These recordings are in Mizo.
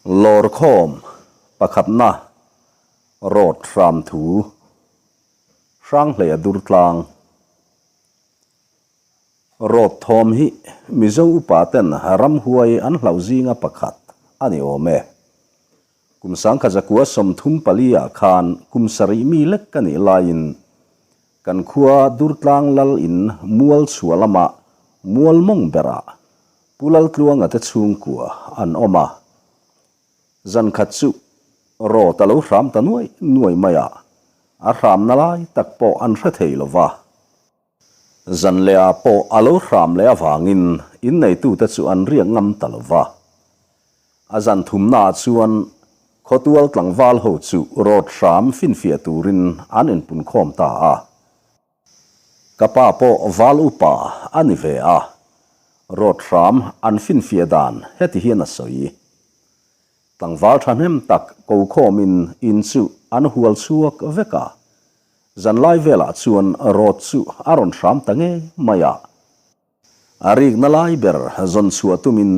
Lawrkhawm pakhatna Rawt hram thu Hranghleia Durtlang Rawt thawm hi Mizo upa ten ramhuai an hlauh zinga pakhat a ni awm e. Kum sangkha zakua 34 ah khan kum sarih mi lek ka nih laiin kan khua Durtlang lal in mual chhuah lamah mual mawng berah Pu Laltluanga te chhungkua an awm a, zan khat chu rawt a lo hram ta nuai nuai mai a, a hramna lai tak pawh an hre thei lo va. Zan leh ah pawh a lo hram leh avangin inneitute chu an riak ngam ta lo va. A zan thumna ah chuan khawtual tlangval ho chu rawt hram finfiah turin an inpunkhawm ta a. Ka pa pawh val upa a ni ve a, rawt hram an finfiah dan heti hian a sawi. Tlangval thahnem tak ko khawmin in chu an hual chhuak vek a, zanlai velah chuan rawt chu a rawn hram ta ngei mai a. A rikna lai ber zawn chhuah tumin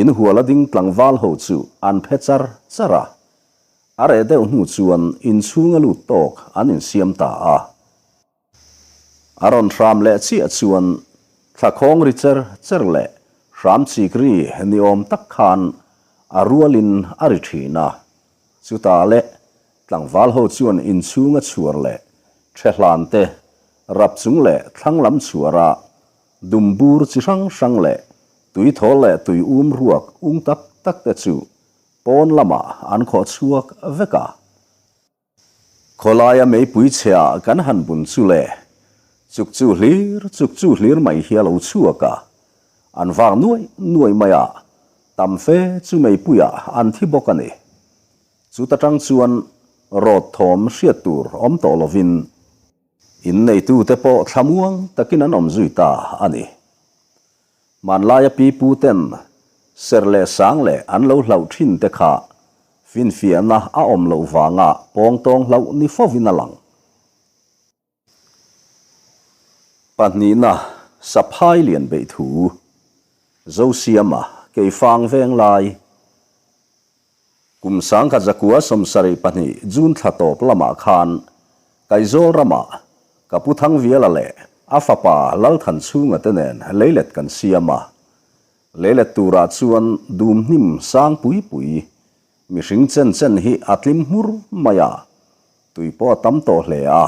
in hual a ding tlangval ho chu an phe char char a. A reh deuh hnu chuan inchhung a lut tawk an insiam ta a. A rawn hram leh chiah chuan thlakhawng ri cher cher leh hram chik ri ni awm tak khan a rualin a ri thin a. Chutah leh tlangval ho chuan inchhung a chhuar leh ṭhe hlan te, rap chung leh thlang lam chhuar a dum bur chi hrang hrang leh tui thawl leh tui um ruak ung tak tak te chu pawn lamah an khawh chhuak vek a. Khawlaia meipui chhia kan han bun chu le, chuk chu hlir chuk chu hlir mai hi a lo chhuak a, an vak nuai nuai mai a, tam fe chu meipuiah an thi bawk a ni. Chuta tang chuan rawt thawm hriat tur awm tawh lovin inneitute pawh thlamuang takin an awm zui ta a ni. Hmanlaia pi pu ten ser leh sang leh an lo hlauh thin te kha finfiahna a awm loh vanga pawngtawng hlauh ni fovin a lang. Pahnihna, Saphai lian beih thu, Zosiama, Keifang veng lai. Kum 1972 June thla tawp lamah khan Kaizawl ramah ka pu Thangviala leh a fapa Lalthanchhunga te nen leilet kan siam a. Leilet turah chuan dum hnim sang pui pui, mihring chen chen hi a tlim hmur mai a. Tui pawh a tam tawh hle a,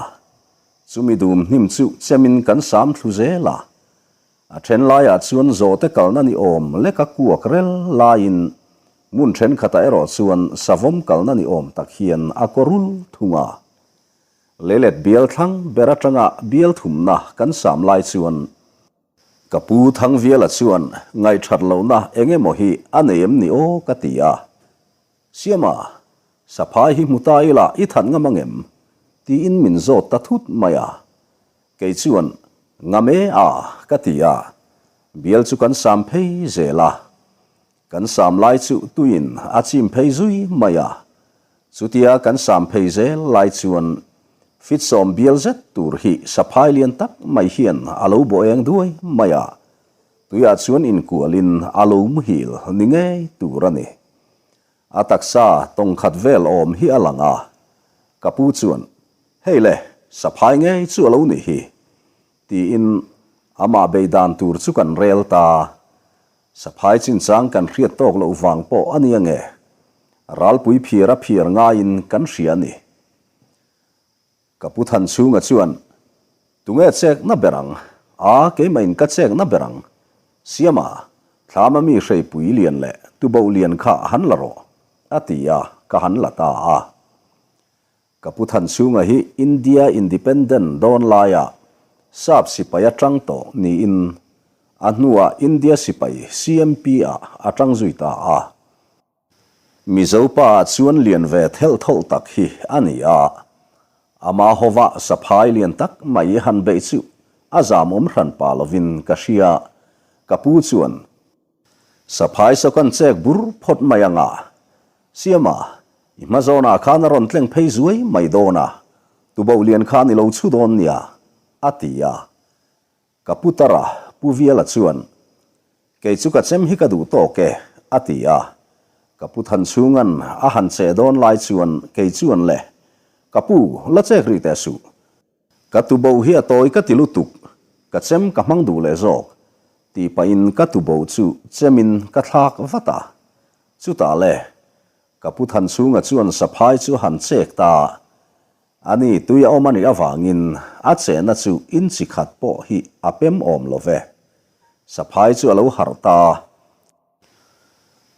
chumi dum hnim chu chemin kan sam thlu zel a. A then laiah chuan zawhte kalna ni awm leka kuak rel laiin hmun thenkhatah erawh chuan savawm kalna ni awm tak hian a kaw rul thung a. Leilet bial thlang ber atanga bial thumna kan sam lai chuan ka pu Thangviala chuan ngaihthat lohna eng emaw hi a nei em ni aw ka ti a. Siama, Saphai hi hmu ta ila i that ngam angem? tiin min zawt ta thut mai a. Kei chuan, Ngam e a, ka ti a. Bial chu kan sam phei zel a. Kan sam lai chu tuiin a chim phei zui mai a. Chutia kan sam phei zel lai chuan fit sawm bial zet tur hi saphai lian tak mai hian a lo bawh eng duai mai a. Tuiah chuan inkualin a lo muhil ni ngei tur a ni. A taksa tawng khat vel awm hi a lang a, ka pu chuan, Hei le, saphai ngei chu a lo nih hi, tiin amah bei dan tur chu kan rel ta. Saphai chinchang kan hriat tawk loh vang pawh a nia nge, ralpui phiar a phiar ngaiin kan hria a ni. Ka pu Thanchhunga chuan, Tunge chek na ber ang? A, keimahin ka chek na ber ang. Siama, thlama mi hreipui lian leh tuboh lian kha han la rawh, a ti a, ka han la ta a. Ka pu Thanchhunga hi India Independent dawn laia Sap sipai atang tawh niin a hnuah India sipai CMP ah a tang zui ta a. Mizo pa chuan lian ve thelh thawlh tak hi a ni a, ama hova saphai lian tak mai han beih chu a zam awm hran pa lovin ka hria, ka pu chuan saphai saw kan chek bur phawt mai anga, Siama, i hma zawnah khan a rawn tleng phei zuai mai dawn a, tuboh lian khan i lo chhu dawn nia, a ti a. Ka pu Tara, Pu Viala chuan, Kei chu ka chem hi ka duh tawk e, a ti a. Ka pu Thanchhunga'n a han cheh dawn lai chuan kei chuan le, Ka pu, la chek rih teh suh. Ka tubo hi a tawi ka ti lutuk, ka chem ka hmang duh leh zawk, tih pahin ka tubo chu chemin ka thlak vat a. Chutah le, ka pu Thanchhunga chuan saphai chu a han chek ta. Ani tui a awm a nih avangin a chehna chu inchi khat pawh hi a pem awm lo ve. Saphai chu a lo harh ta.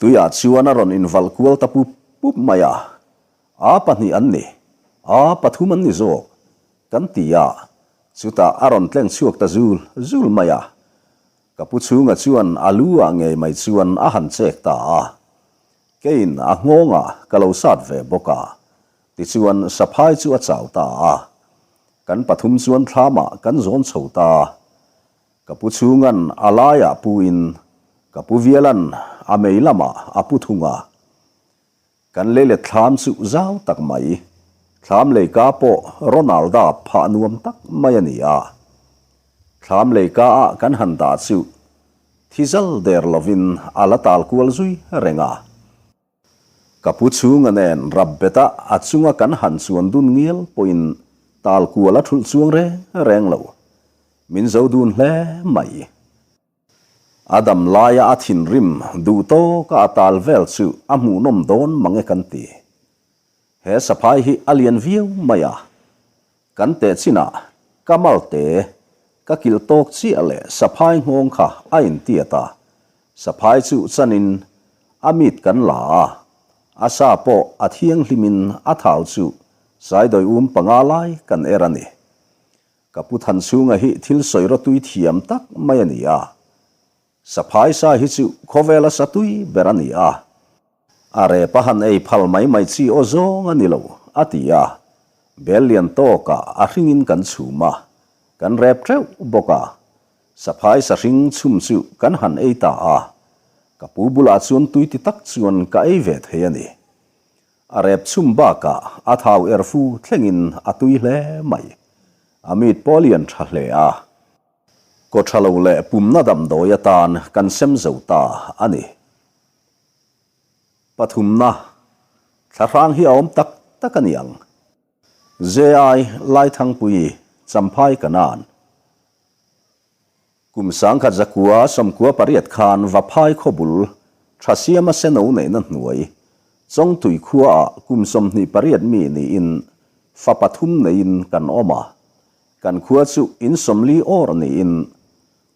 Tuiah chuan a rawn invalh kual ta pup pup mai a, A pahnih an ni, a pathum an ni zawk, kan ti a, chutah a rawn tleng chhuak ta zul zul mai a. Ka pu chhunga chuan a lu ah ngei mai chuan a han chek ta a, keiin a nghawngah ka lo sat ve bawk a, tichuan saphai chu a chau ta a. Kan pathum chuan thlamah kan zawn chho ta. Ka pu chhunga'n a laiah pu in, ka pu Viala'n a mei lamah a pu thung a. Kan leilet thlam chu zau tak mai, thlam leika pawh Ronalda phah nuam tak mai a ni a. Thlam leika ah kan han dah chu thi zal der lovin a la tal kual zui reng a. Ka pu chhunga nen rap beta a chunga kan han chuan dun ngial pawhin tal kual a thulh chuang reng reng lo. Min zo dun hle mai. A dam laia a thinrim duh tawka a tal vel chu a hmuhnawm dawn mang e kan ti. He saphai hi a lian viau mai a. Kan teh chinah ka malte ka kilh tawk chiah leh saphai nghawng kha a intiat a, saphai chu chanin a mit kan la a, a sa pawh a thianghlimin a thau chu saidawi um panga lai kan er a ni. Ka pu Thanchhunga hi thil sawi rawtui thiam tak mai a ni a. Saphai sa hi chu khawvela sa tui ber a ni a. A rep a han ei phal mai mai chi aw zawng a ni lo, a ti a. Bel lian tawkah a hringin kan chhum a, kan rep teuh bawk a. Saphai sa hring chhum chu kan han ei ta a. Ka pu bulah chuan tui ti tak chuan ka ei ve thei a ni. A rep chhum bakah a thau er fu thlengin a tui hle mai. A mit pawh a lian tha hle a. Kaw tha lo leh pumna damdawi atan kan sem zo ta a ni. Pathumna, Thlahrang hi a awm tak tak a ni ang. JI Laithangpui, Champhai Kanan. Kum sangkhat zakua 98 khan Vaphai khawbul Thasiama seno neihna hnuai Chawngtui khuaah kum 28 mi niin fa pathum neiin kan awm a. Kan khua chu in 40 awr niin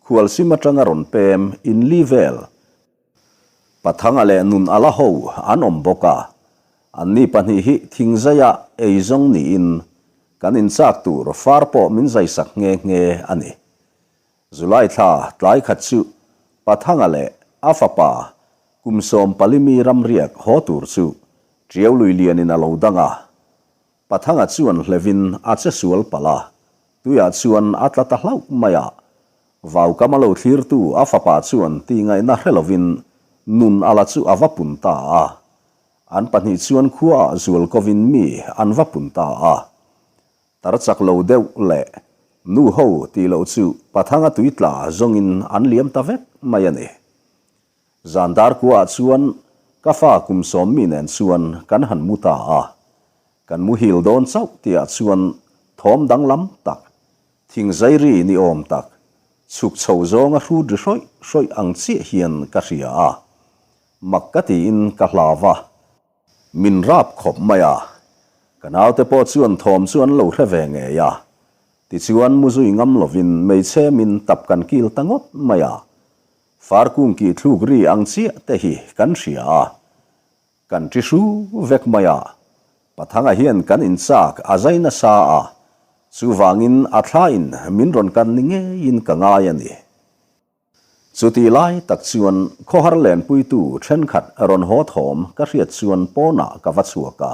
Khualsim atanga rawn pem in li vel Pathanga leh nun ala ho an awm bawk a, anni pahnih hi thingzaia eizawng niin kan inchak tur far pawh min zaisak nghe nghe a ni. July thla tlai khat chu Pathanga leh a fapa kum 14 mi ramriak haw tur chu Tiau lui lianin a lo dang a, Pathanga chuan hlevin a che sual palh a, tuiah chuan a tla ta hlauh mai a. Vaukam a lo thlirtu a fapa chuan tihngaihna hre lovin nun a la chu a va pun ta a. An pahnih chuan khuaah zual kovin mi an va pun ta a. Tar chak lo deuh leh nu ho tih loh chu Pathanga tui tla zawngin an liam ta vek mai a ni. Zan dar kuaah chuan ka fa kum 10 mi nen chuan kan han mu ta a, kan muhil dawn chauh tihah chuan thawm danglam tak, thingzai ri ni awm tak, chhuk chho zawnga hrut ri hrawih hrawih ang chiah hian ka hria a, mak ka tiin ka hlau a. Min rap khawp mai a, ka naute pawh chuan thawm chu an lo hre ve ngei a, tichuan mu zui ngam lovin hmeichhe min tap kan kil ta ngawt mai a. Farkung kih thluk ri ang chiah te hi kan hria a, kan ṭi hru vek mai a. Pathanga hian kan inchak a zai nasa a, chuvangin a thlain min rawn kan ni ngeiin ka ngai a ni. Chutih lai tak chuan khawhar lenpuitu thenkhat rawn haw thawm ka hriat chuan pawnah ka va chhuak a.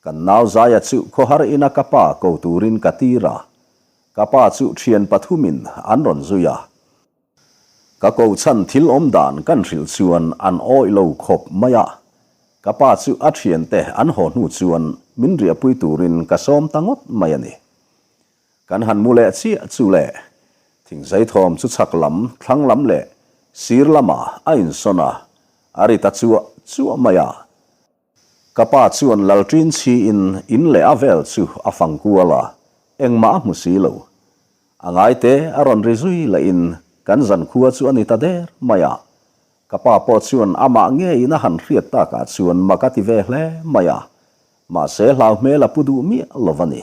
Kan nau Zaia chu khawhar ina ka pa ko turin ka tir a, ka pa chu thian pathumin an rawn zui a. Ka kohchhan thil awm dan kan hrilh chuan an awih lo khawp mai a, ka pa chu a thiante an haw hnu chuan min riahpui turin ka sawm ta ngawt mai a ni. Kan han mu leh chiah chu le, thingzai thawm chu chhak lam, thlang lam leh sir lamah a insawn a, a ri ta chuah chuah mai a. Ka pa chuan lalṭin chhiin in leh a vel chu a fang kual a, engmah a hmu si lo. A ngaite a rawn ri zui lehin kan zankhua chu a ni ta der mai a. Ka pa pawh chuan amah ngeiin a han hriat takah chuan mak a ti ve hle mai a, mahse hlau hmel a pu duh miah lo a ni.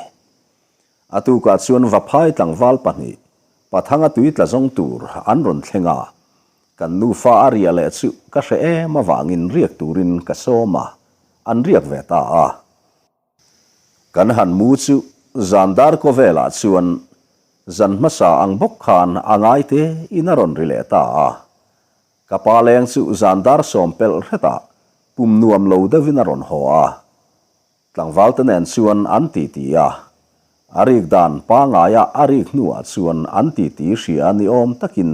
A tukah chuan Vaphai tlangval pahnih, Pathanga tui tla zawng tur an rawn thleng a, kan nufa a riah leh chu ka hre em avangin riak turin ka sawm a, an riak ve ta a. Kan han mu chu zan dar kaw velah chuan zan hmasa ang bawk khan a ngai te in a rawn ri leh ta a. Ka pa leng chu zan dar sawm pelh hretah pum nuam lo deuhin a rawn haw a. Tlangval te nen chuan an titi a, a rik dan pangaia a rik hnuah chuan an titi hria ni awm takin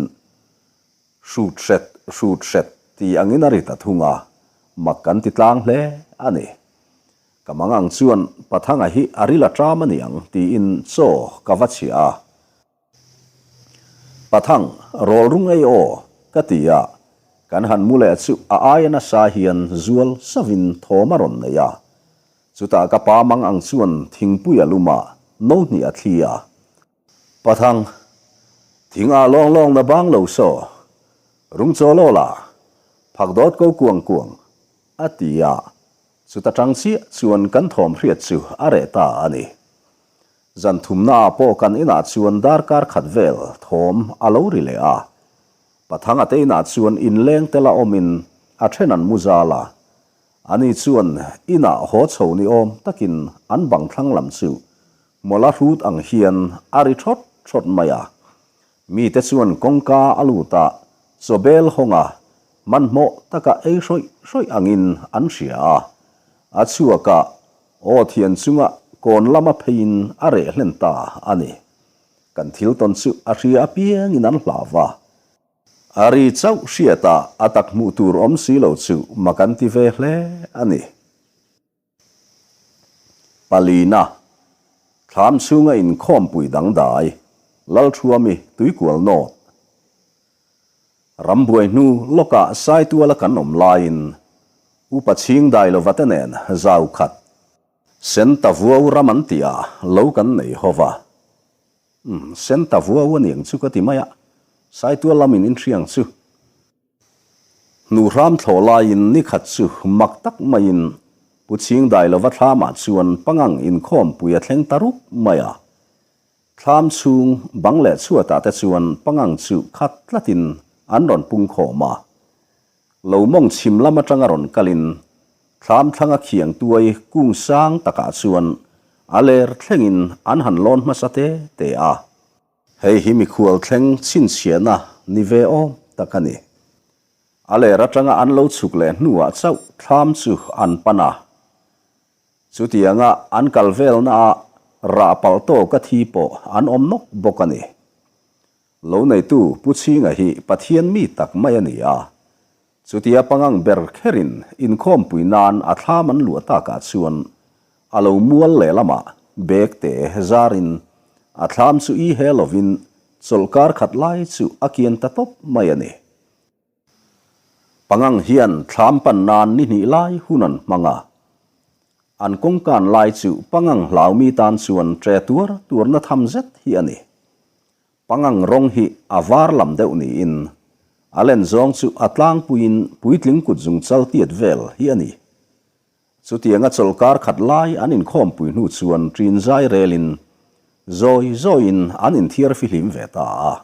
Hrut hret, hrut hret ti angin a ri ta thung a, mak kan ti tlang hle a ni. Ka mang ang chuan Pathanga hi a ril a ṭam a ni ang tiin chaw ka va chhiah a. Pathang, rawl rung ei aw, ka ti a, kan han mu leh chu a aia nasa hian zual savin thawm a rawn nei a. Chutah ka pa mang ang chuan thingpui a lum a, no hnih a thli a. Pathang, thing ah lawng lawng na bang lo saw, rung chaw law la, phak dawt ko kuang kuang, a ti a, chuta tang chiah chuan kan thawm hriat chu a reh ta a ni. Zan thumna ah pawh kan inah chuan darkar khat vel thawm a lo ri leh a, Pathanga te inah chuan inleng tel a awmin a then an mu zal a, ani chuan inah haw chho ni awm takin an bang thlang lam chu Mawla hrut ang hian a ri thawt thawt mai a. Mite chuan kawngka a lut a, chawbel hawnga hmanhmawh taka ei hrawih hrawih angin an hria a. A chhuak a, aw thian chunga kawn lama pheiin a reh hlen ta a ni. Kan thil tawn chu a hria apiangin an hlau va. A ri chauh hriatah a tak hmuh tur awm si lo chu mak an ti ve hle a ni. Palina, Thlam chhunga inkhawmpui dangdai, Lalthuami tuikual nawt. Rambuai hnu lawkah Saituala kan awm laiin Upa Chhingdai lova te nen zau khat, Senta vuau ram an tih ah lo kan nei ho va. Umm, Senta vuau a niang chu ka ti mai a, Saitual lamin inhriang chu. Hnuhram thlawh laiin ni khat chu mak tak maiin Pu Chhingdailova thlamah chuan pangang inkhawmpui a thleng ta rup mai a. Thlam chhung bang leh chhuatah te chuan pangang chu khat tlatin an rawn pung khawm a. Lo mawng chhim lam atanga rawn kalin thlam thlanga khiang tuai kung sang takah chuan a ler thlengin an han lawn hmasa te te a. Hei hi mikhual thleng chhinchhiahna ni ve awm tak a ni. A ler atanga an lo chhuk leh hnuah chauh thlam chu an pan a. Chutianga an kal velnaah rah palh tawka thi pawh an awm nawk bawk a ni. Lo neitu Pu Chhinga hi Pathian mi tak mai a ni a. Chutia pangang ber kherin inkhawmpui nan a thlam an luah takah chuan a lo mual lehlamah bag te zarin a thlam chu i he lovin chawlhkar khat lai chu a kian ta tawp mai a ni. Pangang hian thlam pan nan ni hnih lai hun an hmang a. An kawngkan lai chu pangang hlaumi tan chuan tre tuar tuarna tham zet hi a ni. Pangang rawng hi a var lam deuh niin a len zawng chu a tlangpuiin puitling kut zung chal tiat vel hi a ni. Chutianga chawlhkar khat lai an inkhawmpui hnu chuan ṭin zai relin zawi zawiin an inthiar fihlim ve ta a.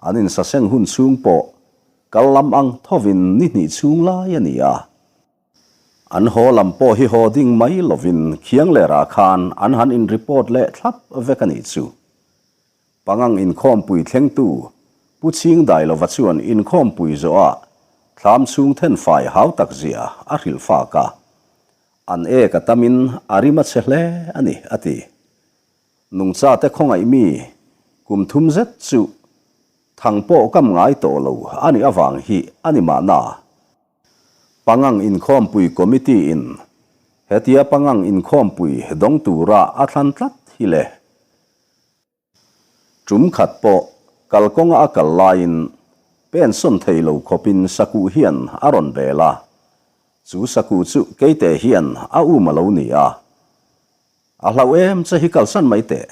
An insaseng hun chhung pawh kal lam ang thovin ni hnih chhung lai a ni a. An haw lam pawh hi haw ding mai lovin Khianglerah khan an han in-report leh thlap vek a nih chu. Pangang inkhawmpui thlengtu Pu Chhingdailova chuan inkhawmpui zawhah thlam chhung thenfai hau tak zia a hrilh fak a, an ek a tamin a rim a chhe hle a ni, a ti. Nungchate khawngaih mi kum thum zet chu thang pawh kam ngai tawh lo a nih avang hi a ni mahna. Pangang inkhawmpui committee in hetia Pangang inkhawmpui dawng tura a thlan tlat hi le. Tum khat pawh kalkawnga a kal laiin pen sawn thei lo khawpin sakuh hian a rawn bel a. Chu sakuh chu keite hian a um a lo ni a. A hlauh em che hi kalsan mai teh,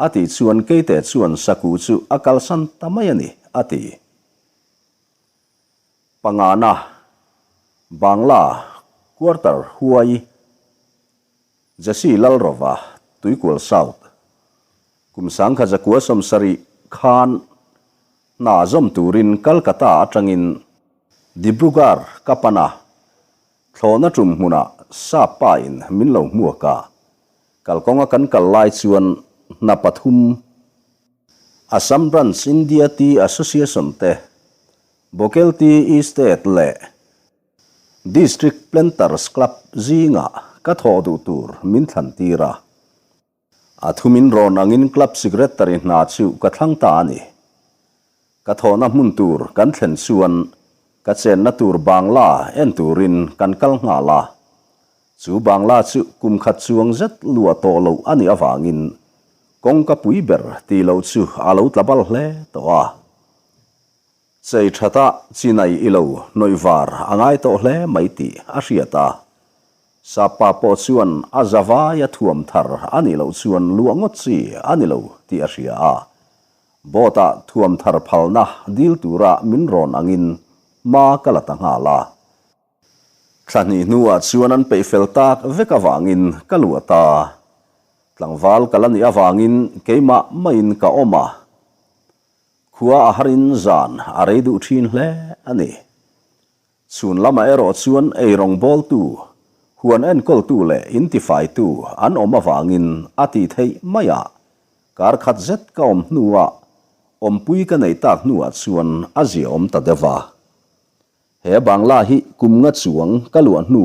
a tih chuan keite chuan sakuh chu a kalsan ta mai a ni, a ti. Pangana, Bangla, Quarter, Huai, Jesse Lalrova, Tuikual South, Kum sangkha zakua 70 khan hna zawm turin Calcutta atangin Dibrugarh ka pan a, thlawhna tum hmunah sap pa in min lo hmuak a, kalkawnga kan kal lai chuan hna pathum Assam Branch India Tea Association te, Bokel Tea Estate leh District Planters Club zingah ka thawh duh tur min thlan tir a. A thumin rawn angin Club Secretary hna chu ka thlang ta a ni. Ka thawhna hmun tur kan thlen chuan ka chenna tur Bangla en turin kan kal nghal a. Chu Bangla chu kum khat chuang zet luah tawh loh a nih avangin kawngka pui ber tih loh chu a lo tla bal hle tawh a. Chei thata chinai i lo hnawih var a ngai tawh hle mai tih a hriat a. Sapa pawh chuan a zavaia thuam thar a nih loh chuan luah ngawt chi a ni lo tih a hria a. Boat-ah thuam thar phalna dil tura min rawn angin hma ka la ta nghal a. Thla hnih hnuah chuan an peih fel tak vek avangin ka luah ta. Tlangval ka la nih avangin keimah maiin ka awm a. Khua a harin zan a rei duh thin hle a ni. Chhun lamah erawh chuan eirawng bawltu, huan enkawltu leh intifaitu an awm avangin a tih theih mai a, kar khat zet ka awm hnuah awmpui ka neih tak hnuah chuan a ziaawm ta deuh a. He Bangla hi kum nga chuang ka luah hnu,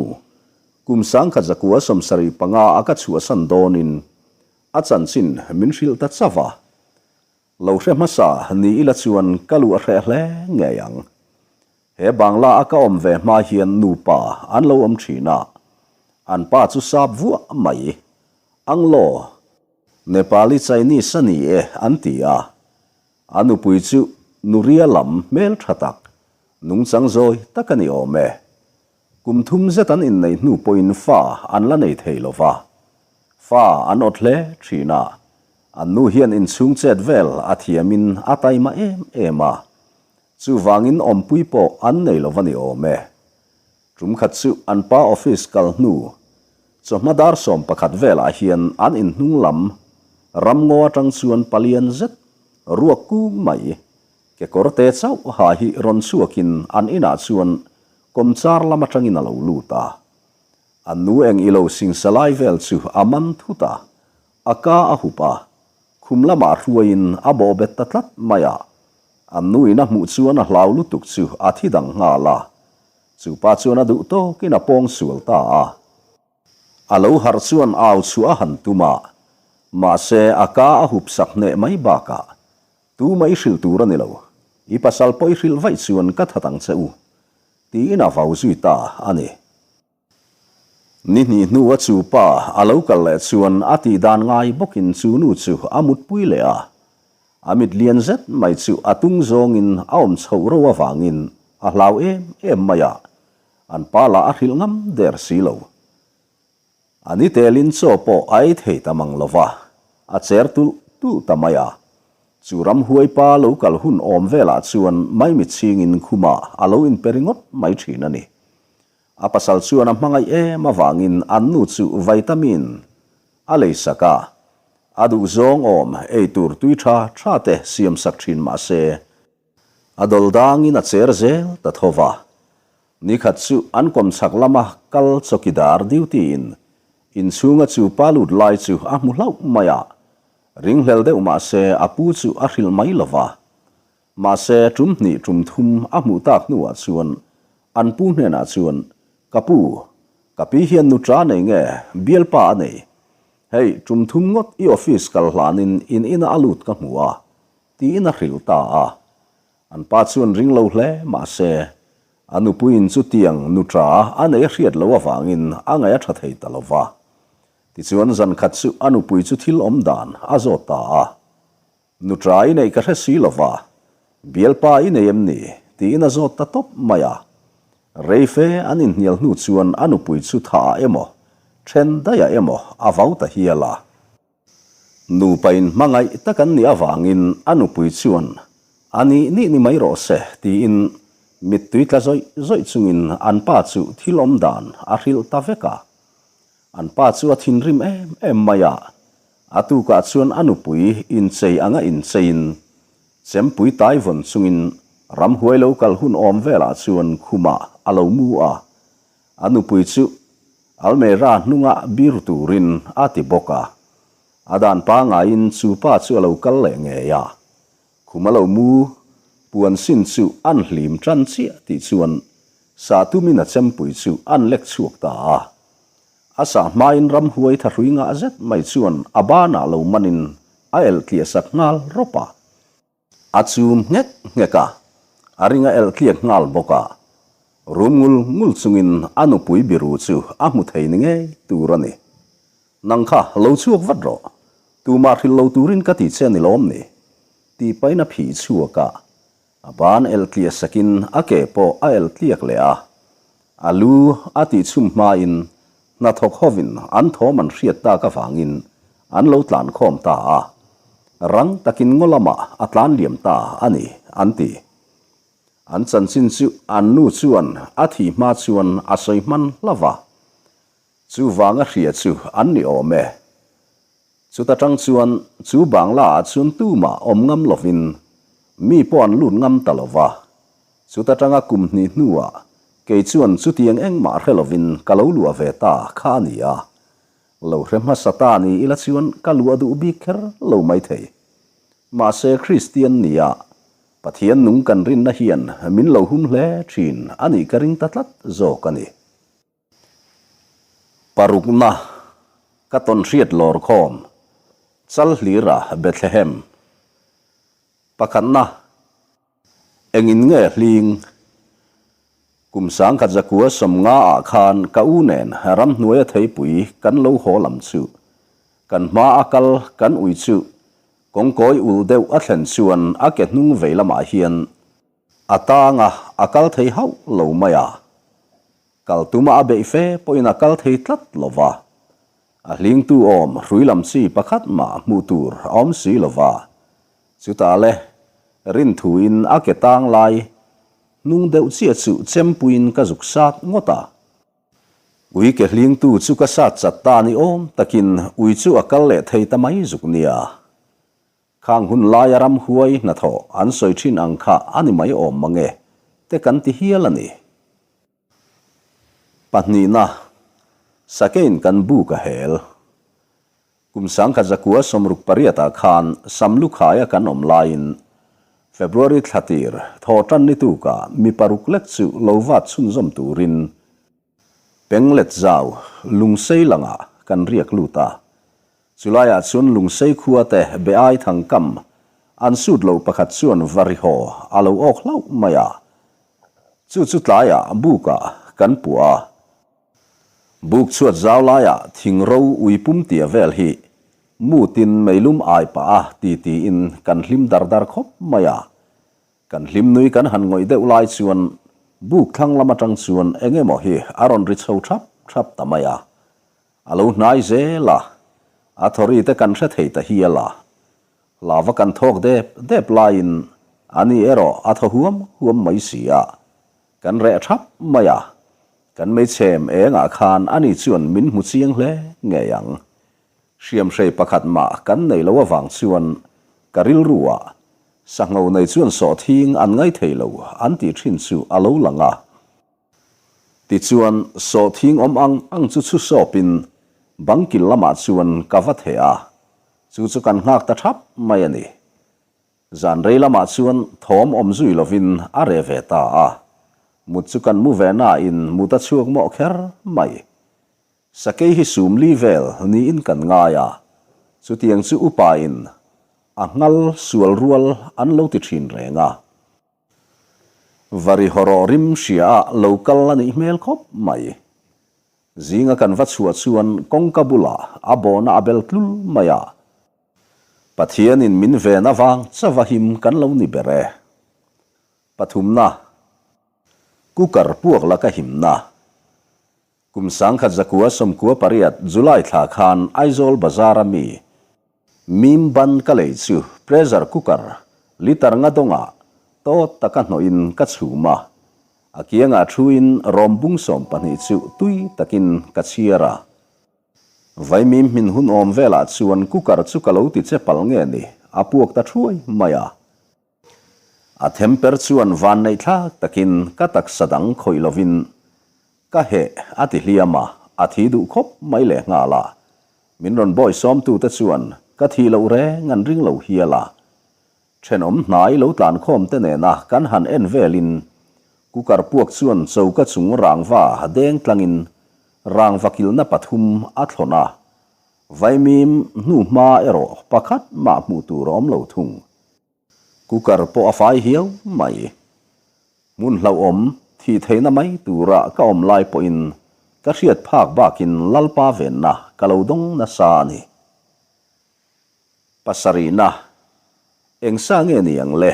kum 1975 a ka chhuahsan dawnin a chanchin min hrilh ta chauh a. Lo hre hmasa ni ila chuan ka luh a hreh hle ngei ang. He Bangla a ka awm ve hma hian nupa an lo awm thin a, an pa chu sap vuah mai. Anglo, Nepali Chinese a ni e an ti a. A nupui chu Nuria lam hmel tha tak, nungchang zawi tak a ni awm e. Kum thum zet an inneih hnu pawhin fa an la nei thei lo va, fa an awt hle thin a, an nu hian inchhung chet vel a thiamin a taima em em a, chuvangin awmpui pawh an nei lo va ni awm e. Tum khat chu an pa office kal hnu chawhma dar 11 velah hian an inhnung lam ramngaw atang chuan palian zet ruak kung mai kekawr te chauh ha hi rawn chhuakin an inah chuan Kawmchar lam atangin a lo lut a. A nu eng i lo singsa lai vel chu a man thut a, a ka a hup a, khum lamah hruaiin a bawh bet ta tlat mai a. An nuin a hmuh chuan a hlau lutuk chu a thi dang nghal a. Chu pa chuan a duh tawkin a pawng sual ta a. A lo harh chuan au chhuah a han tum a, mahse a ka a hup sak hneh mai bakah Tumah i hrilh tur a ni lo, i pasal pawh i hrilh vaih chuan ka that ang che u, tiin a vau zui ta a ni. Ni hnih hnua chu pa a lo kal leh chuan a tih dan ngai bawkin chu nu chu a mutpui leh a. A mit lian zet mai chu a tung zawngin a awm chhoh ro avangin a hlau em em mai a, an pa lah a hrilh ngam der si lo. A ni telin chaw pawh a ei thei ta mang lo va, a cher tulh tulh ta mai a. Chu ramhuai pa lo kal hun awm velah chuan maimit chhingin khumah a lo inpe ringawt mai thin a ni. A pasal chuan a hmangaih em avangin an nu chu vitamin a leisak a, a duhzawng awm ei tur tui tha tha te siamsak thin mah se, A dawl dangin a cher zel ta tho va. Nikhat chu an kawmchhak lama kal chawkidar duty in inchhunga chu pa lut lai chu a hmu hlauh mai a. Ringhlel deuh mah se a pu chu a hrilh mai lo va. Mahse tum hnih tum thum a hmuh tak hnuah chuan an pu hnenah chuan, Ka pu, ka pi hian nuṭa nei nge bialpa a nei? Hei tum thum ngawt i office kal hlanin in inah a lut ka hmu a, Tiin a hrilh ta a. An pa chuan ring lo hle mah se, a nupuiin chutiang nuṭa a nei a hriat loh avangin a ngaih a ṭha thei ta lo va. Tichuan zan khat chu a nupui chu thil awm dan a zawt ta a. Nuṭa i neih ka hre si lo va, bialpa i nei em ni? tiin a zawt ta tawp mai a. Rei fe an inhnial hnu chuan a nupui chu thah ah emaw, then daih ah emaw a vau ta hial a. Nupa in hmangaih tak an nih avangin a nupui chuan a nih nih ni mai rawh se tiin mittui tla zawih zawih chungin an pa chu thil awm dan a hrilh ta vek a. An pa chu a thinrim em em mai a, a tukah chuan a nupui inchei anga incheiin chempui tai vawn chungin ramhuai lo kal hun awm velah chuan khumah a lo mu a, a nupui chu Almeida hnunga bir turin a ti bawk a. A dan pangaiin chu pa chu a lo kal leh ngei a. Khum a lo mu puan sin chu an hlim tan chiah tih chuan sah tumin a chempui chu an lek chhuak ta a. A sah hmain ramhuai thahrui ngah zet mai chuan a banah lo manin a elh tliah sak nghal rawp a. A chum nghek nghek a, a ring a elh tliak nghal bawk a. Rum ngul ngul chungin a nupui biru chu a hmu thei ni ngei tur a ni. Nang kha lo chhuak vat rawh, tumah hrilh lo turin ka ti che ni lawm ni? tih pahin a phih chhuak a. A ban elh tliah sakin a ke pawh a elh tliak leh a. A lu a tihchhum hmain hnathawk hovin an thawm an hriat tak avangin an lo tlan khawm ta a, rang takin ngaw lamah a tlan liam ta a ni, an ti. An chanchin chu an nu chuan a thih hma chuan a sawi hman hlauh a, chuvanga hria chu an ni awm e. Chuta tang chuan chu Bangla ah chuan tumah awm ngam lovin mi pawh an lut ngam ta lova. Chuta tanga kum hnih hnuah kei chuan chutiang engmah hre lovin ka lo luah ve ta kha a ni a. Lo hre hmasa ta ni ila chuan ka luah duh bik kher lo maithei. Mahse Kristian nia Pathian nung kan rinna hian min lo hum hle thin a nih ka ring ta tlat zawk a ni. Parukna, ka tawn hriat lawr khawm, Chalhlira Bethlehem. Pakhatna, engin nge hling? Kum sangkhat zakua sawmnga ah khan ka u nen ramhnuaia theipui kan lo haw lam chu kan hma a kal kan ui chu kawngkawi ul deuh a thlen chuan a ke hnung vei lamah hian a tang a, a kal thei hauh lo mai a. Kal tuma a beih fe pawhin a kal thei tlat lo va. A hlingtu awm hrui lam chi pakhat mah hmuh tur a awm si lo va. Chutah le, rinthuin a ke tang lai hnung deuh chiah chu chempuiin ka zuk sat ngawt a. Ui ke hlingtu chu ka sat chat ta ni awm takin ui chu a kal leh thei ta mai zuk nia. Khang hun laia ramhuai hnathawh an sawi thin ang kha a ni mai awm mang e, te kan ti hial a ni. Pahnihna, Sakein kan buk a hel. Kum sangkhat zakua 68 ah khan Samlukhaia kan awm laiin February thla tir thaw tan ni tukah mi paruk lek chu lo vat chhunzawm turin Penglet zau Lungsei langah kan riak lut a. Chulaiah chuan Lungsei khua te be ai thang kam an sut lo pakhat chuan va ri haw a lo awk hlauh mai a. Chu chu tlaiah bukah kan puah a. Buk chhuat zau laiah thing ro ui pum tia vel hi mutin meilum ai pah a ti tiin kan hlim dar dar khawp mai a. Kan hlim nui kan han ngawih deuh lai chuan buk thlang lam atang chuan eng emaw hi a rawn ri chho thap thap ta mai a. A lo hnai zel a, a thawri te kan hre thei ta hial a. Lava kan thawk dep dep laiin a ni erawh a thaw huam huam mai si a. Kan reh thap mai a, kan meichhem engah khan a ni chuan min hmu chiang hle ngei ang. Hriamhrei pakhat mah kan nei lo avang chuan ka rilru ah sangho nei chuan sawhthing an ngai thei lo an tih thin chu a lo lang a. Tichuan, sawhthing awm ang ang chu chhu sawpin bang kil lamah chuan ka va theh a, chu chu kan nghak ta thap mai a ni. Zan rei lamah chuan thawm awm zui lovin a reh ve ta a, mut chu kan mu ve nain mut a chhuak mawh kher mai. Sakei hi sum li vel niin kan ngai a, chutiang chu upain a nghal sual rual an lo ti thin reng a. Vari hawrawh rim hria ah lo kal a nih hmel khawp mai. Zinga kan va chhuah chuan kawngka bulah a bawhna a bel tlul mai a. Pathianin min ven avang chava him kan lo ni ber e. Pathumna. Cooker puak laka himna. Kum 1998 July thla khan Aizawl Bazar-a mi mim ban ka lei chu pressure cooker litre nga dawngah tawt taka hnawhin ka chhum a, a kiangah thuin rawm bung 12 chu tui takin ka chhiar a. Vaimim hmin hun awm velah chuan cooker chu ka lo ti che pal nge ni, a puak ta thuai mai a. A themper chuan vanneih thlak takin ka taksa dang khawih lovin ka heh a ti hliam a, a thi duh khawp mai leh nghal a. Min rawn bawisawmtute chuan ka thih loh reng an ring lo hial a. Thenawm hnai lo tlankhawm te nena kan han en velin cooker puak chuan choka chung rangva deng tlangin rangva kilhna pathum a thlawn a. Vaimim hnuhma erawh pakhat mah hmuh tur a awm lo thung. Cooker pawh a fai hiau mai. Hmun hlauhawm thih theihna mai tura ka awm lai pawhin ka hriat phak bakin Lalpa venna ka lo dawng nasa a ni. Pasarihna, Eng sa nge ni ang le?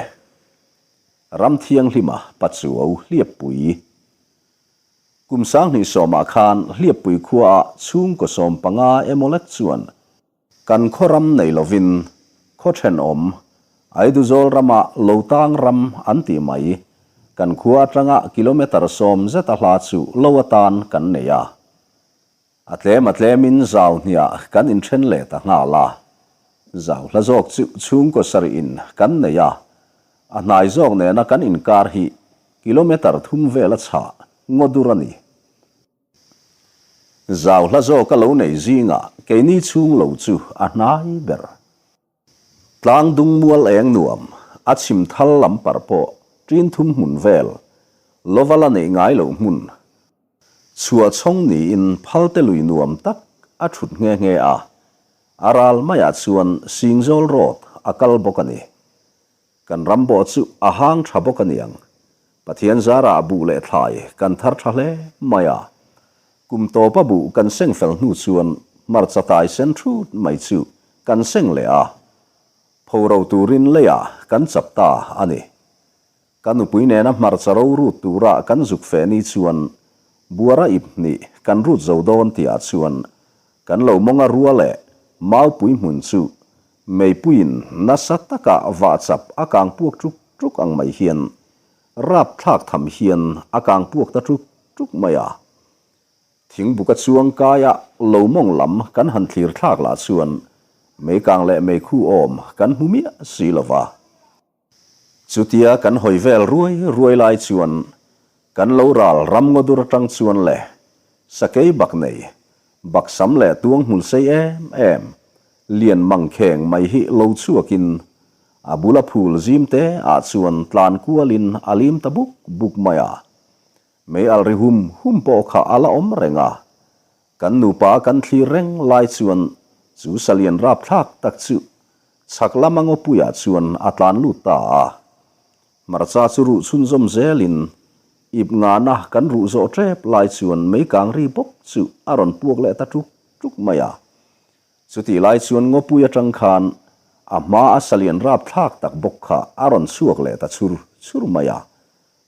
Ram thianghlima Pachuau hliappui. Kum 2010ah khan hliappui khuaah chhungkaw 15 emaw lek chuan Kan khaw ram nei lovin khaw thenawm Aiduzawl rama Lotang ram an tih mai, kan khua atanga kilometre 10 zet a hla chu lo atan kan nei a. A tlem a tlemin zau hniah kan inthen leh ta nghal a. Zau hla zawk chu chhungkaw sarihin kan nei a, a hnai zawk nena kan inkar hi kilometre thum vel a chhah ngaw dur a ni. Zau hla zawk a lo nei zingah keini chhung lo chu a hnai ber. Tlang dung mual eng nuam, a chhim thal lam par pawh ṭin thum hmun vel, lova la neih ngai loh hmun. Chhuah chhawng niin phalte lui nuam tak a ṭhut nghe nghe a, a ral maiah chuan Singzawl Road a kal bawk a ni. Kan ram bawh chu a hang tha bawk a niang. Pathian zarah buh leh thlai kan thar tha hle mai a. Kum tawpa buh kan seng fel hnu chuan hmarcha tai sen thut mai chu kan seng leh a. Phoro turin leiah kan chap ta a ni. Ka nupui nena hmarcha ro rut tura kan zuk feh ni chuan buara ip hnih kan rut zo dawn tihah chuan kan lo mawnga rua leh maupui hmun chu Meipuiin nasa taka vah chap a kang puak ṭuk ṭuk ang mai hian rapthlak tham hian a kang puak ta ṭuk ṭuk mai a. Thingbuka chuang kaia lo mawng lam kan han thlir thlak lah chuan meikang leh meikhu awm kan hmu miah si lo va. Chutia kan hawi vel ruai ruai lai chuan kan lo ral ramngaw dur atang chuan le sakei bak nei, bak sam leh tuang hmul sei em em, lian mang kheng mai hi lo chhuakin a bula phul zim te ah chuan tlan kualin a lim ta buk buk mai a. Mei al ri hum hum pawh kha a la awm reng a. Kan nupa kan thlir reng lai chuan chu salian rapthlak tak chu Chhak lama ngawpuiah chuan a tlan lut ta a. Hmarcha chu ruh chhunzawm zelin ip ngana kan ruh zawh tep lai chuan meikang ri bawk chu a rawn puak leh ta tuk tuk mai a. Chutih lai chuan ngawpui atang khan a hma a salian rapthlak tak bawk kha a rawn chhuak leh ta chhur chhur mai a.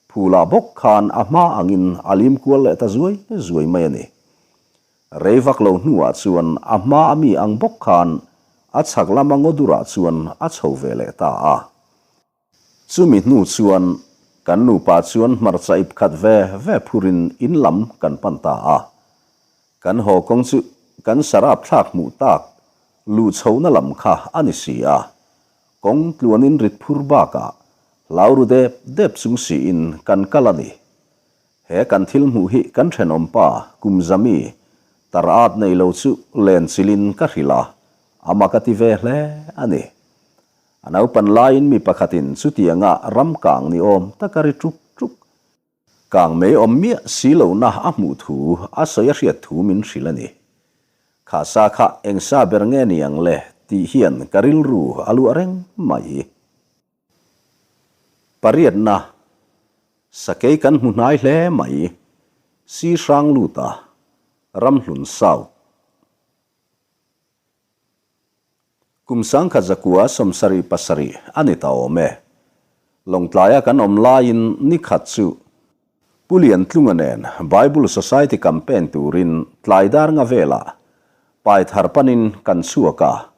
Phulah bawk khan a hma angin a lim kual leh ta zuai zuai mai a ni. Rei vak lo hnuah chuan a hma a mi ang bawk khan a chhak lama ngaw durah chuan a chho ve leh ta a. Chumi hnu chuan kan nupa chuan hmarcha ip khat ve ve phurin in lam kan pan ta a. Kan haw kawng chu kan sarap thlak hmuh tak luh chhohna lam kha a ni si a. Kawng tluanin rit phur bakah hlau ru dep dep chung siin kan kal a ni. He kan thil hmuh hi kan thenawmpa kum zami tar at nei lo chu len chilin ka hrilh a, a mak a ti ve hle a ni. A naupan laiin mi pakhatin chutianga ram kang ni awm taka ri ṭuk ṭuk, kang mei awm miah si lohna a hmuh thu a sawi a hriat thu min hrilh a ni. Kha sa kha eng sa ber nge ni ang le tih hian ka rilru a luah reng mai. Pariatna, Sakei kan hmu hnai hle mai, Si hrang lut a, Ramhlun South. Kum 1977 a ni ta awm e. Lawngtlaia kan awm laiin ni khat chu. Pu Liantlunga nen Bible Society campaign turin tlai dar nga velah Paithar panin kan chhuak a,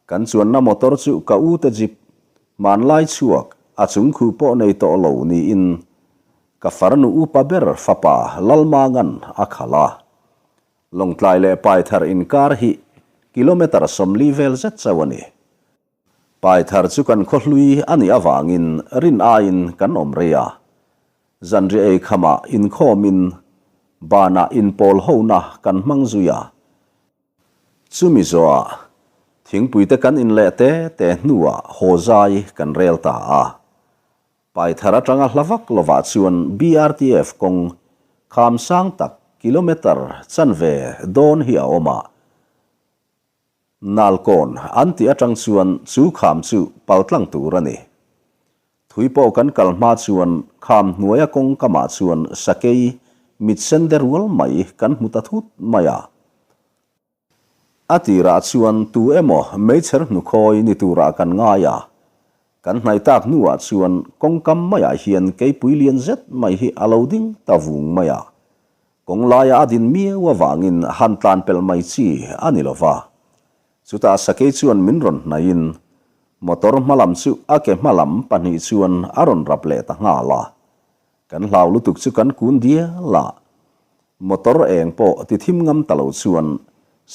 kan chuanna motor chu ka u te jeep hmanlai chhuak a chung khu pawh nei tawh lo niin ka farnu upa ber fapa Lalmanga'n a khalh a. Lawngtlai leh Paithar inkar hi kilometre 40 vel zet chauh a ni. Paithar chu kan khaw hlui a nih avangin rin aiin kan awm rei a. Zanriah ei khamah inkhawmin banah inpawl hona kan hmang zui a. Chumi zawhah thingpuite kan inleh te te hnuah haw zai kan rel ta a. Paithar atanga hla vak lovah chuan BRTF kawng kham sang tak kilometre chanve dawn hi a awm a. Nalkawn an tih atang chuan chu kham chu paltlang tur a ni. Thui pawh kan kal hma chuan kham hnuaia kawng kamah chuan sakei mit sen de rual mai kan hmu ta thut mai a. A tirah chuan tu emaw meichher hnukhawi ni turah kan ngai a. Kan hnaih tak hnuah chuan kawngkam maiah hian keipui lian zet mai hi a lo ding ta vung mai a. Kawng laia a din miau avangin han tlan pelh mai chi a ni lo va. Chutah sakei chuan min rawn hnaihin motor hma lam chu a ke hma lam pahnih chuan a rawn rap leh ta nghal a. Kan hlau lutuk chu kan kun dial a. Motor eng pawh ti thim ngam ta lo chuan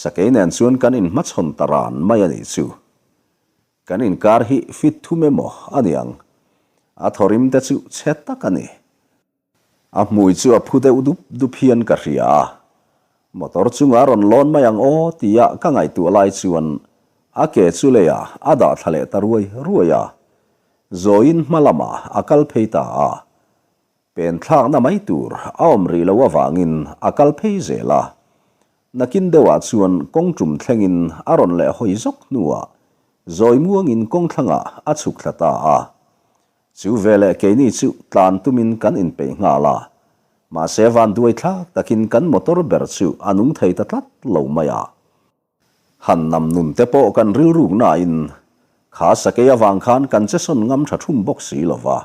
sakei nen chuan kan inhmachhawn ta ran mai a nih chu. Kan inkar hi fit thum emaw a niang. A thawrim te chu chhe tak a ni. A hmui chu a phu deuh dup dup hian ka hria a, motor chungah a rawn lawn mai ang aw tia ka ngaihtuah lai chuan a ke chu leiah a dah thla leh ta ruai ruai a, zawiin hma lamah a kal phei ta a. Pen thlakna mai tur a awm rih loh avangin a kal phei zel a. Nakin deuhah chuan kawng tum thlengin a rawn leh hawi zawk hnuah zawi muangin kawng thlangah a chhuk thla ta a. Chu veleh keini chu tlan tumin kan inpeih nghal a, mahse vanduai thlak takin kan motor ber chu a nung thei ta tlat lo mai a. Han nam nun te pawh kan rilruk nain kha sakei avang khan kan che sawn ngam tha thum bawk si lo va,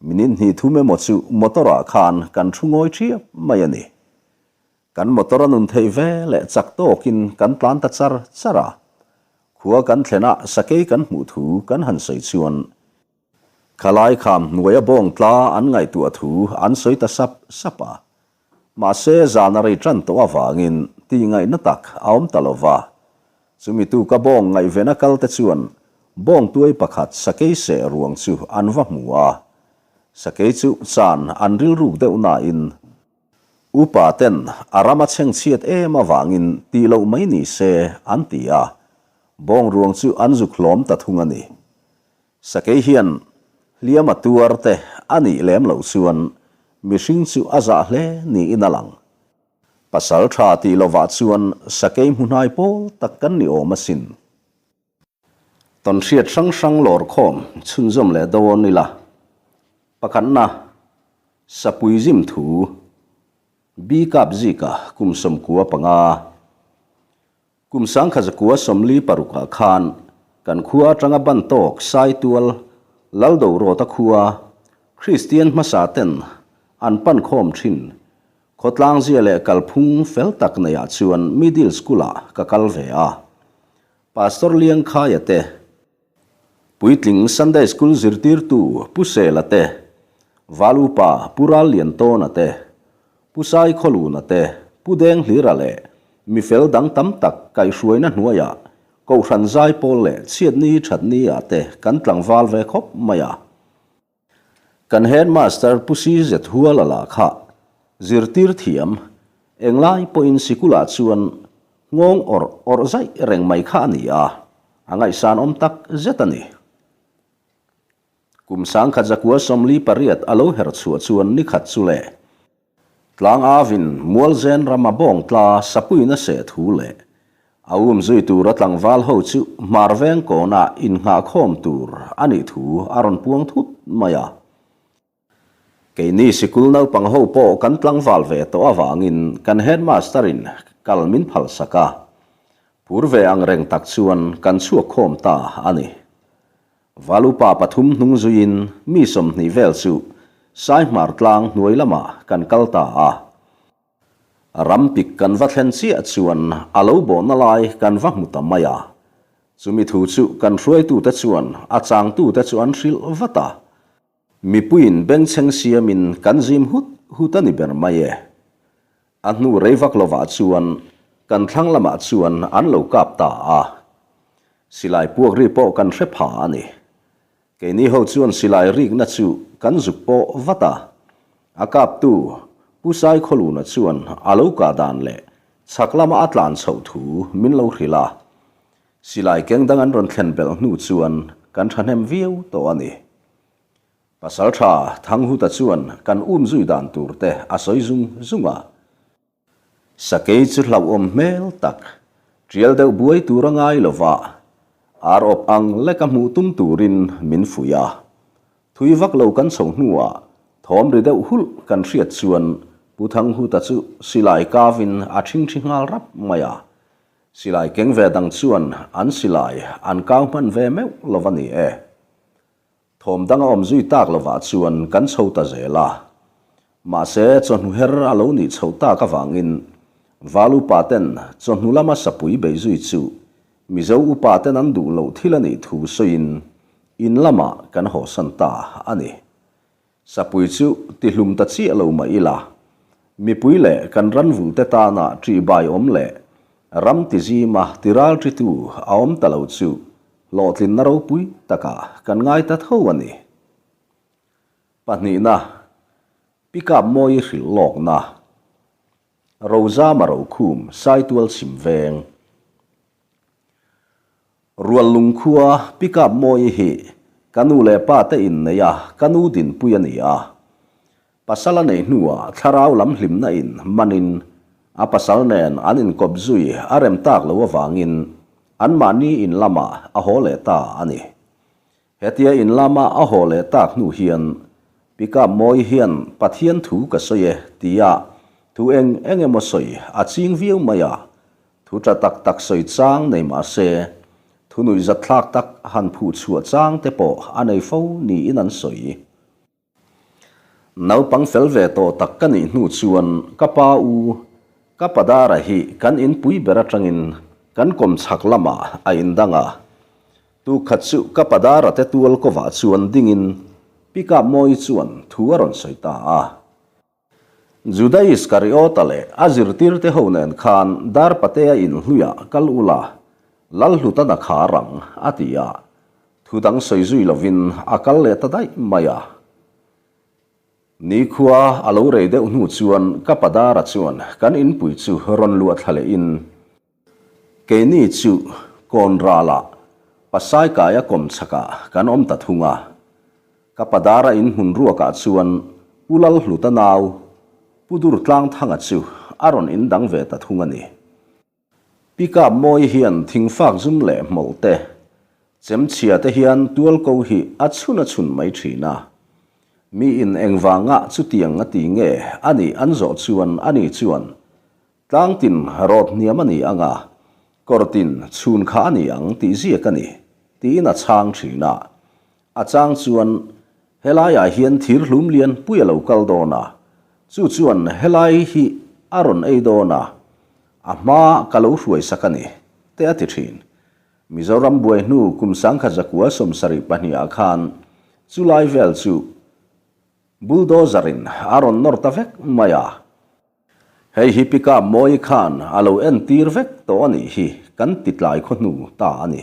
minute hnih thum emaw chu motor ah khan kan thu ngawi thiap mai a ni. Kan motor a nun theih ve leh chak tawkin kan tlan ta char char a, khua kan thlenah sakei kan hmuh thu kan han sawi chuan Khalai kham hnuaia bawng tla an ngaihtuah thu an sawi ta sap sap a. Mahse zan a rei tan tawh avangin tih ngaihna tak a awm ta lo va. Chumi tuka bawng ngaihvena kal te chuan bawng tuai pakhat sakei seh ruang chu an va hmu a. Sakei chu chan an rilruk deuh nain Upa ten a ram a chhengchhiat em avangin tih loh mai ni se an ti a, bawng ruang chu an zuk hlawm ta thung a ni. Sakei hian hliam a tuar te a nih lem loh chuan mihring chu a zah hle niin a lang. Pasal tha tih lovah chuan sakei hmu hnai pawl tak kan ni awm asin. Tawnhriat hrang hrang lawr khawm chhunzawm leh dawn ila. Pakhatna, Sapui zim thu, Bi kap zika kum 95. Kum 1946 ah khan kan khua atanga ban tawk Saitual Laldorawta khua Kristian hmasa ten an pan khawm thin. Khawtlang zia leh kalphung fel tak neiah chuan Middle School ah ka kal ve a. Pastor Liangkhaia te, Puitling Sunday School zirtirtu Pu Sela te, Val Upa Pu Ral Liantawna te, Pu Sai Khawluna te, Pu Deng Hlira leh mi fel dang tam tak kaihhruaina hnuaiah Kohhran Zaipawl leh Chhiatni Thatni ah te kan tlangval ve khawp mai a. Kan Headmaster Pu CZ Huala lah kha zirtir thiam, englai pawhin sikulah chuan nghawng awrh awrh zaih reng mai kha a ni a, a ngaihsan awm tak zet a ni. Kum 1948 a lo her chhuah chuan nikhat chu le Tlang avin Mualzen rama bawng tla sapuina seh thu leh a um zui tura tlangval ho chu hmar veng kawnah innghahkhawm tur a nih thu a rawn puang thut mai a. Keini sikul naupang ho pawh kan tlangval ve tawh avangin kan headmaster in kal min phalsak a, phur ve ang reng tak chuan kan chhuak khawm ta a ni. Val upa pathum hnung zuiin mi 20 vel chu. Saihmar tlang hnuai lamah kan kal ta a. Ram pik kan va thlen chiah chuan a lo bawhna lai kan va hmu ta mai a. Chumi thu chu kan hruaitute chuan a changtute chu an hrilh vat a. Mipuiin bengchheng siamin kan zim hut hut a ni ber mai e. A hnu rei vak lovah chuan kan thlang lamah chuan an lo kap ta a. Silai puak ri pawh kan hre pha a ni. Keini ho chuan silai rikna chu kan zuk pawh vat a. A kaptu Pu Saikhawluna chuan a lo kah dan leh chhak lama a tlan chhoh thu min lo hrilh a. Silai keng dang an rawn thlen belh hnu chuan kan thahnem viau tawh a ni. Pasaltha Thanghuta chuan kan um zui dan tur te a sawi zung zung a. Sakei chu hlauhawm hmel tak, tial deuh buai tur a ngai lo va, ar awp ang lek a hmuh tum turin min fuih a. Thui vak lo kan chho hnuah thawm ri deuh hulh kan hriat chuan Pu Thanghuta chu silai kavin a thingthi nghal rap mai a. Silai keng ve dang chuan an silai an kau hman ve meuh lo va ni e. Thawm dang a awm zui tak lovah chuan kan chho ta zel a. Mahse, chawhnu her a lo nih chhoh tak avangin Val upa ten chawhnu lama sapui bei zui chu Mizo upa ten an duh loh thil a nih thu sawiin in lamah kan hawsan ta a ni. Sapui chu tihlum ta chiah lo mah ila, mipui leh kan ranvulhte tana ṭihbai awm leh ram tizima tiralṭitu a awm ta lo chu hlawhtlinna ropui takah kan ngai ta tho a ni. Pahnihna, Pickup mawi hrilh lawkna, Rozama Rokhum Saitual chhim veng. Rual lungkhua pickup mawi hi ka nu leh pa te innei a, ka nu dinpui a ni a. Pasal a neih hnuah thlarau lam hlimna in manin a pasal nen an inkawp zui a rem tak lo avangin anmahni in lamah a haw leh ta a ni. Hetia in lama a haw leh tak hnu hian pickup mawi hian Pathian thu ka sawi e tia thu eng eng emaw sawi a ching viau mai a, thu tha tak tak sawi chang nei mah se thu nuihzat thlak tak han phuh chhuah chang te pawh a nei fo niin an sawi. Naupang fel ve tawh tak ka nih hnu chuan ka pa u, ka Padara hi kan inpui ber atangin kan kawmchhak lamah a indang a. Tukhat chu ka Padara te tual kovah chuan dingin Pickup Mawi chuan thu a rawn sawi ta a. Juda Iskariota leh a zirtirte ho nen khan Darpatea inhluiah kal ula, Lalhlutana kha rang, a ti a. Thu dang sawi zui lovin a kal leh ta daih mai a. Nikhua a lo rei deuh hnu chuan ka Padara chuan kan inpui chu rawn luah thla lehin, Keini chu kawn ralah Pasai kaia kawm chhakah kan awm ta thung a. Ka Padara in hmun ruakah chuan Pu Lalhluta nau Pu Durtlangthanga chu a rawn indang ve ta thung a ni. Pickup mawi hian thingfak zum leh hmawlh te, chemchhia te hian tual ko hi a chhun a chhun mai thin a. Mi in engvanga chutiang a ti nge a nih an zawh chuan ani chuan Tlangtin rawt hniam a ni ang a, kawrtin chhun kha a ni ang tih ziak a ni, tiin a chhang thin a. A chang chuan, Helaiah hian thir hlum lian pui a lo kal dawn a, chu chuan helai hi a rawn ei dawn a, a hma ka lo hruaisak a ni, te a ti thin. Mizoram buai hnu kum 1972 ah khan chulai vel chu bulldozer in a rawn nawr ta vek mai a. Hei hi pickup mawi khan a lo entir vek tawh a nih hi kan ti tlai khaw hnu ta a ni.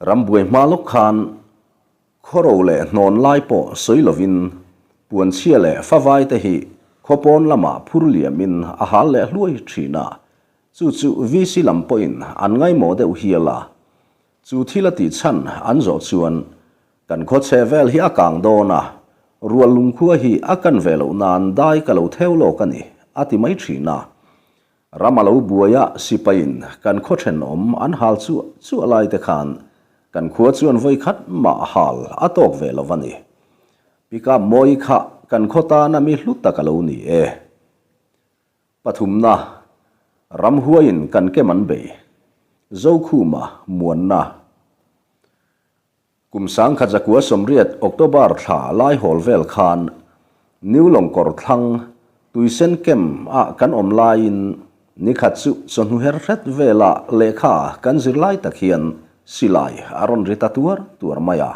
Rambuai hma lawk khan khawro leh hnawn lai pawh sawi lovin puanchhia leh favai te hi khaw pawn lamah phur liamin a hal leh hluai thin a, chu chu VC lam pawhin an ngaimawh deuh hial a. Chu thil a tih chhan an zawh chuan Kan khaw chhe vel hi a kang dawn a, rual lungkhua hi a kan ve loh nan dai ka lo theu lawk a ni, a ti mai thin a. Ram a lo buai a, sipaiin kan khaw thenawm an hal chuah chuah lai te khan kan khua chuan vawi khat mah hal a tawk ve lo a ni. Pickup mawi kha kan khaw tana mi hlu tak a lo ni e. Pathumna, Ramhuaiin kan kem an bei. Zokhuma muanna. Kum 1980 October thla laihawl vel khan New Lawngkawr thlang Tuisen Camp ah kan awm laiin nikhat chu chawhnu her hret vela lehkha kan zir lai tak hian silai a rawn ri ta tuar tuar mai a.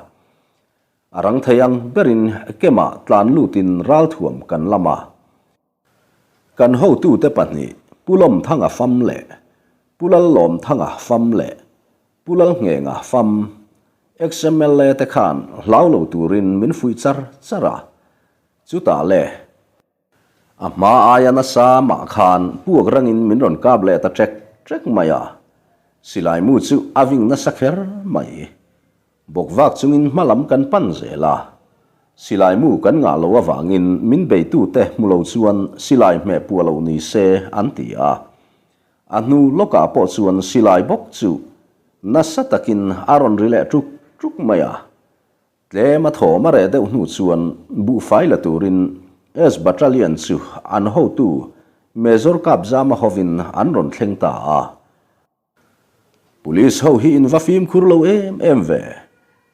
A rang thei ang berin camp ah tlan lutin ralthuam kan lam a. Kan hotute pahnih Pu Lawmthanga fam leh Pu Lallawmthanga fam leh Pu Lalnghenga fam ex-MLA te khan hlau lo turin min fuih char char a. Chutah le, a hma aia nasa mah khan puak rangin min rawn kap leh ta ṭek ṭek mai a. Silai mu chu a ving nasa kher mai. Bawkvak chungin hma lam kan pan zel a, silai mu kan ngah loh avangin min beitute hmu lo chuan silai hmeh puah loh ni se an ti a. A hnu lawkah pawh chuan silai bawk chu nasa takin a rawn ri leh ṭuk ṭuk mai a. Tlem a thawm a reh deuh hnu chuan buhfai la turin S Battalion chu an hotu Major Kapzama hovin an rawn thleng ta a. Police ho hi in va fimkhur lo em em ve.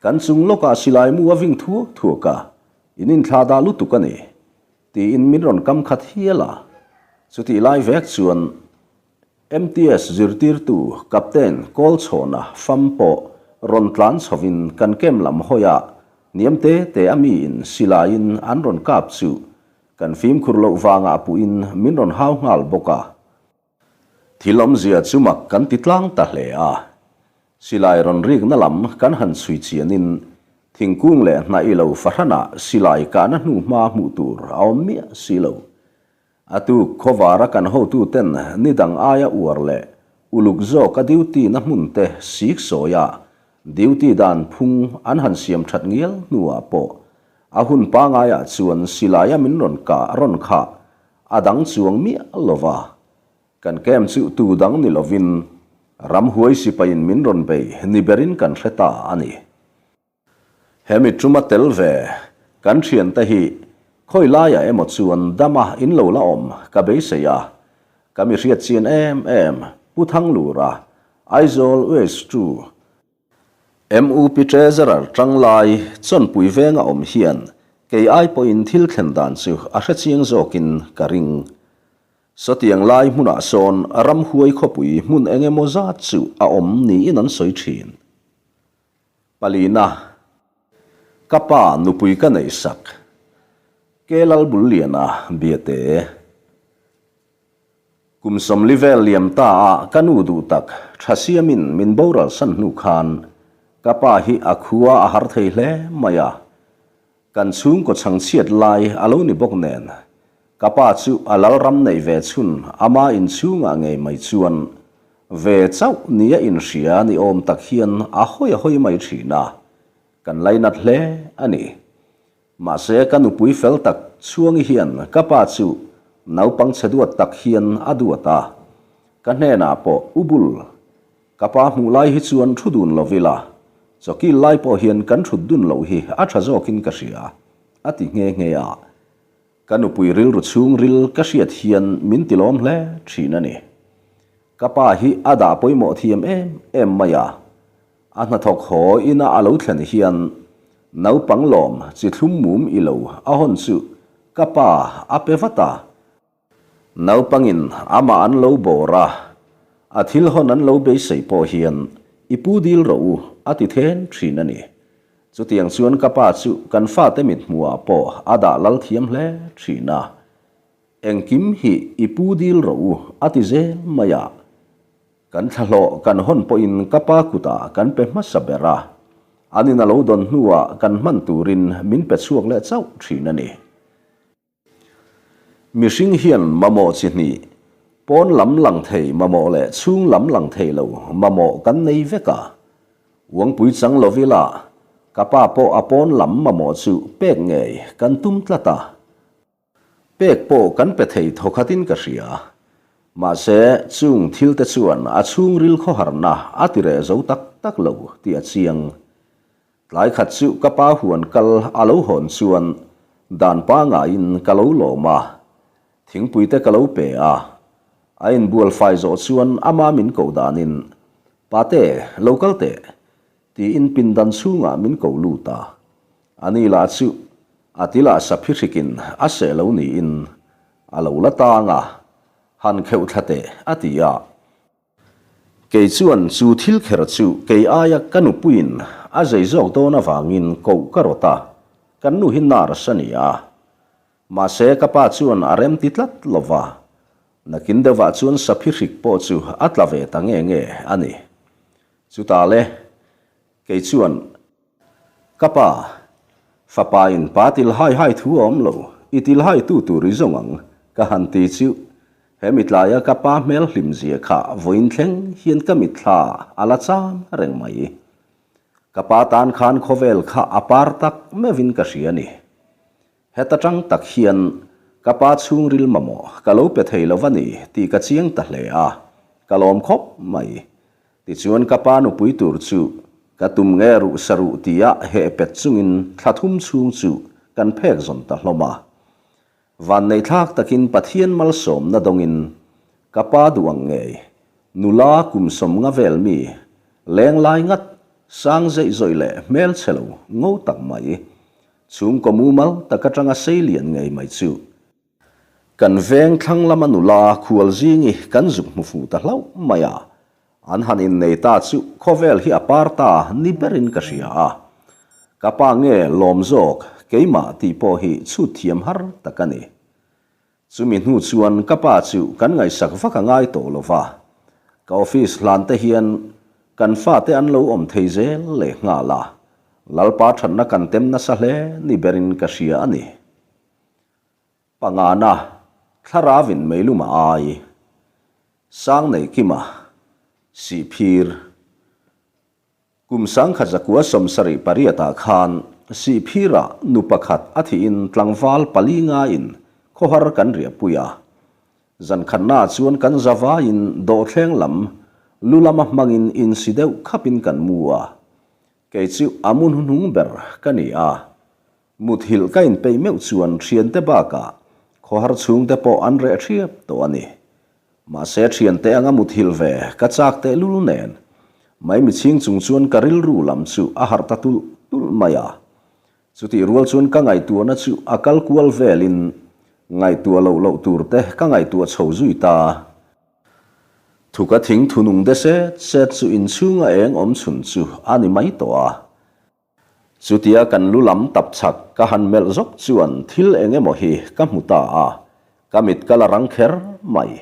Kan chung lawkah silai mu a ving thuak thuak a, in inthlah dah lutuk a ni, tiin min rawn kam khat hial a. Chutih lai vek chuan MTS zirtirtu Captain Kawlchhawna fam pawh rawn tlan chhovin kan camp lam hawiah hniam te te a miin silaiin an rawn kap chu kan fimkhur loh vangah puhin min rawn hau nghal bawk a. Thil awmzia chu mak kan ti tlang ta hle a. Silai rawn rikna lam kan han chhui chianin thingkung leh hnah i lo fahranah silai kahna hnu hma hmuh tur a awm miah si lo. A tuk khawvara kan hotuten ni dang aia uar leh uluk zawk a duty na hmun te sik sawia duty dan phung an han siam that ngial hnuah pawh a hun pangaiah chuan silaia min rawn kah rawn khah A dang chuang miah lo va, kan camp chu tu dang ni lovin ramhuai sipaiin min rawn bei ni berin kan hre ta a ni. Hemi tuma tel ve kan thiante hi khawi laiah emaw chuan dama in lo la awm ka beisei a, ka mi hriat chian em em Pu Thanglura, Aizawl West 2, MUP Treasurer Tanglai Chawnpui venga awm hian kei ai pawhin thil thlen dan chu a hre chiang zawkin ka ring. Sawtiang lai hmunah sawn ramhuai khawpui hmun eng emaw zat chu a awm niin an sawi thin. Palina, Ka pa nupui ka neihsak, Kelalbulliana Biate. Kum 40 vel liam ta a ka nu duh tak tha siamin min boral san hnu khan ka pa hi a khua a har thei hle mai a, kan chhungkaw chhangchhiat lai a lo ni bawk nen ka pa chu a lalram neih ve chhun ama inchhungah ngei mai chuan ve chauh nia inhria ni awm tak hian a hawi a hawi mai thin a, kan lainat hle a ni. Mahse ka nupui fel tak Chhuangi hian ka pa chu naupang chhe duat tak hian a duat a, ka hnenah pawh u bul ka pa hmuh lai hi chuan thu dun lo ila, chawkil lai pawh hian kan thut dun loh hi a tha zawkin ka hria, a ti nghe nghe a. Ka nupui rilru chhungril ka hriat hian min tilawm hle thin a ni. Ka pa hi a dah pawimawh thiam em em mai a, A hnathawk haw ina a lo thlen hian naupang lawm chi thlum mum i lo a hawn chu ka pa a pe vat a. Naupangin amah an lo bawr a, a thil hawn an lo beisei pawh hian i pu dil rawh u a ti then thin a ni. Chutiang chuan ka pa chu kan fate mithmuhah pawh a dah lal thiam hle thin a. Engkim hi i pu dil rawh u a ti zel mai a. Kan thlahlawh kan hawn pawhin ka pa kutah kan pe hmasa ber a, an in a lo dawn hnuah kan hman turin min pe chhuak leh chauh thin a ni. Mihring hian mamawh chi hnih, pawn lam lang thei mamawh leh chhung lam lang thei lo mamawh kan nei vek a. Uangpui chang lo ila, ka pa pawh a pawn lam mamawh chu pek ngei kan tum tlat a. Pek pawh kan pe thei thawkhatin ka hria. Mahse, chung thilte chuan a chhungril khawharna a ti reh zo tak tak lo tih a chiang. Tlai khat chu ka pa huan kal a lo hawn chuan dan pangaiin ka lo lawm a, thingpuite ka lo pe a. A inbual fai zawh chuan ama min koh danin, Pate, lo kal teh. Tiin pindan chhungah min ko lut a. Ani lah chu a tilah saphi hrikin a seh lo niin a lo la tang a, han kheuh thla teh a ti a. Kei chuan chu thil kher chu kei aia ka nupuiin a zei zawk dawn avangin koh ka rawt a, kan nu hi nurse a ni a. Mahse ka pa chuan a rem ti tlat lo va, nakin deuhah chuan saphi hrik pawh chu a tla ve ta nge nge a ni. Chutah le, kei chuan. Ka pa, fapa in pa til hai hai thu a awm lo, i til hai tu tur i zawng ang, ka han ti chu. He mitlaia ka pa hmel hlim zia kha vawiin thleng hian ka mitthla a la cham reng mai. Ka pa tan khan khawvel kha a par tak meuhin ka hria a ni. Heta tang tak hian ka pa chhungril mamawh ka lo pe thei lo va ni tih ka chiang ta hle a, ka lawm khawp mai. Tichuan ka pa nupui tur chu ka tum nge ruh sa ruh tia heh pet chungin thla thum chhung chu kan phek zawn ta hlawm a. Vanneihthlak takin Pathian malsawmna dawngin ka pa duh ang ngei, nula kum sawmnga vel mi, lenglai ngat, sang zeih zawih leh hmelchhe lo ngo tak mai, Chhungkaw mumal tak atanga sei lian ngei mai chu kan veng thlang lama nula khual zingi kan zuk hmu fuh ta hlauh mai a, an han innei ta chu khawvel hi a par ta ni berin ka hria a, ka pa nge lawm zawk keimah tih pawh hi chhut thiam har tak a ni. Chumi hnu chuan ka pa chu kan ngaihsak vak a ngai tawh lo va, ka office hlan te hian kan fate an lo awm thei zel leh nghal a, Lalpa thatna kan tem nasa hle ni berin ka hria a ni. Pangana, Thlarauin meilum a ai. Sang nei kima, Sihphir. Kum sangkhat zakua 78 ah khan Sihphirah nu pakhat a thihin tlangval pali ngaiin khawhar kan riahpui a. Zan khatnaah chuan kan zavaiin dawhthleng lam lu lama hmangin insi deuh khapin kan mu a. Kei chu a mu hnuhnung ber ka ni a. Muthilh ka inpeih meuh chuan thiante bakah khawhar chhungte pawh an reh thiap tawh a ni. Mahse thiante anga muthilh ve ka chak tehlul nen maimi chhing chung chuan ka rilru lam chu a harh ta tulh tulh mai a. Chutih rual chuan ka ngaihtuahna chu a kal kual velin ngaihtuah loh loh tur te ka ngaihtuah chho zui ta. Thuka thing thunung de set set chu inchhunga eng awm chhun chu a ni mai tawh a. Chutia kan lu lam tap chak ka han melh zawk chuan thil eng emaw hi ka hmu ta a, ka mit ka la rang kher mai.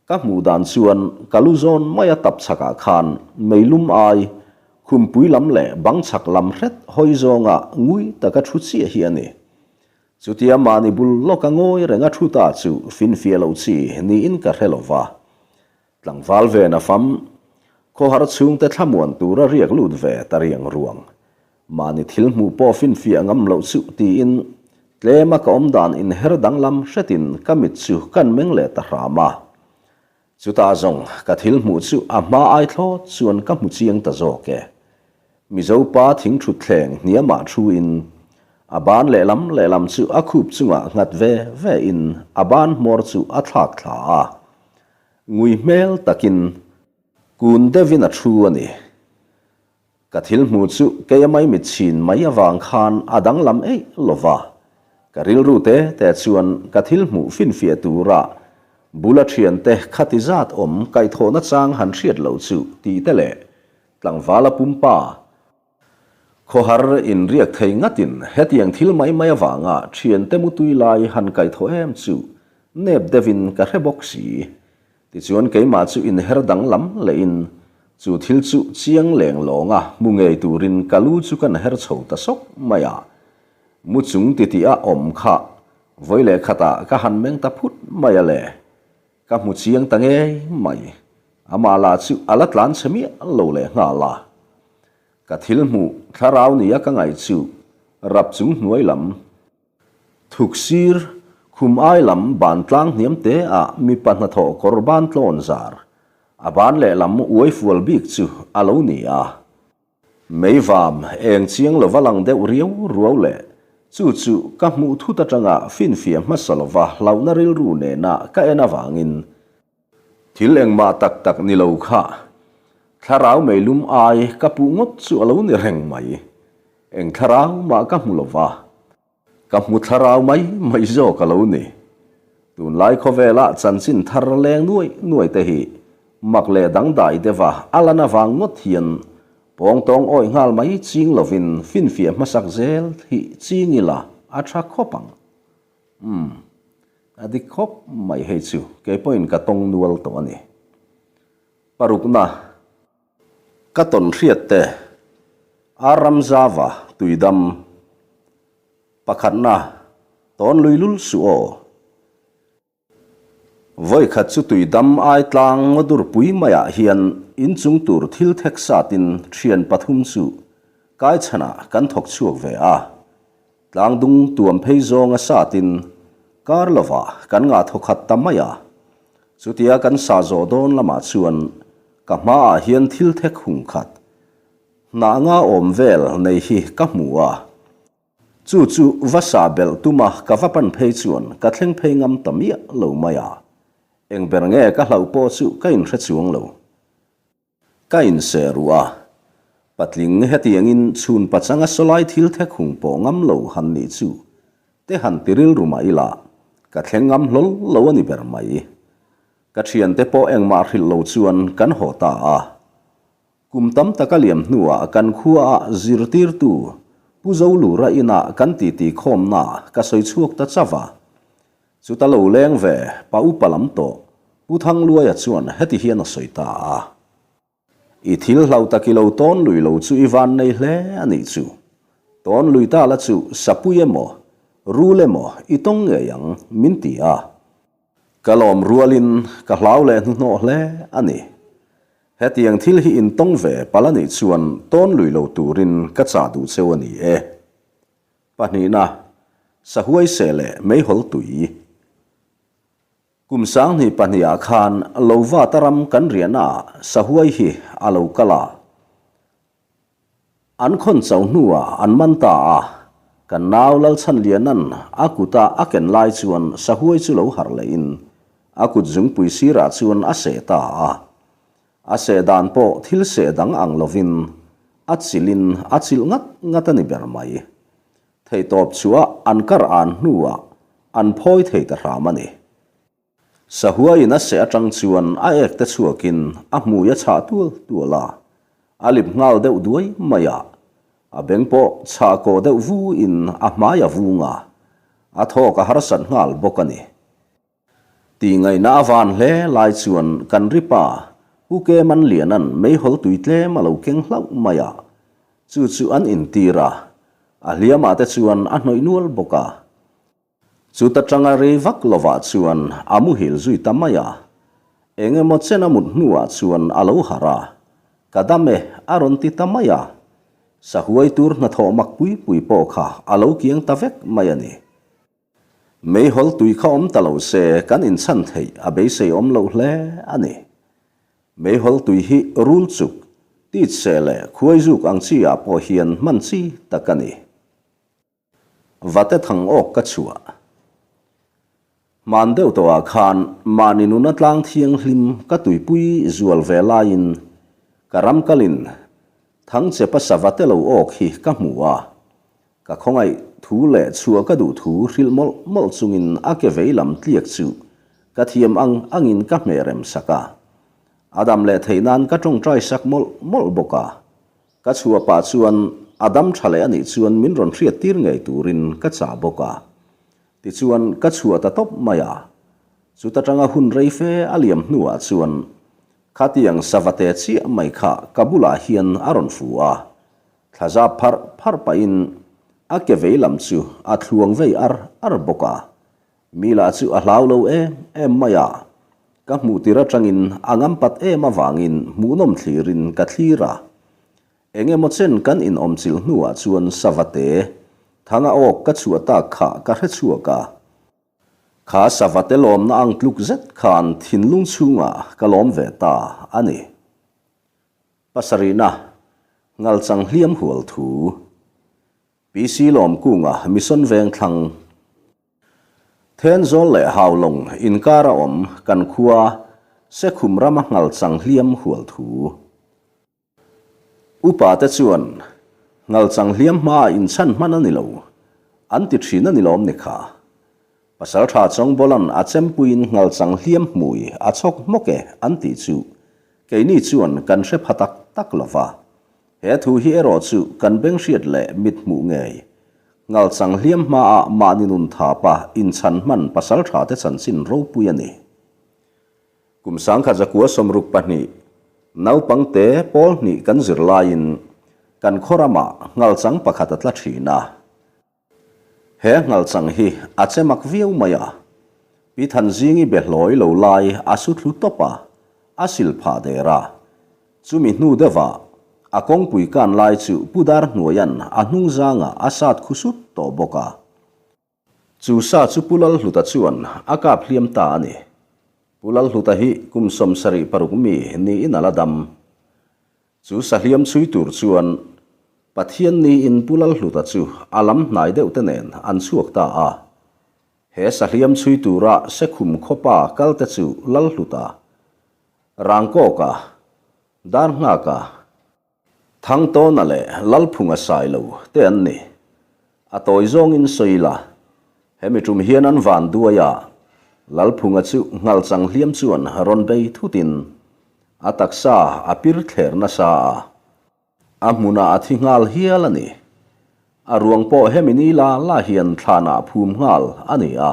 Ka hmuh dan chuan ka lu zawn maia tap chakah khan meilum ai, khumpui lam leh bang chhak lam hret hawi zawnga ngui taka thu chiah hi a ni. Chutia mahni bul lawka ngawi renga thu ta chu finfiah loh chi niin ka hre lo va. Tlangval ve na fam, khawhar chhungte thlamuan tura riak lut ve ta riang ruang. Mahni thil hmuh pawh finfiah ngam loh chu tiin tlema ka awm dan inher danglam hretin ka mit chu kan meng leh ta hram a. Chutah zawng ka thil hmuh chu a hma ai thlawt chuan ka hmu chiang ta zawk e. Mizo pa thingthutthleng hniamah thu in a ban lehlam lehlam chu a khup chungah nghat ve ve in a ban hmawr chu a thlak thla a. Ngui hmel takin kun deuhin a thu a ni. Ka thil hmuh chu keia mai mit chhin mai avang khan a danglam eih lo va. Ka rilru te te chuan ka thil hmuh finfiah tura bula thiante khati zat awm kaihthawhna chang han hriat loh chu tih te leh tlangvala pumpa Khawhar inriak thei ngatin hetiang thil mai mai avanga thiante mutui lai han kaihthawh em chu nep deuhin ka hre bawk si. Tichuan keimah chu inher danglam lehin chu thil chu chiang leng lawnga hmu ngei turin ka lu chu kan her chho ta sawk mai a. Mu chung titih a awm kha vawi leh khatah ka han meng ta phut mai a le. Ka hmu chiang ta ngei mai. Amah lah chu a la tlan chhe miah lo leh nghal a. Ka thil hmuh thlarau nia ka ngaih chu rap chung hnuai lam, thuk sir, khum ai lam ban tlang hniam te ah mipa hnathawh kawr ban tlawn zar, a ban lehlam uai fual bik chu a lo ni a. Meivam eng chiang lova lang deuh riau ruau leh chu chu ka hmuh thut atanga finfiah hmasa lova hlauhna rilru nena ka en avangin thil engmah tak tak ni lo kha. Thlarau meilum ai ka puh ngawt chu a lo ni reng mai. Eng thlarau mah ka hmu lo va. Ka hmu thlarau mai mai zawk a lo ni. Tunlai khawvela chanchin thar leng nuai nuai te hi mak leh dangdai deuha a lan avang ngawt hian pawngtawng awih nghal mai ching lovin finfiah hmasak zel hi ching ila a tha khawp ang. Umm, a dik khawp mai hei chu kei pawhin ka tawng nual tawh a ni. Parukna, ka tawn hriat te, Ar Ramzava tuidam, pakhatna, tawn lui lul suh aw. Vawikhat chu tuidam ai tlang ngaw dur pui maiah hian inchung tur thil thek satin thian pathum chu kaichhanah kan thawk chhuak ve a. Tlangdung tuam phei zawnga satin kar lovah kan ngah thawkhat ta mai a. Chutia kan sa zawh dawn lamah chuan ka hmaah hian thil thek hung khat, hnah nga awm vel nei hi ka hmu a. Chu chu va sa belh tuma ka va pan phei chuan ka thleng phei ngam ta miah lo mai a. Eng ber nge ka hlauh pawh chu ka inhre chuang lo. Ka inse ruh a, patling hetiangin chhun pachanga sawlai thil thek hung pawh ngam lo han nih chu te han ti rilru mah ila, ka thleng ngam hlawl lo a ni ber mai. Ka thiante pawh engmah hrilh lo chuan kan haw ta a. Kum tam taka liam hnuah kan khuaah zirtirtu Pu Zolura inah kan titi khawmna ka sawi chhuak ta chauh a. Chuta lo leng ve, pa upa lam tawh, Pu Thangluaia chuan heti hian a sawi ta a. I thil hlau tak i lo tawn lui lo chu i van nei hle a nih chu. Tawn lui ta la chu sapui emaw, rul emaw i tawng ngei ang, min ti a. Ka lawm rualin ka hlau leh hnuhnawh hle a ni. Hetiang thil hi in tawng ve palh a nih chuan tawn lui lo turin ka chah duh cheu a ni e. Pahnihna, sahuai seh leh meihawl tui. Kum 2002 ah khan Lovata ram kan riahna ah sahuai hi a lo kal a. An khawn cho hnuah an man ta a, kan nau Lalchhanliana'n a kuta a ken lai chuan sahuai chu lo harh lehin a kut zungpui sirah chuan a seh ta a. A seh dan pawh thil seh dang ang lovin a chilhin a chilh ngat ngat a ni ber mai. Theihtawp chhuah an kar an hnuah an phawi thei ta hram a ni. Sahuaiin a seh atang chuan a ek te chhuakin a hmui a chhah tual tual a, a lip nghal deuh duai mai a. A beng pawh chhah kawh deuh vuin a hmai a vung a, a thawk a harsat nghal bawk a ni. Tih ngaihna a van hle lai chuan kan ri pa Pu Keman Liana'n meihawl tui tlem a lo keng hlauh mai a, chu chu an intir a, a hliamah te chuan a hnawih nual bawk a. Chuta tanga rei vak lovah chuan a muhil zui ta mai a, eng emaw chen a mut hnuah chuan a lo harh a, ka dam e a rawn ti ta mai a, sahuai tur hnathawh mak pui pui pawh kha a lo kiang ta vek mai a ni. Meihawl tui kha awm ta lo se kan inchhan theih a beisei awm loh hle a ni. Meihawl tui hi rul chuk, tit seh leh khuai zuk ang chi ah pawh hian hman chi tak a ni. Vate thang awk ka chhuah. Hman deuh tawhah khan mahni nuna tlang thianghlim ka tuipui zual ve laiin ka ram kalin Thangchepa savate lo awk hi ka hmu a. Ka khawngaih thu leh chhuah ka duh thu hrilh mawlh mawlh chungin a ke vei lam tliak chu ka thiam ang angin ka hmeh rem sak a. A dam leh theih nan ka tawngtai sak mawlh mawlh bawk a. Ka chhuah pah chuan a dam tha leh a nih chuan min rawn hriat tir ngei turin ka chah bawk a. Tichuan ka chhuah ta tawp mai a. Chuta tanga hun rei fe a liam hnuah chuan khatiang savate chiah mai kha ka bulah hian a rawn fu a. Thla zap pharh pharh pahin a ke vei lam chu a thluang vei ar ar bawk a. Mi lah chu a hlau lo em em mai a. Ka hmuh tir atangin a ngam pat em avangin hmuhnawm thlirin ka thlir a. Eng emaw chen kan inawm chilh hnuah chuan savate thanga awk ka chhuah tak kha ka hre chhuak a. Kha savate lawmna ang tluk zet khan thinlung chhungah ka lawm ve ta a ni. Pasarihna, Ngalchang hliam hual thu. PC Lawmkunga Mission Vengthlang. Thenzawl leh Haulawng inkara awm kan khua Sekhum rama Ngalchang hliam hual thu. Upate chuan, Nghalchang hliam hmaah inchhan hman a ni lo, an ti thin a ni lawm ni kha. Pasaltha Chawngbawla'n a chempuiin Nghalchang hliam hmui a chhawk hmawk e an tih chu keini chuan kan hre pha tak tak lo va. He thu hi erawh chu kan beng hriat leh mit hmuh ngei. Nghalchang hliam hmaah mahni nun thapa inchhan hman pasalthate chanchin ropui a ni. Kum 1962, naupangte pawl hnih kan zir laiin kan khaw ramah nghalchang pakhat a tla thin a. He nghalchang hi a che mak viau mai a, Pi Thanzingi be hlawi lo lai a su thlu tawp a, a sil phah der a. Chumi hnu deuhah a kawngpui kan lai chu Pu Darhnuaia'n a hnungzangah a sat khu sut tawh bawk a. Chu sa chu Pu Lalhluta chuan a kap hliam ta a ni. Pu Lalhluta hi kum 76 mi niin a la dam. Chu sa hliam chhui tur chuan Pathian niin Pu Lalhluta chu a lam hnai deuh te nen an chhuak ta a. He sa hliam chhui tura Sekhum khawpa kal te chu Lalhluta, Rangkawka, Darnghaka, Thangtawna leh Lalphunga Sailo te an ni. A tawi zawngin sawi ila, hemi tum hian an van duai a, Lalphunga chu nghalchang hliam chuan rawn bei thutin a taksa a pir thler nasa a, a hmunah a thi nghal hial a ni. A ruang pawh hemi ni la la hian thlanah phum nghal a ni a.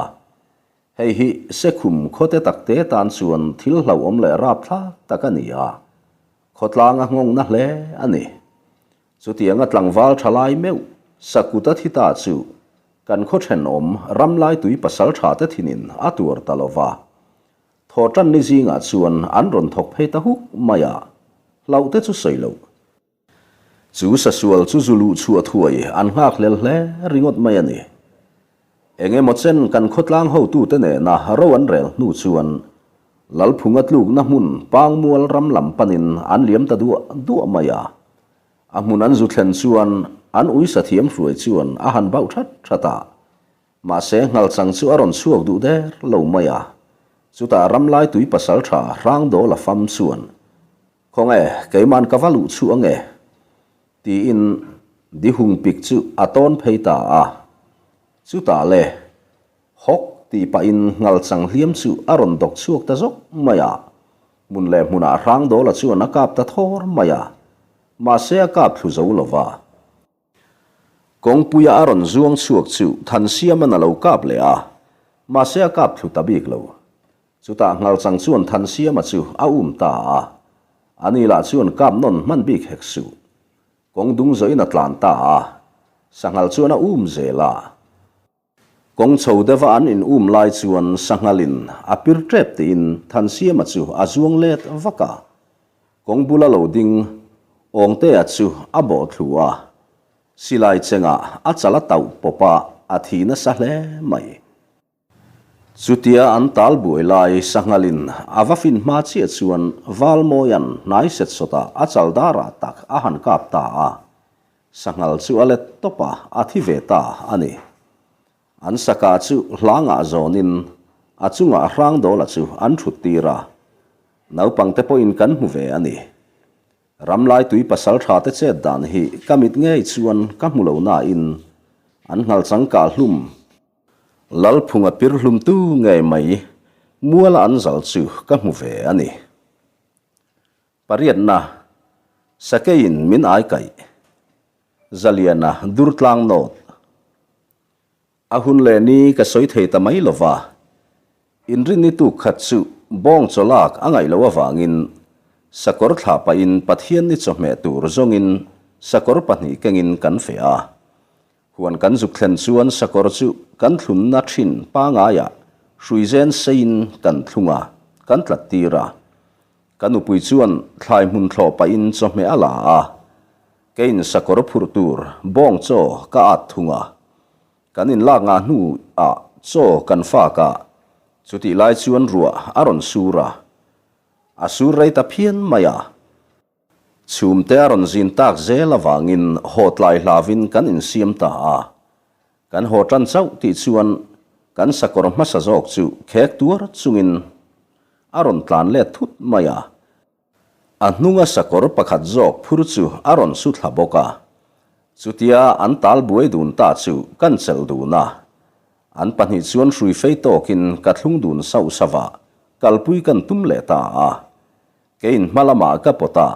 Hei hi Sekhum khawte takte tan chuan thil hlauhawm leh rapthlak tak a ni a, khawtlang a nghawngna hle a ni. Chutianga tlangval tha lai meuh Sakuta thi ta chu kan khaw thenawm Ramlaitui pasal tha te thinin a tuar ta lo va. Thawhtanni zingah chuan an rawn thawk phei ta huk mai a, hlauh te chu sawi loh. Chu sasual chu zu luh chhuah thuai an nghak hlel hle ringawt mai a ni. Eng emaw chen kan khawtlang hotute nena ro an rel hnu chuan Lalphunga tlukna hmun Pangmual ram lam panin an liam ta duah duah mai a. A hmun an zu thlen chuan an uisa thiam hruai chuan a han bauh that that a. Mahse nghalchang chu a rawn chhuak duh der lo mai a. Chutah Ramlaitui pasaltha Hrangdawla fam chuan Khawnge, keiman ka va luh chhuah ange? tiin di hung pik chu a tawn phei ta a. Chutah le, hawk tih pahin nghalchang hliam chu a rawn dawk chhuak ta zawk mai a. Hmun leh hmunah Hrangdawla chuan a kap ta thawr mai a, mahse a kap thlu zo lo va. Kawngpuia a rawn zuang chhuak chu Thansiama'n a lo kap leh a, mahse a kap thlu ta bik lo. Chutah Nghalchang chuan Thansiama chu a um ta a, ani lah chuan kap nawn hman bik hek suh. Kawng dung zawhin a tlan ta a, Sanghal chuan a um zel a. Kawng chho deuha an in um lai chuan Sanghalin a pir tep tiin Thansiama chu a zuang let vak a. Kawng bula lo ding Awngtea chu a bawh thlu a, silai chengah a chal a tauh pawp a, a thi nasa hle mai. Chutia an tal buai lai Sanghalin a va fin hma chiah chuan Valmawia'n hnai set sawtah a chal darah tak a han kap ta a. Sanghal chu a let tawp a, a thi ve ta a ni. An saka chu hlangah zawnin a chungah Hrangdawla chu an thut tir a. Naupangte pawhin kan hmu ve a ni. Ramlaitui pasaltha te chet dan hi ka mit ngei chuan ka hmu lo nain an nghalchang kah hlum Lalphunga pir hlumtu ngei mai muala an zal chu ka hmu ve a ni. Pariatna, Sakeiin min ai kaih. Zaliana Durtlang North. A hun leh ni ka sawi thei ta mai lo va. Inrinni tuk khat chu bawng chaw lak a ngaih loh avangin sakawr thlah pahin Pathianni chawhmeh tur zawngin sakawr pahnih kengin kan feh a. Huan kan zuk thlen chuan sakawr chu kan thlunna thin pangaiah hruizen seiin kan thlung a, kan tlat tir a. Ka nupui chuan thlai hmun thlawh pahin chawhmeh a la a, keiin sakawr phurh tur bawng chaw ka at thung a. Kan inlak ngah hnuah chaw kan fak a, chutih lai chuan ruah a rawn sur a, a sur rei ta phian mai a. Chhumte a rawn zin tak zel avangin haw tlai hlavin kan insiam ta a. Kan haw tan chauh tih chuan kan sakawr hmasa zawk chu khek tuar chungin a rawn tlan let thut mai a. A hnunga sakawr pakhat zawk phur chu a rawn su thla bawk a. Chutia an tal buai dun ta chu kan chelh dun a. An pahnih chuan hrui fei tawkin ka thlung dun sauh sauh a, kalpui kan tum leh ta a. Keiin hma lamah ka pawt a,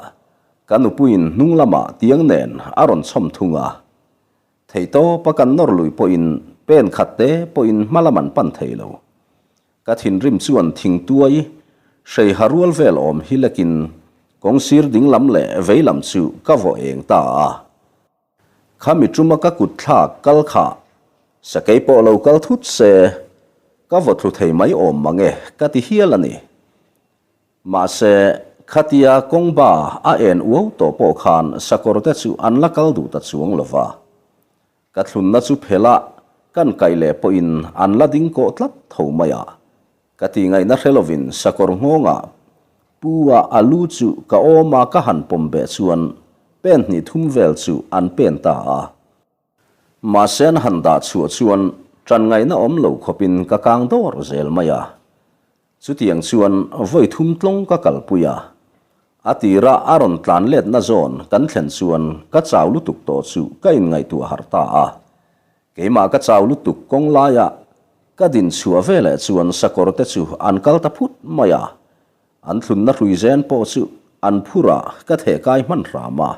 ka nupuiin hnung lamah tiang nen a rawn chhawm thung a. Theihtawpa kan nawr lui pawhin pen khat te pawhin hma lam an pan thei lo. Ka thinrim chuan thingtuai hreiha rual vel awm hi lekin kawngsir dinglam leh veilam chu ka vaw eng ta a. Khami tuma ka kut thlak kal kha sakei pawh lo kal thut se ka vaw thlu thei mai awm mang e ka ti hial a ni. Mahse, khatia kawng ba a en uau tawh pawh khan sakawr te chu an la kal duh ta chuang lo va. Ka thlunna chu phela kan kaih leh pawhin an la ding kawh tlat tho mai a. Ka tih ngaihna hre lovin sakawr nghawngah pu a a lu chu ka awm a ka han pawm beh chuan pen hnih thum vel chu an pen ta a. Mahse an han dah chhuah chuan ṭan ngaihna awm lo khawpin ka kang dawr zel mai a. Chutiang chuan vawi thum tlawng ka kalpui a, a tira a rawn tlan letna zawn kan thlen chuan ka chau lutuk tawh chu ka inngaihtuah harh ta a. Keimah ka chau lutuk kawng laia ka din chhuah veleh chuan sakawr te chu an kal ta phut mai a, an thlunna hrui zen pawh chu an phur a ka theh kai hman hram a,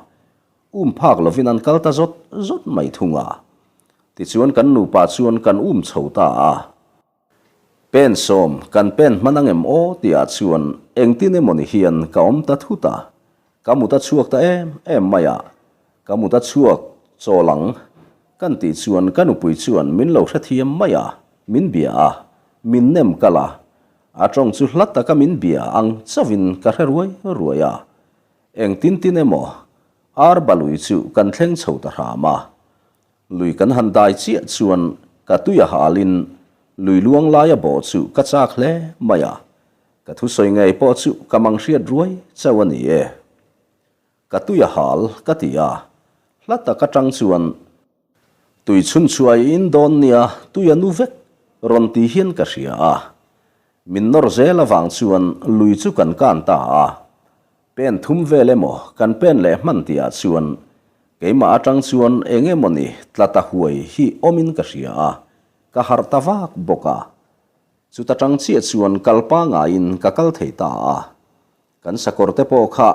um phak lovin an kal ta zawt zawt mai thung a. Tichuan kan nupa chuan kan um chho ta a. Pen sawm, kan pen hman ang em aw tihah chuan engtin emawni hian ka awm ta thut a, ka mut a chhuak ta em em mai a, ka mut a chhuak chawl ang kan tih chuan ka nupui chuan min lo hrethiam mai a, min bia a, min nem kal a, a tawng chu hla taka min bia ang chauhin ka hre ruai ruai a, engtin tin emaw arba lui chu kan thleng chho ta hram a. Lui kan han dai chiah chuan ka tui a halin lui luang laia bawh chu ka chak hle mai a, ka thusawi ngei pawh chu ka mang hriat ruai chauh a ni e. Ka tui a hal ka ti a, hla tak atang chuan tui chhun chhuai in dawn nia tui a nu vek rawn ti hian ka hria a, min nawr zel avang chuan lui chu kan kan ta a, Pen thum vel emaw kan pen leh hman tihah chuan keimah atang chuan eng emawni tla ta huai hi awmin ka hria a, ka harh ta vak bawk a. Chuta tang chiah chuan kal pangaiin ka kal thei ta a. Kan sakawr te pawh kha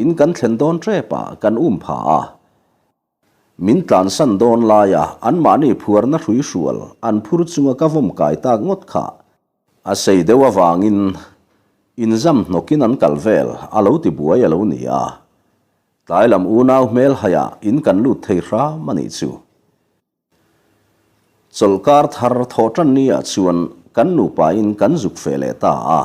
in kan thlen dawn tep ah kan um pha a. Min tlansan dawn laia anmahni phuarna hrui hrual an phur chunga ka vawm kai tak ngawt kha A sei deuh avangin inzam hnawkin an kal vel a lo ti buai a lo ni a. Tlai lam unau hmel haiah in kan lut thei hram a nih chu. Chawlhkar thar thawh tan ni ah chuan kan nupain kan zuk fe leh ta a.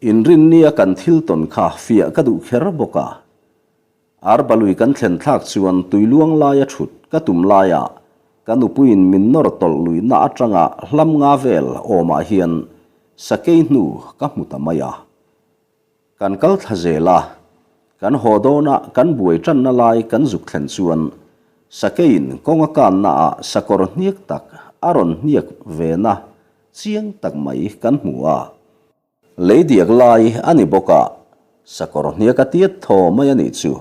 Inrinnia kan thil tawn kha fiah ka duh kher bawk a. Arba lui kan thlen thlak chuan tui luang laia thut ka tum laia ka nupuiin min nawr tawlh luihna atanga hlam nga vel awmah hian sakei hnu ka hmu ta mai a. Kan kal thla zel a, kan haw dawna kan buai tanna lai kan zuk thlen chuan sakeiin kawng a kanna ah sakawr hniak tak a rawn hniak ve na Chiang tak mai kan hmu a, lei diak lai a ni bawk a, sakawr hniak a tiat thaw mai a nih chu.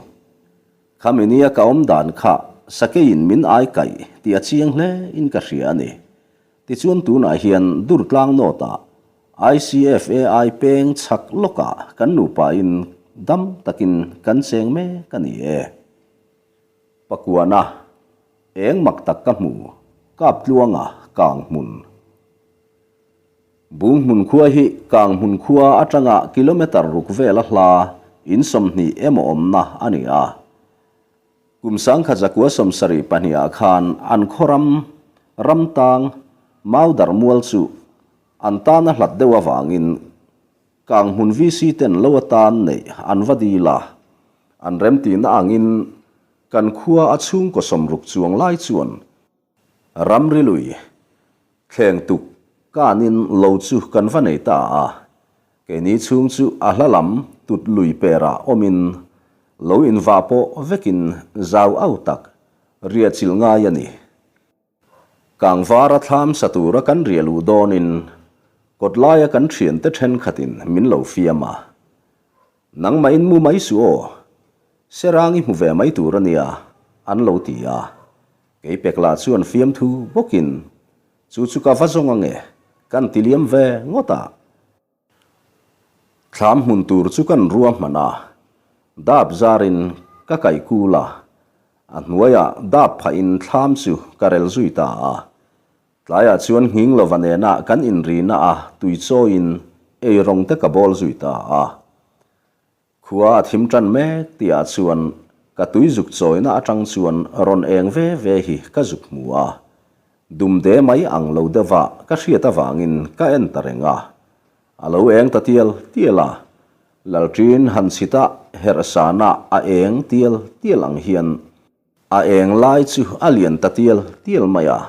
Khami nia ka awm dan kha sakeiin min ai kaih tih a chiang hle in ka hria a ni. Tichuan tunah hian Durtlang North-ah ICFAI peng chhak lawkah kan nupain dam takin kan cheng mek a ni e. Pakuana, eng mak tak ka hmu, kap tluanga kang hmun. Bung hmun khua hi kang hmun khua atanga kilometre ruk vela hla in 20 emaw awmna a ni a. Kum 1972 ah khan an khawram ramtang Maudar mual chu an tana hlat deuh avangin Kang hmun VC ten lo atan neih an va dil a, an remtihna angin kan khua a chhungkaw 60 chuang lai chuan ramri lui thleng tuk kanin lo chu kan va nei ta a, keini chhung chu a hla lam tut lui perah awmin lo invah pawh vekin zau au tak riahchilh ngai a ni. Kangvara thlam sa tura kan riah luh dawnin kawtlaia kan thiante thenkhatin min lo fiam a. Nangmahin mu mai suh aw, Serang i hmu ve mai tur a nia, an lo ti a. Kei pek lah chuan fiamthu bawkin, Chu chu ka va zawng ange, kan ti liam ve ngawt a. Thlam hmun tur chu kan rua hman a, dap zarin ka kaih kul a, a hnuaiah dap phahin thlam chu ka rel zui ta a. Tlaiah chuan nghing lova nena kan inrina a tui chawiin ei rawng te ka bawl zui ta a. Khua a thim tan mek tihah chuan ka tui zuk chawina atang chuan rawn eng ve ve hi ka zuk hmu a. Dumde mai ang lo deuhva ka hriat avangin ka en ta reng a. A lo eng ta tial tial a, Lalṭin han chhita herh sana a eng tial tial ang hian A eng lai chu a lian ta tial tial mai a,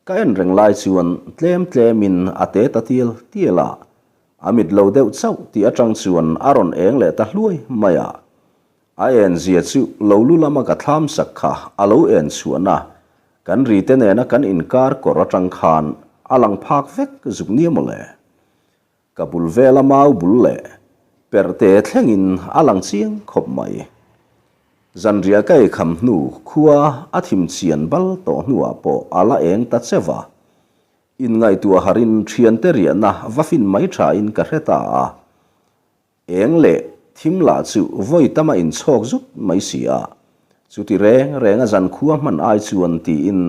ka en reng lai chuan tlem tlemin a te ta tial tial a, a mit lo deuh chauh tih atang chuan a rawn eng leh ta hluai mai a. A en zia chu lo lu lama ka thlam sak kha a lo en chhuahna kan ri te nena kan inkar kawr atang khan a lang phak vek zuk nia mawle. Ka bul vela mau bul leh perhte thlengin a lang chiang khawp mai. Zanriah ka ei kham hnu khua a thim chian bal tawh hnuah pawh a la eng ta che va. Inngaihtuah harin thiante riahna va fin mai thain ka hre ta a. Eng leh thim lah chu vawi tama inchhawk zut mai si a. Chuti reng renga zankhua hman ai chuan tiin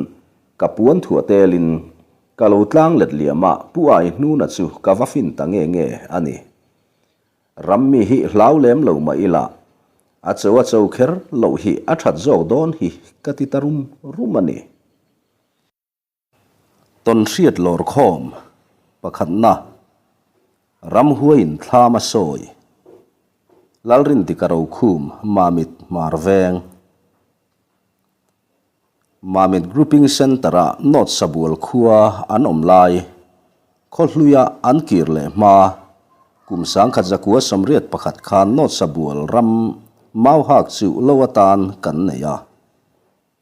ka puan thuah telin Ka lo tlang let liam a, Pu Ai hnuna chu ka va fin ta nge nge a ni. Rammi hi hlau lem lo mah ila, a cho a cho kher loh hi a that zawk dawn hi ka ti ta rum rum a ni. Tawnhriat lawrkhawm pakhatna Ramhuaiin thlam a sawi. Lalrindika Rokhum, Mamit Hmar Veng. Mamit Grouping Centre-a North Sabual khua an awm lai, Khawhluia an kir leh hma, kum 1981 khan North Sabual ram Mauhak chu lo atan kan nei a.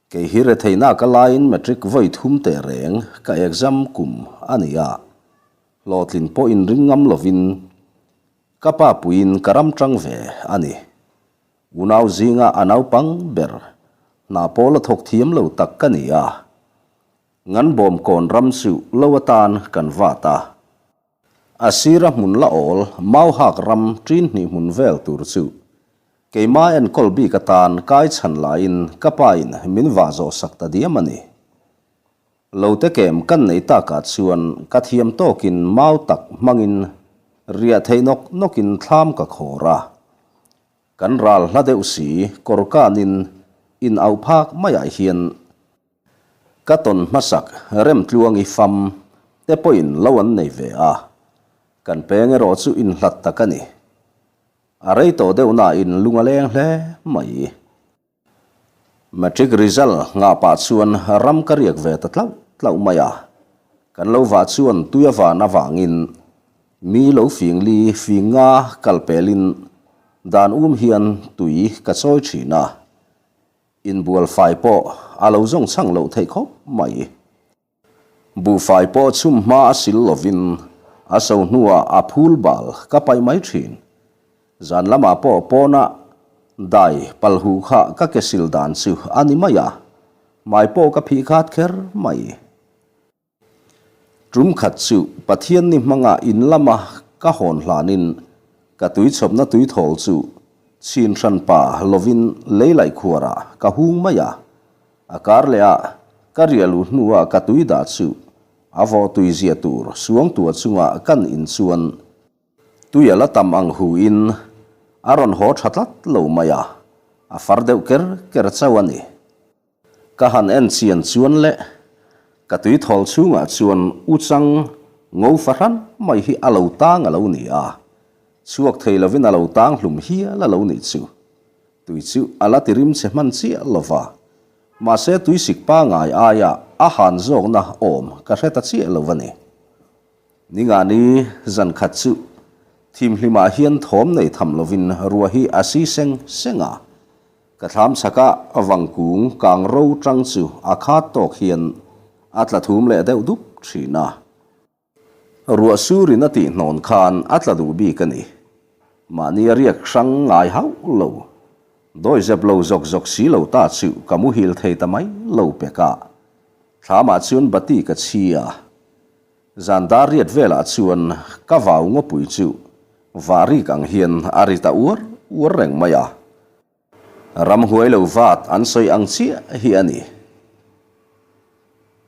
Kei hi retheihna ka laiin matric vawi thum teh reng ka exam kum a ni a, hlawhtlin pawh inring ngam lovin ka pa puiin ka ram tang ve a ni. Unau zinga a naupang ber hna pawla thawk thiam lo tak ka ni a, ngan bawm kawn ram chu lo atan kan vat a. A sira hmun la awl Mauhak ram ṭin hnih hmun vel tur chu keima enkawl bik atan kai chhan laiin ka pain min vah zawh sak ta diam a ni. Lo te kem kan nei takah chuan ka thiam tawkin mau tak hmangin riah theih nawk nawkin thlam ka khawr a. Kan ral hla deuh si kawr kanin in auh phak maiah hian Ka tawn hmasak Remtluangi fam te pawhin lo an nei ve a, kan peng erawh chu inhlat tak a ni. A rei tawh deuh nain lung a leng hle mai. Matric result nghah pah chuan ram ka riak ve ta tlauh tlauh mai a, kan lo vah chuan tui a van avangin mi lo fing li fing nga kal pelin dan um hian tui ka chawi thin a. Inbual fai pawh a lo zawng chhang loh theih khawp mai. Buhfai pawh chhum hma a sil lovin a so hnuah a phul bal ka paih mai thin. Zan lamah pawh pawna dai pal huh kha ka ke sil dan chu a ni mai a, hmai pawh ka phih khat kher mai. Tum khat chu Pathian ni hmanga in lama ka hawn hlanin ka tuichhawpna tuithawl chu chhin hran pa lovin lei laih khuarah ka hung mai a. A kar leh a ka riah luh hnua ka tui dah chu a vawh tui zia tur suangtuah chunga kan in chuan tui a la tam ang hu in a rawn haw tha tlat lo mai a, a far deuh ker ker chauh a ni. Ka han en chian chuan le, ka tui thawl chhungah chuan u chang ngo fahran mai hi a lo tang a lo ni a, chhuak thei lovin a lo tang hlum hial a lo nih chu. Tui chu a la ti rim che hman chiah lo va, mahse tui sik pangai aia a han zawkna awm ka hre ta chiah lo a ni. Ningani zan khat chu thimhlimah hian thawm nei tham lovin ruah hi a si seng seng a, Ka thlam chhaka vangkung kang ro tang chu a khat tawk hian a tla thum leh deuh dup thin a. Ruah surin a tih hnawn khan a tla duh bik a ni. Mahni a riak hrang ngai hauh lo. Dawizep lo zawk zawk si lo ta chu ka muhil thei ta mai lo pek a. Thlamah chuan bati ka chhi a. Zan dar riat velah chuan ka vau ngawpui chu vahrik ang hian a ri ta uar uar reng mai a. Ramhuai lo vat an sawi ang chiah hi a ni.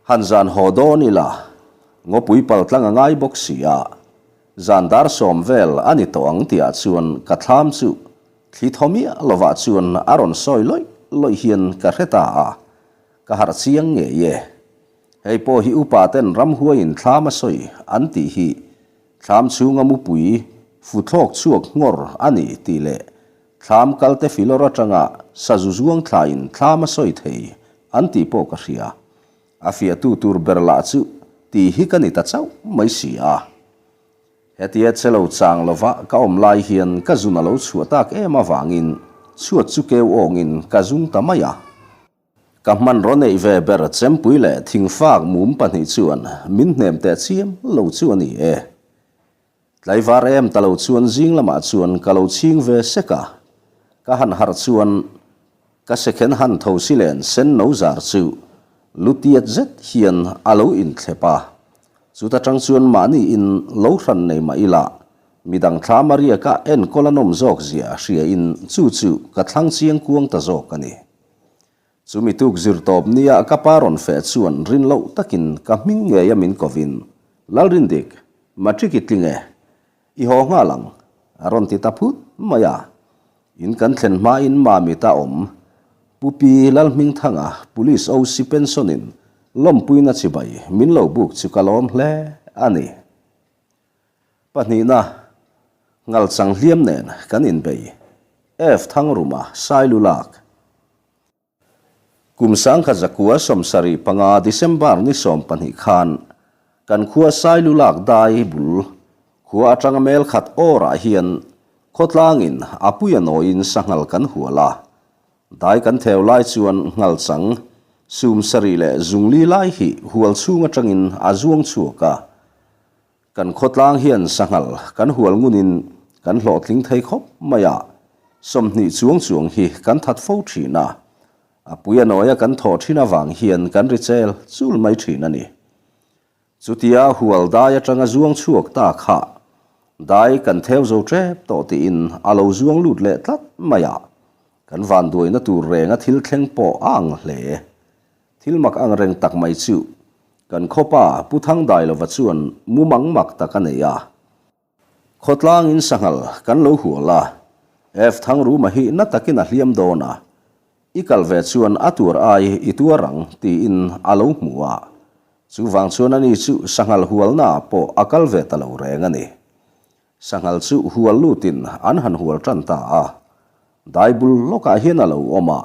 Han zan haw dawn ila, ngawpui pal tlang a ngai bawk si a, zan dar sawm vel a ni tawh ang tihah chuan ka thlam chu thli thaw miah lovah chuan a rawn sawi lawih lawih hian ka hre ta a, ka harh chiang ngei e. Hei pawh hi upa ten ramhuaiin thlam a sawi an tih hi thlam chhunga mupui futhlawk chhuak nghawr a ni tih leh Thlam kalte filawr atanga sazu zuang thlain thlam a sawi thei an tih pawh ka hria. A fiahtu tur ber lah chu tih hi ka ni ta chauh mai si a. Hetia che lo chang lova ka awm lai hian ka zun a lo chhuah tak em avangin chhuat chu keu awngin ka zung ta mai a. Ka hmanraw neih ve ber chempui leh thingfak mum pahnih chuan min hnem teh chiam lo chu a ni e. Tlaivar em ta lo chuan zing lamah chuan ka lo chhing ve sek a, ka han harh chuan ka sekhen han tho si len sen no zar chu lu tiat zet hian a lo inthlep a, chuta tang chuan mahni in lo hran nei mah ila midang thla Maria ka enkawl a nawm zawk zia hria in chu chu ka thlang chiang kuang ta zawk a ni. Chumi tuk zir tawp nia ka pa rawn feh chuan rin loh takin ka hming ngei a min kovin, Lalrindik, matric i tling e, i haw nghal ang, a rawn ti ta phut mai a. In kan thlen hmain Mamita awm, Pu Pi Lalhmingthanga Police OC pension-in lawmpuina chibai min lo buk chu ka lawm hle a ni. Pahnihna, Ngalchang hliam nen kan inbei. F Thangruma Sailu lak. Kum 1975 December ni 12 khan kan khua Sailu lak dai bul khua atanga mel khat awrah hian khawtlangin a pui a nawiin sanghal kan hual a. Dai kan theu lai chuan Ngalchang sum sarih leh zungli lai hi hual chhung atangin a zuang chhuak a. Kan khawtlang hian sanghal kan hual ngunin kan hlawhtling thei khawp mai a, 20 chuang chuang hi kan that fo thin a, a pui a nawia kan thawh thin avang hian kan ri chel chul mai thin a ni. Chutia hual dai atanga zuang chhuak ta kha dai kan theu zo tep tawh tiin a lo zuang lut leh tlat mai a, kan vanduaina tur renga thil thleng pawh a ang hle. Thil mak ang reng tak mai chu kan khawpa Pu Thangdailova chuan mumang mak tak a nei a. Khawtlangin sanghal kan lo hual a, F Thangruma hi na takin a hliam dawn a, i kal ve chuan a tuar ai i tuar ang tiin a lo hmu a. Chuvang chuan ani chu sanghal hualnaah pawh a kal ve ta lo reng a ni. Sanghal chu hual lutin an han hual tan ta a, Daibul lawkah hian a lo awm a,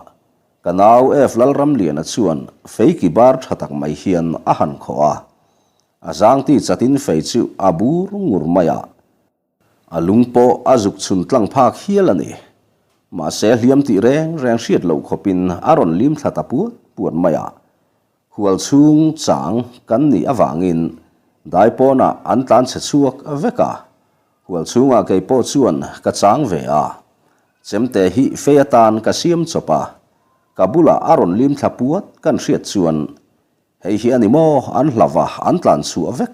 ka nau F Lalramliana chuan fei ki bar tha tak mai hian a han khawh a, a zangti chatin fei chu a bur ngur mai a, a lung pawh a zuk chhun tlang phak hial a ni. Mahse hliam tih reng reng hriat loh khawpin a rawn lim thla ta puat puat mai a, Hual chhung chang kan nih avangin dai pawnah an tlan chhe chhuak vek a, hual chhungah kei pawh chuan ka chang ve a. Chemte hi fei atan ka siam chawp a, ka bulah a rawn lim thla puat kan hriat chuan hei hi a ni maw an hlauh a an tlan chhuah vek.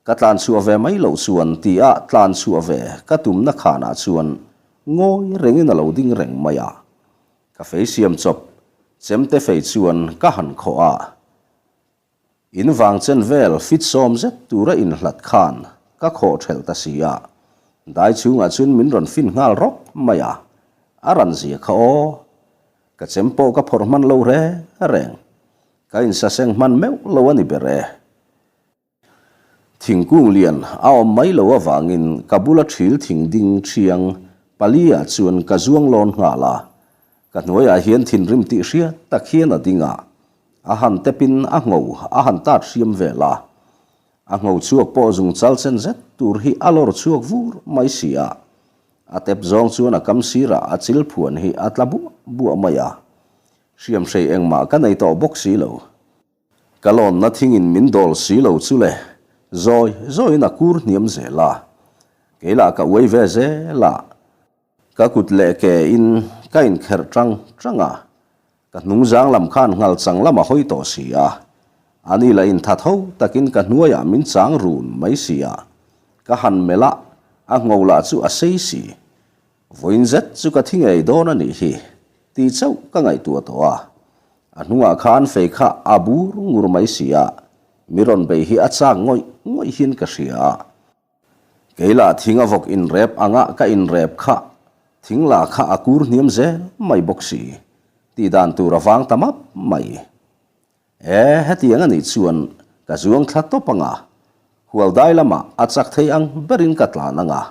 Ka tlan chhuah ve mai loh chuan ti a tlan chhuah ve ka tumna khanah chuan ngawi rengin a lo ding reng mai a. Ka fei siam chawp chemte fei chuan ka han khawh a, in vang chen vel fit sawm zet tura inhlat khan ka khawh thelh ta si a, dai chhungah chuan min rawn fin nghal rawk mai a, a ran zia kha aw. Ka chem pawh ka phawrh hman lo reng reng, ka insaseng hman meuh lo a ni ber e. Thingkung lian a awm mai lo avangin ka bula thil thing ding thiang pali-ah chuan ka zuang lawn nghal a. Ka hnuaiah hian thinrim tih hriat tak hian a ding a, a han tepin a ngho a han tat hriam vel a. A ngho chhuak pawh zung chal chen zet tur hi a lawr chhuak vur mai si a. A tep zawng chuan a kam sirah a chil phuan hi a tla buah buah mai a. Hriamhrei engmah ka nei tawh bawk si lo. Ka lawnna thingin min dawl si lo chu le, zawi zawiin a kur hniam zel a. Kei lah ka uai ve zel a. Ka kut leh ke in ka inkherh tang tang a, ka hnungzang lam khan nghal chang lam a hawi tawh si a. Ani lah in tha tho takin ka hnuaiah min chang run mai si a. Ka han melh a, a ngho lah chu a sei si. Vawiin zet chu ka thi ngei dawn a nih hi tih chauh ka ngaihtuah tawh a. A hnungah khan fei kha a bur ngur mai si a, mi rawn bei hi a chak ngawih ngawih hian ka hria a. Kei lah thing a vawk inrep anga ka inrep kha thing lah kha a kur hniam zel mai bawk si, tih dan tur a vang ta map mai. E, hetiang a nih chuan ka zuang thla tawp anga, hual dai lamah a chak thei ang berin ka tlan anga,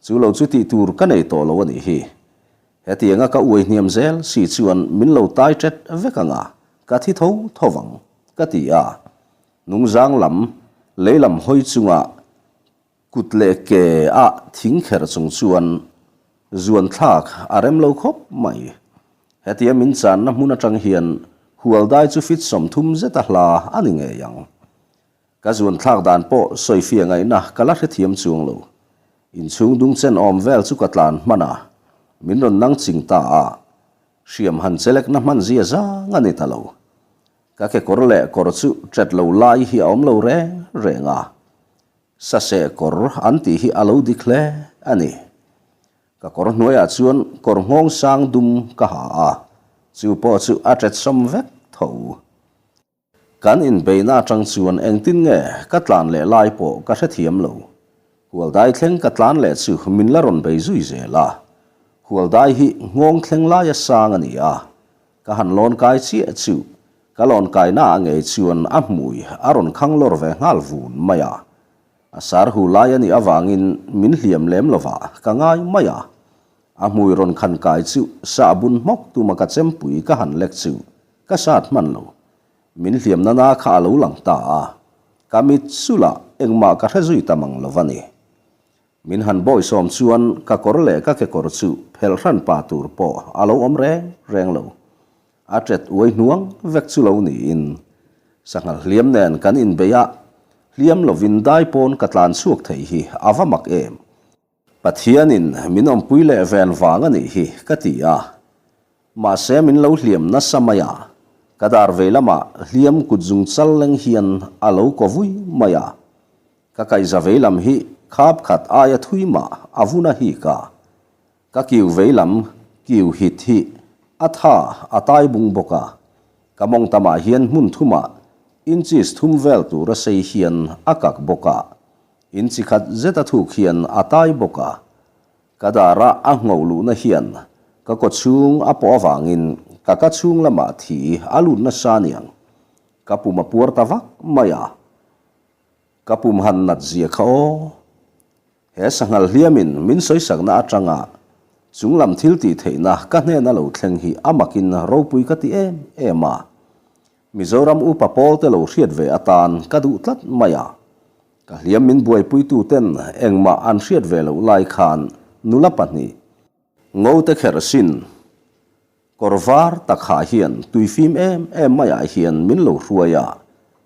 chu lo chu tih tur ka nei tawh lo a nih hi. Hetianga ka uai hniam zel si chuan min lo tai ṭet vek anga, ka thi tho tho vang, ka ti a. Nungzang lam, lei lam hawi chunga kut leh ke a thing kher chung chuan zuan thlak a rem lo khawp mai. Hetia min channa hmun atang hian hual dai chu fit 30 zeta hla a ni ngei ang. Ka zuan thlak dan pawh sawifiah ngaihna ka la hrethiam chuang lo. Inchhung dung chen awm vel chu ka tlan hman a, min rawn nang ching ta a, hriam han chelekna hman zia zang a ni ta lo. Ka kekawr leh kawr chu ṭet lo lai hi a awm lo reng reng a, saseh kawr an tih hi a lo dik hle a ni. Ka kawr hnuaiah chuan kawr nghawng sang dum ka ha a, chu pawh chu a ṭet sawm vek tho. Kan inbeihna aṭang chuan engtin nge ka tlan leh lai pawh ka hrethiam lo. Hualdai thleng ka tlan leh chu min la rawn bei zui zel a, Hualdai hi nghawng thleng laia sang a ni a, Ka han lawn kai chiah chu ka lawn kaina ah ngei chuan a hmui a rawn khang lawr ve nghal vun mai a. A sar hu lai a nih avangin min hliam lem lovah ka ngai mai a. A hmui rawn khan kai chu sahbun hmawk tuma ka chempui ka han lek chu ka sat hman lo. Min hliam nana kha a lo lang ta a. Ka mit chu lah engmah ka hre zui ta mang lo va ni. Min han bawisawm chuan ka kawr leh ka kekawr chu phelh hran pa tur pawh a lo awm reng reng lo. A ṭet uai hnuang vek chu lo niin. Sanghal hliam nen kan inbei a, hliam lovin dai pawn ka tlan chhuak thei hi a va mak em. Pathianin min awmpui leh ven vang a nih hi ka ti a. Mahse min lo hliam nasa mai a, ka dar vei lamah hliam kutzung chal leng hian a lo kaw vui mai a. Ka kaihza vei lam hi khap khat aia thui mah a vun a hik a, ka kiu vei lam kiu hit hi a tha a tai bung bawk a, ka mawng tamah hian hmun thumah inches thum vel tura sei hian a kak bawk a, inchi khat zeta thuk hian a tai bawk a, ka dara a ngho luhna hian ka kawchhung a pawh avangin ka ka chhung lamah thi a lut nasa aniang, ka pum a puar ta vak mai a. Ka pum han nat zia kha aw. He sanghal hliamin min sawisakna atanga chunglam thil tih theihna ka hnena lo thleng hi a makin ropui ka ti em em a. Mizoram upa pawlte lo hriat ve atan ka duh tlat mai a. Ka hliam min buaipuituten engmah an hriat ve loh lai khan nula pahnih, Ngote kherh sin. Kawr var tak ha hian tui fim em em maiah hian min lo hruai a,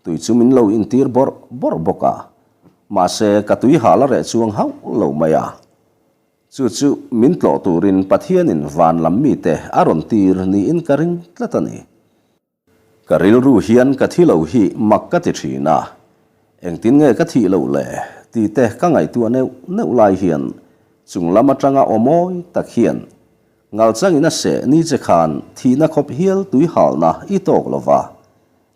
tui chu min lo intir bawrh bawrh bawk a. Mahse, ka tui hal a reh chuang hauh lo mai a. Chu chu min tlawh turin Pathianin van lam mite a rawn tir niin ka ring tlat a ni. Ka rilru hian ka thi lo hi mak ka ti thin a, engtin nge ka thih loh le tih te ka ngaihtuah neuh neuh lai hian chung lam atanga aw mawi tak hian ngalchangin a seh ni che khan thihna khawp hial tui halna i tawk lo va,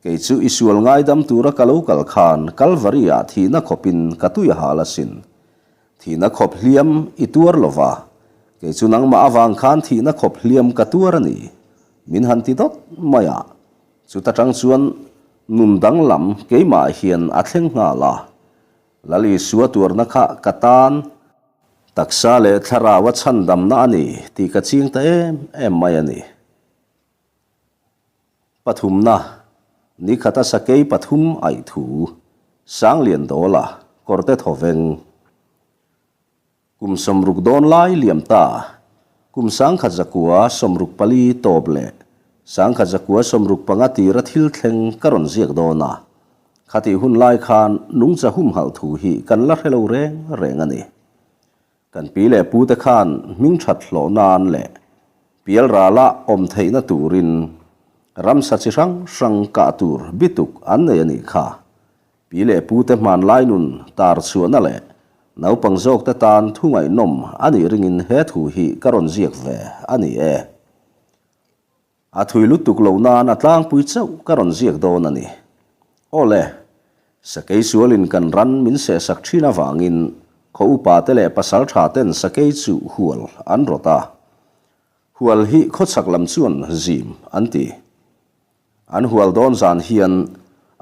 kei chu i sual ngaidam tura ka lo kal khan Kalvari ah thihna khawpin ka tui a hal asin. Thihna khawp hliam i tuar lo va, kei chu nangmah avang khan thihna khawp hliam ka tuar a ni. Min han ti dawt mai a, chuta tang chuan nun danglam keimah hian a thleng nghal a. Lal Isua tuarna kha ka tan taksa leh thlarau a chhandamna a ni tih ka ching ta em em mai a ni. Pathumna, Nikhata sakei pathum aih thu, Sanglian Dawla, Kawrte Thawveng. Kum 60 dawn lai liam ta, kum 1964 tawp leh 1965 tira thil thleng ka rawn ziak dawn a, khatih hun lai khan nungcha humhalh thu hi kan la hre lo reng reng a ni. Kan pi leh pute khan hming that hlawh nan leh pialrala awm theihna turin ramsa chi hrang hrang kah tur bituk an nei a nih kha. Pi leh pute hmanlai nun tar chhuahna leh naupang zawkte tan thu ngaihnawm a nih ringin he thu hi ka rawn ziak ve a ni e. A thui lutuk lo nan a tlangpui chauh ka rawn ziak dawn a ni. Aw le, sakei sualin kan ran min sehsak thin avangin khaw upate leh pasaltha ten sakei chu hual an rawt a. Hual hi khawchhak lam chuan zim an ti. An hual dawn zan hian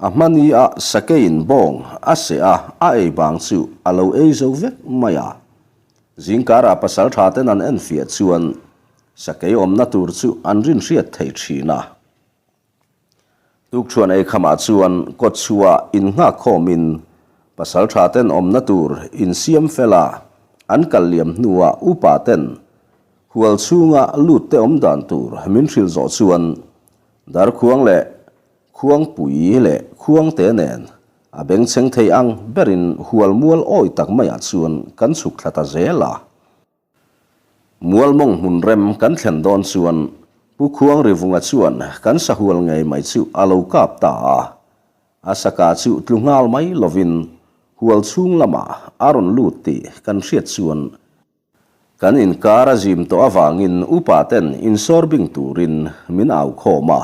a hmani a sakeiin bawng a seh a, a ei bang chu a lo ei zo vek mai a. Zingkarah pasaltha ten an enfiah chuan Sakei awmna tur chu an rin hriat thei thin a. Tukṭhuan ei khamah chuan kawtchhuah innghak khawmin pasalṭha ten awmna tur insiam fel a, an kal liam hnuah upa ten hual chhunga lut te awm dan tur min hrilh zawh chuan Darkhuang leh Khuangpui leh Khuangte nen a bengchheng thei ang berin hual mual awi tak maiah chuan kan chhuk thla ta zel a. Mualmawng hmun rem kan thlen dawn chuan Pu Khuangrivunga chuan kan sahual ngei mai chu a lo kap ta a. A saka chu tlu nghal mai lovin hual chhung lamah a rawn lut tih kan hriat chuan kan inkar a zim tawh avangin upa ten insawr bing turin min au khawm a.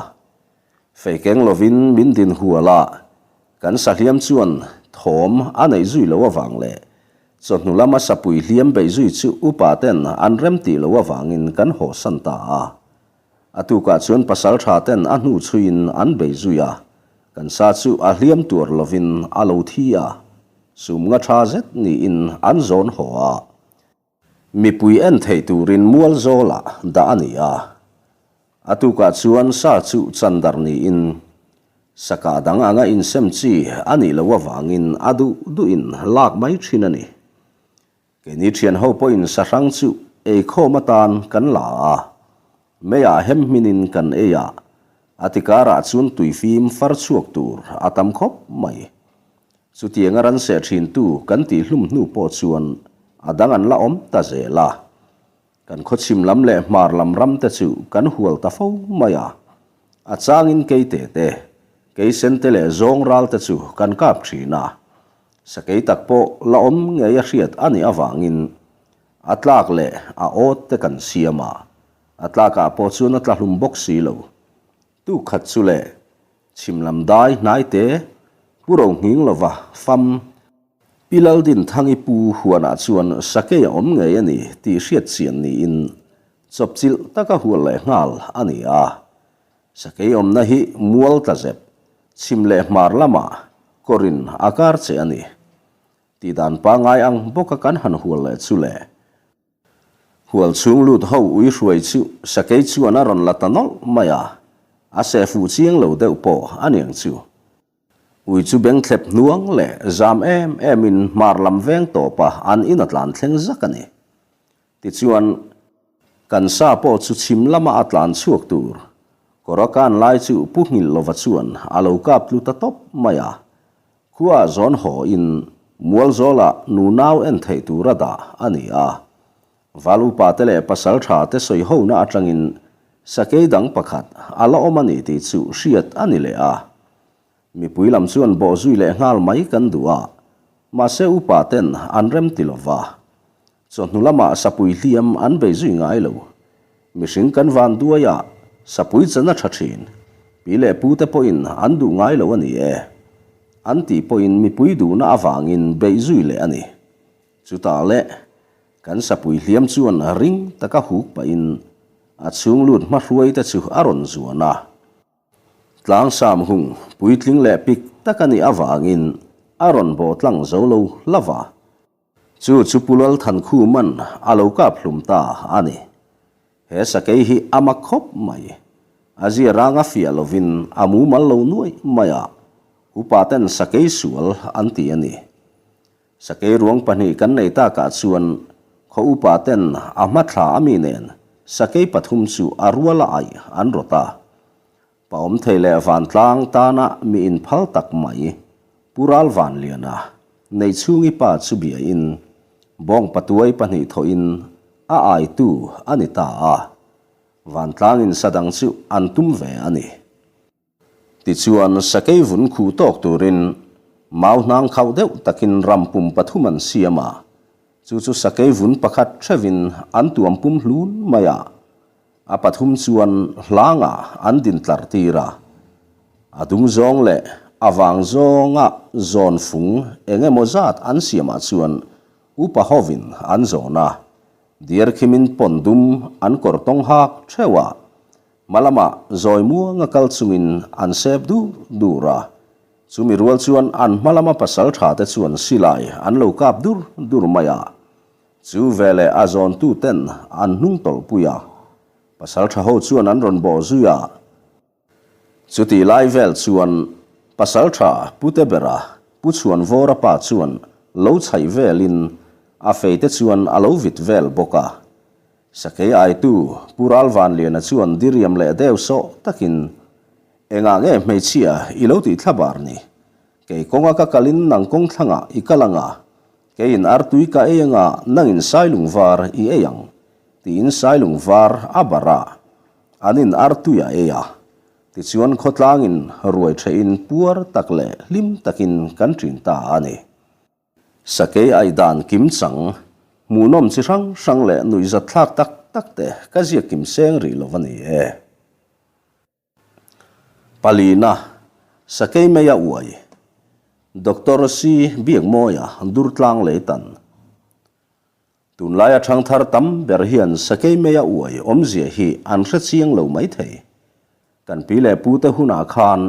Fei keng lovin min din hual a, kan sahliam chuan thawm a neih zui lo avang leh chawhnu lama sapui hliam beih zui chu upa ten an rem tih lo avangin kan hawsan ta a. A tukah chuan pasal tha ten a hnu chhuiin an bei zui a, kan sa chu a hliam tuar lovin a lo thi a, sum nga tha zet niin an zawn haw a. Mipui en theih turin mual zawlah dah a ni a. A tukah chuan sa chu chandar niin sakah dang anga insem chi a nih loh avangin a duh duhin lak mai thin a ni. Keini thian ho pawhin sahrang chu eikhawm atan kan la a, meiah hem hminin kan ei a, a tikarah chuan tuifim far chhuak tur a tam khawp mai. Chutianga ran seh thintu kan tih hlum hnu pawh chuan a dang an la awm ta zel a. Kan khawchhim lam leh hmar lam ram te chu kan hual ta fo mai a. A changin keite te, keisen te leh zawng ral te chu kan kap thin a. Sakei tak pawh la awm ngei a hriat a nih avangin a tlak leh a awt te kan siam a. A tlakah pawh chuan a tla hlum bawk si lo. Tuk khat chu le Chhim lam dai hnai te, Pu Ro Nghing lova fam, Pi Laldinthangi pu huanah chuan sakei a awm ngei a ni tih hriat chian niin chawpchilh taka hual leh nghal a ni a. Sakei awmna hi mual tla zep, chhim leh hmar lamah kawrin a kar che a ni. Tihdan pangngai ang bawka kan han hual leh chu le. Hual chhung lut ho ui hruai chu sakei chuan a rawn la ta nawlh mai a, a seh fuh chiang lo deuh pawh a niang chu. Ui chu beng thlep hnuang leh zam em em in hmar lam veng tawp a an in a tlan thleng zak a ni. Tichuan, kan sa pawh chu chhim lama a tlan chhuak tur kawr a kan lai chu Pu Nghilhlova chuan a lo kap tlu ta tawp mai a, Khua zawn haw in Mualzawlah nunau en theih tura dah a ni a. Val upa te leh pasal tha te sawi hona atangin sakei dang pakhat a la awm a ni tih chu hriat a ni leh a. Mipui lam chuan bawh zui leh nghal mai kan duh a, mahse upa ten an rem ti lova. Chawhnu lamah sapui hliam an bei zui ngai lo. Mihring kan van duai a, sapui chan a tha thin. Pi leh pu te pawhin an duh ngai lo a ni e. An tih pawhin mipui duhna avangin beih zui leh a ni. Chutah le, kan sapui hliam chuan ring taka huk pahin a chhung lut hmahruai te chu a rawn zuan a. Tlangsam hung puitling leh pik tak a nih avangin a rawn bawh tlang zo lo hlauh a. Chu chu Pu Lalthankhuman a lo kap hlum ta a ni. He sakei hi a mak khawp mai. A zia rang a fiah lovin a mumal lo nuaih mai a, upa ten sakei sual an ti a ni. Sakei ruang pahnih kan nei takah chuan khaw upa ten a hmathla a mi nen sakei pathum chu a ruala aih an rawt a. Pa awm thei leh vantlang tana mi inphal tak mai Pu Ralvanliana Neichhungi pa chu biain Bawngpatuai pahnih thawhin a aitu a ni ta a, vantlangin sa dang chu an tum ve a ni. Tichuan, sakei vun khuh tawk turin mau hnang khauh deuh takin ram pum pathum an siam a, chu chu sakei vun pakhat theuhin an tuam pum hlun mai a, a pathum chuan hlangah an din tlar tir a, a dung zawng leh a vang zawnga zawn fung eng emaw zat an siamah chuan upa hovin an zawn a, diar khimin pawn dum an kawr tawng hak theuh a, Hma lamah zawi muanga kal chungin an sep dur dur a, chumi rual chuan an hma lama pasal tha te chuan silai an lo kap dur dur mai a, chu veleh a zawntu ten an hnung tawlhpui a, pasal tha ho chuan an rawn bawh zui a. Chutih lai vel chuan pasal tha Pute bera Pu Chhuanvawra pa chuan lo chhaih velin a feite chuan a lo vit vel bawk a, Sakei aitu Pu Ralvanliana chuan diriam leh deuh sawh takin, Engah nge hmeichhia i lo tih thlabar ni? Kei kawnga ka kalin nang kawng thlangah i kal anga, keiin artui ka ei anga nangin sailung var i ei ang, tiin sailung var a barh a, an in artui a ei a. Tichuan khawtlangin ruai thehin puar tak leh hlim takin kan ṭin ta a ni. Sakei ai dan kim chang, hmuhnawm chi hrang hrang leh nuihzat thlak tak tak te ka ziak kim seng rih lo a ni e. Palina, Sakei mei a uai, Doctor C. Biakmawia Durtlang Leitan. Tunlaia thangthar tam ber hian sakei mei a uai awmzia hi an hre chiang lo maithei. Kan pi leh pute hunah khan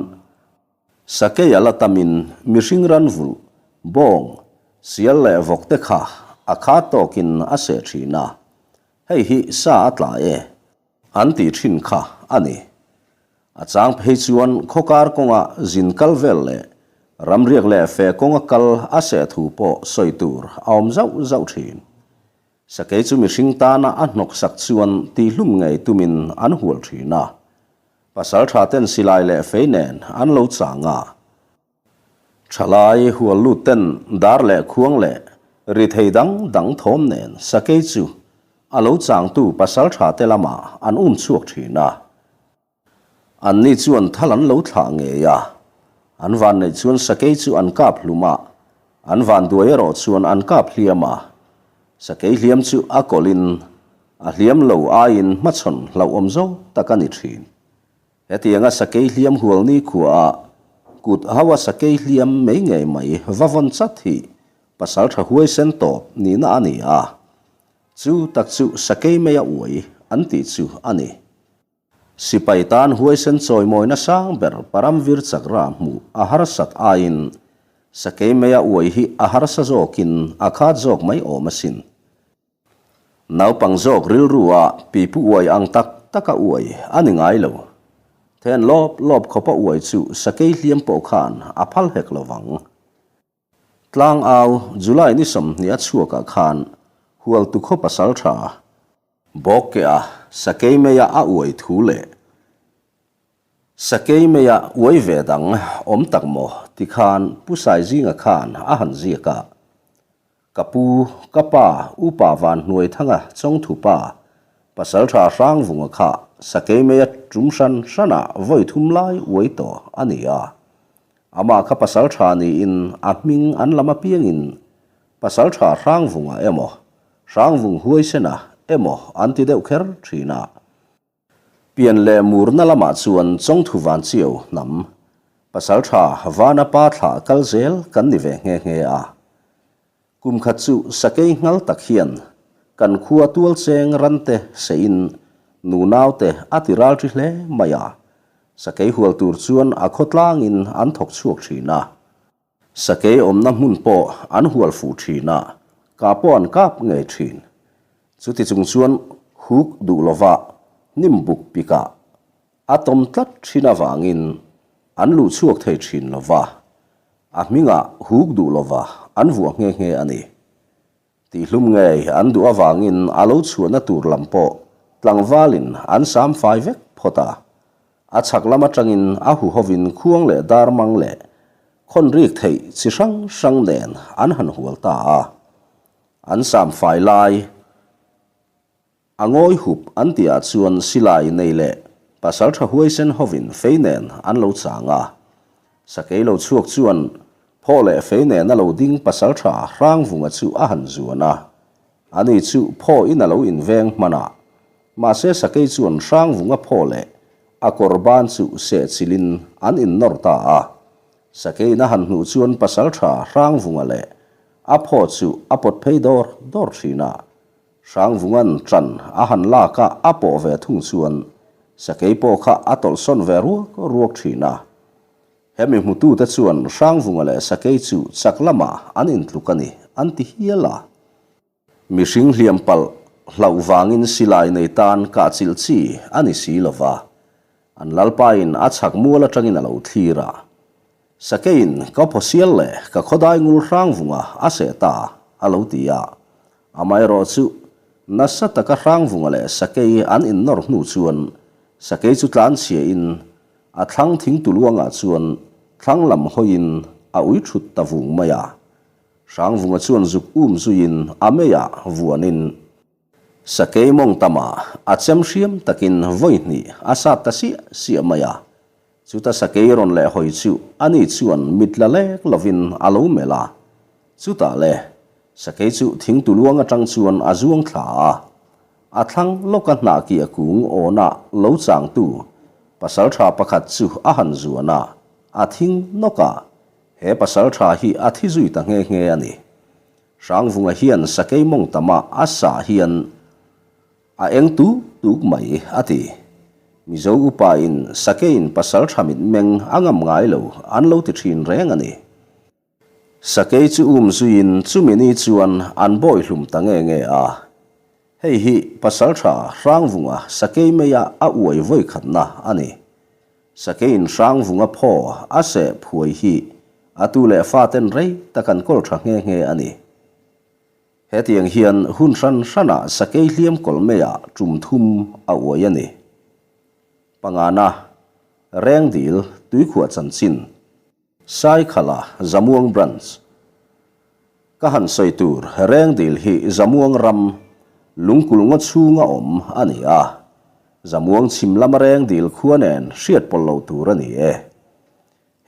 Sakei a la tamin mihring ran vulh, bawng, sial leh vawk te kha a kha tawkin a seh thin a, hei hi sa a tla e an tih thin kha a ni. A chang phei chuan khawkar kawnga zin kal vel leh ramriak leh fe kawnga kal a seh thu pawh sawi tur a awm zauh zauh thin. Sakei chu mihring tana a hnawksak chuan tihhlum ngei tumin an hual thin a, Pasal tha ten silai leh fei nen an lo chang a. Thalai hual lut ten dar leh khuang leh ri thei dang dang thawm nen sakei chu a lo changtu pasal tha te lamah an um chhuak thin a. Anni chuan thal an lo thlah ngei a. An van neih chuan sakei chu an kap hlum a, an van duai erawh chuan an kap hliam a. Sakei hliam chu a kawlhin A hliam lo aiin hmachhawn hlauhawm zo tak a ni thin. Hetianga sakei hliam hual nikhuaah kut haua sakei hliam mai ngei mai va vawn chat hi pasal tha huaisen tawp nihna a ni a. Chu tak chu sakei meia uai an tih chu a ni. Sipai tan huaisen chawimawina sang ber Paramvir Chakra hmuh a harsat aiin sakei meia uai hi a harsa zawkin a khat zawk mai awm asin. Naupang zawk rilru a pipu uai ang tak tak a uai a ni ngai lo. Then lawp lawp khawpa uai chu sakei hliam pawh khan a phal hek lo vang. Tlang au July ni 20 a chhuakah khan Hualtu khaw pasal tha bawk ke a sakei meia a uai thu leh sakei meia uai ve dang awm tak maw ti khan Pu Saizinga khan a han ziak a. Ka pu, ka pa, upa van hnuai thanga chawngthu pa, pasaltha Hrangvunga kha sakei meia tum hran hranah vawi thum lai uai tawh a ni a. Amah kha pasaltha niin a hming an lam apiangin Pasaltha Hrangvunga emaw, Hrangvung Huaisena emaw an ti deuh kher thin a. Pian leh murna lamah chuan Chawngthu Vanchiau hnam, Pasaltha Vana pa thlah kal zel kan ni ve nghe nghe a. Kum khat chu sakei nghal tak hian kan khua tual cheng rante seiin nunaute a ti ral ṭi hle mai a. Sakei hual tur chuan a khawtlangin an thawk chhuak ṭhin a. Sakei awmna hmun pawh an hual fuh thin a, kah pawh an kap ngei thin. Chuti chung chuan huk duh lova hnim buk pikah a tawm tlat thin avangin an luh chhuak thei thin lova, a hmingah huk duh lova an vuah nghe nghe a ni. Tihlum ngei an duh avangin a lo chhuahna tur lam pawh tlangvalin an sam fai vek phawt a. A chhak lam atangin a huhovin khuang leh dar mang leh khawn rik theih chi hrang hrang nen an han hual ta a. An sam fai lai a ngawi hup an tihah chuan silai nei leh pasaltha huaisen hovin fei nen an lo chang a. Sakei lo chhuak chuan phaw leh fei nena lo ding pasaltha Hrangvunga chu a han zuan a. Ani chu phaw in a lo inveng hman a. Mahse sakei chuan Hrangvunga phaw leh a kawr ban chu sehchilhin an innawr ta a. Sakeiin a han hnuh chuan pasaltha Hrangvunga leh a phaw chu a pawt phei dawr dawr thin a. Hrangvunga'n ṭan a han lak a, a pawh ve thung chuan sakei pawh kha a tawlhsawn ve ruak ruak thin a. Hemi hmutute chuan Hrangvunga leh sakei chu chak lamah an intluk a ni an ti hial a. Mihring hliam palh hlauh vangin silai nei tan kahchilh chi a ni si lo va, an lalpain a chhak mual atangin a lo thlir a. Sakeiin ka phawsial leh ka khawdai ngul Hrangvunga a seh ta a lo ti a. Amaherawhchu, nasa taka Hrangvunga leh Sakei an innawr hnu chuan Sakei chu tlanchhiain a thlang thingtuluangah chuan thlang lam hawiin a ui thut ta vung mai a. Hrangvunga chuan zuk um zuiin a meiah vuanin Sakei mawng tamah a chem hriam takin vawi hnih a sat ta siah siah mai a. Chuta sakei rawn leh hawi chu ani chuan mit la lek lovin a lo melh a. Chutah le, sakei chu thingtu luang atang chuan a zuang thla a. A thlang lawka hnah kiah kung awnah lo changtu pasaltha pakhat chu a han zuan a, a thing nawk a. He pasaltha hi a thi zui ta nghe nghe a ni. Hrangvunga hian sakei mawng tama a sah hian a eng tuk tuk mai a ti. Mizo upa in sakeiin pasal tha mit meng a ngam ngai lo an lo ti thin reng a ni. Sakei chu um zuiin chumi ni chuan an bawi hlum ta nge nge a. Hei hi pasal tha Hrangvunga sakei meia a uai vawi khatna a ni. Sakeiin Hrangvunga phaw a seh phuai hi a tu leh faten rei tak an kawl tha nghe nghe a ni. Hetiang hian hun hran hranah sakei hliam kawlh meiah tum thum a uai a ni. Pangana, Rengdil, Tuikhuah chanchin. Saikhala, Zamuang Branch. Ka han sawi tur Rengdil hi Zamuang ram, Lungkul ngaw chhunga awm a ni a. Zamuang chhim lama Rengdil khua nen hriat pawlh lo tur a ni e.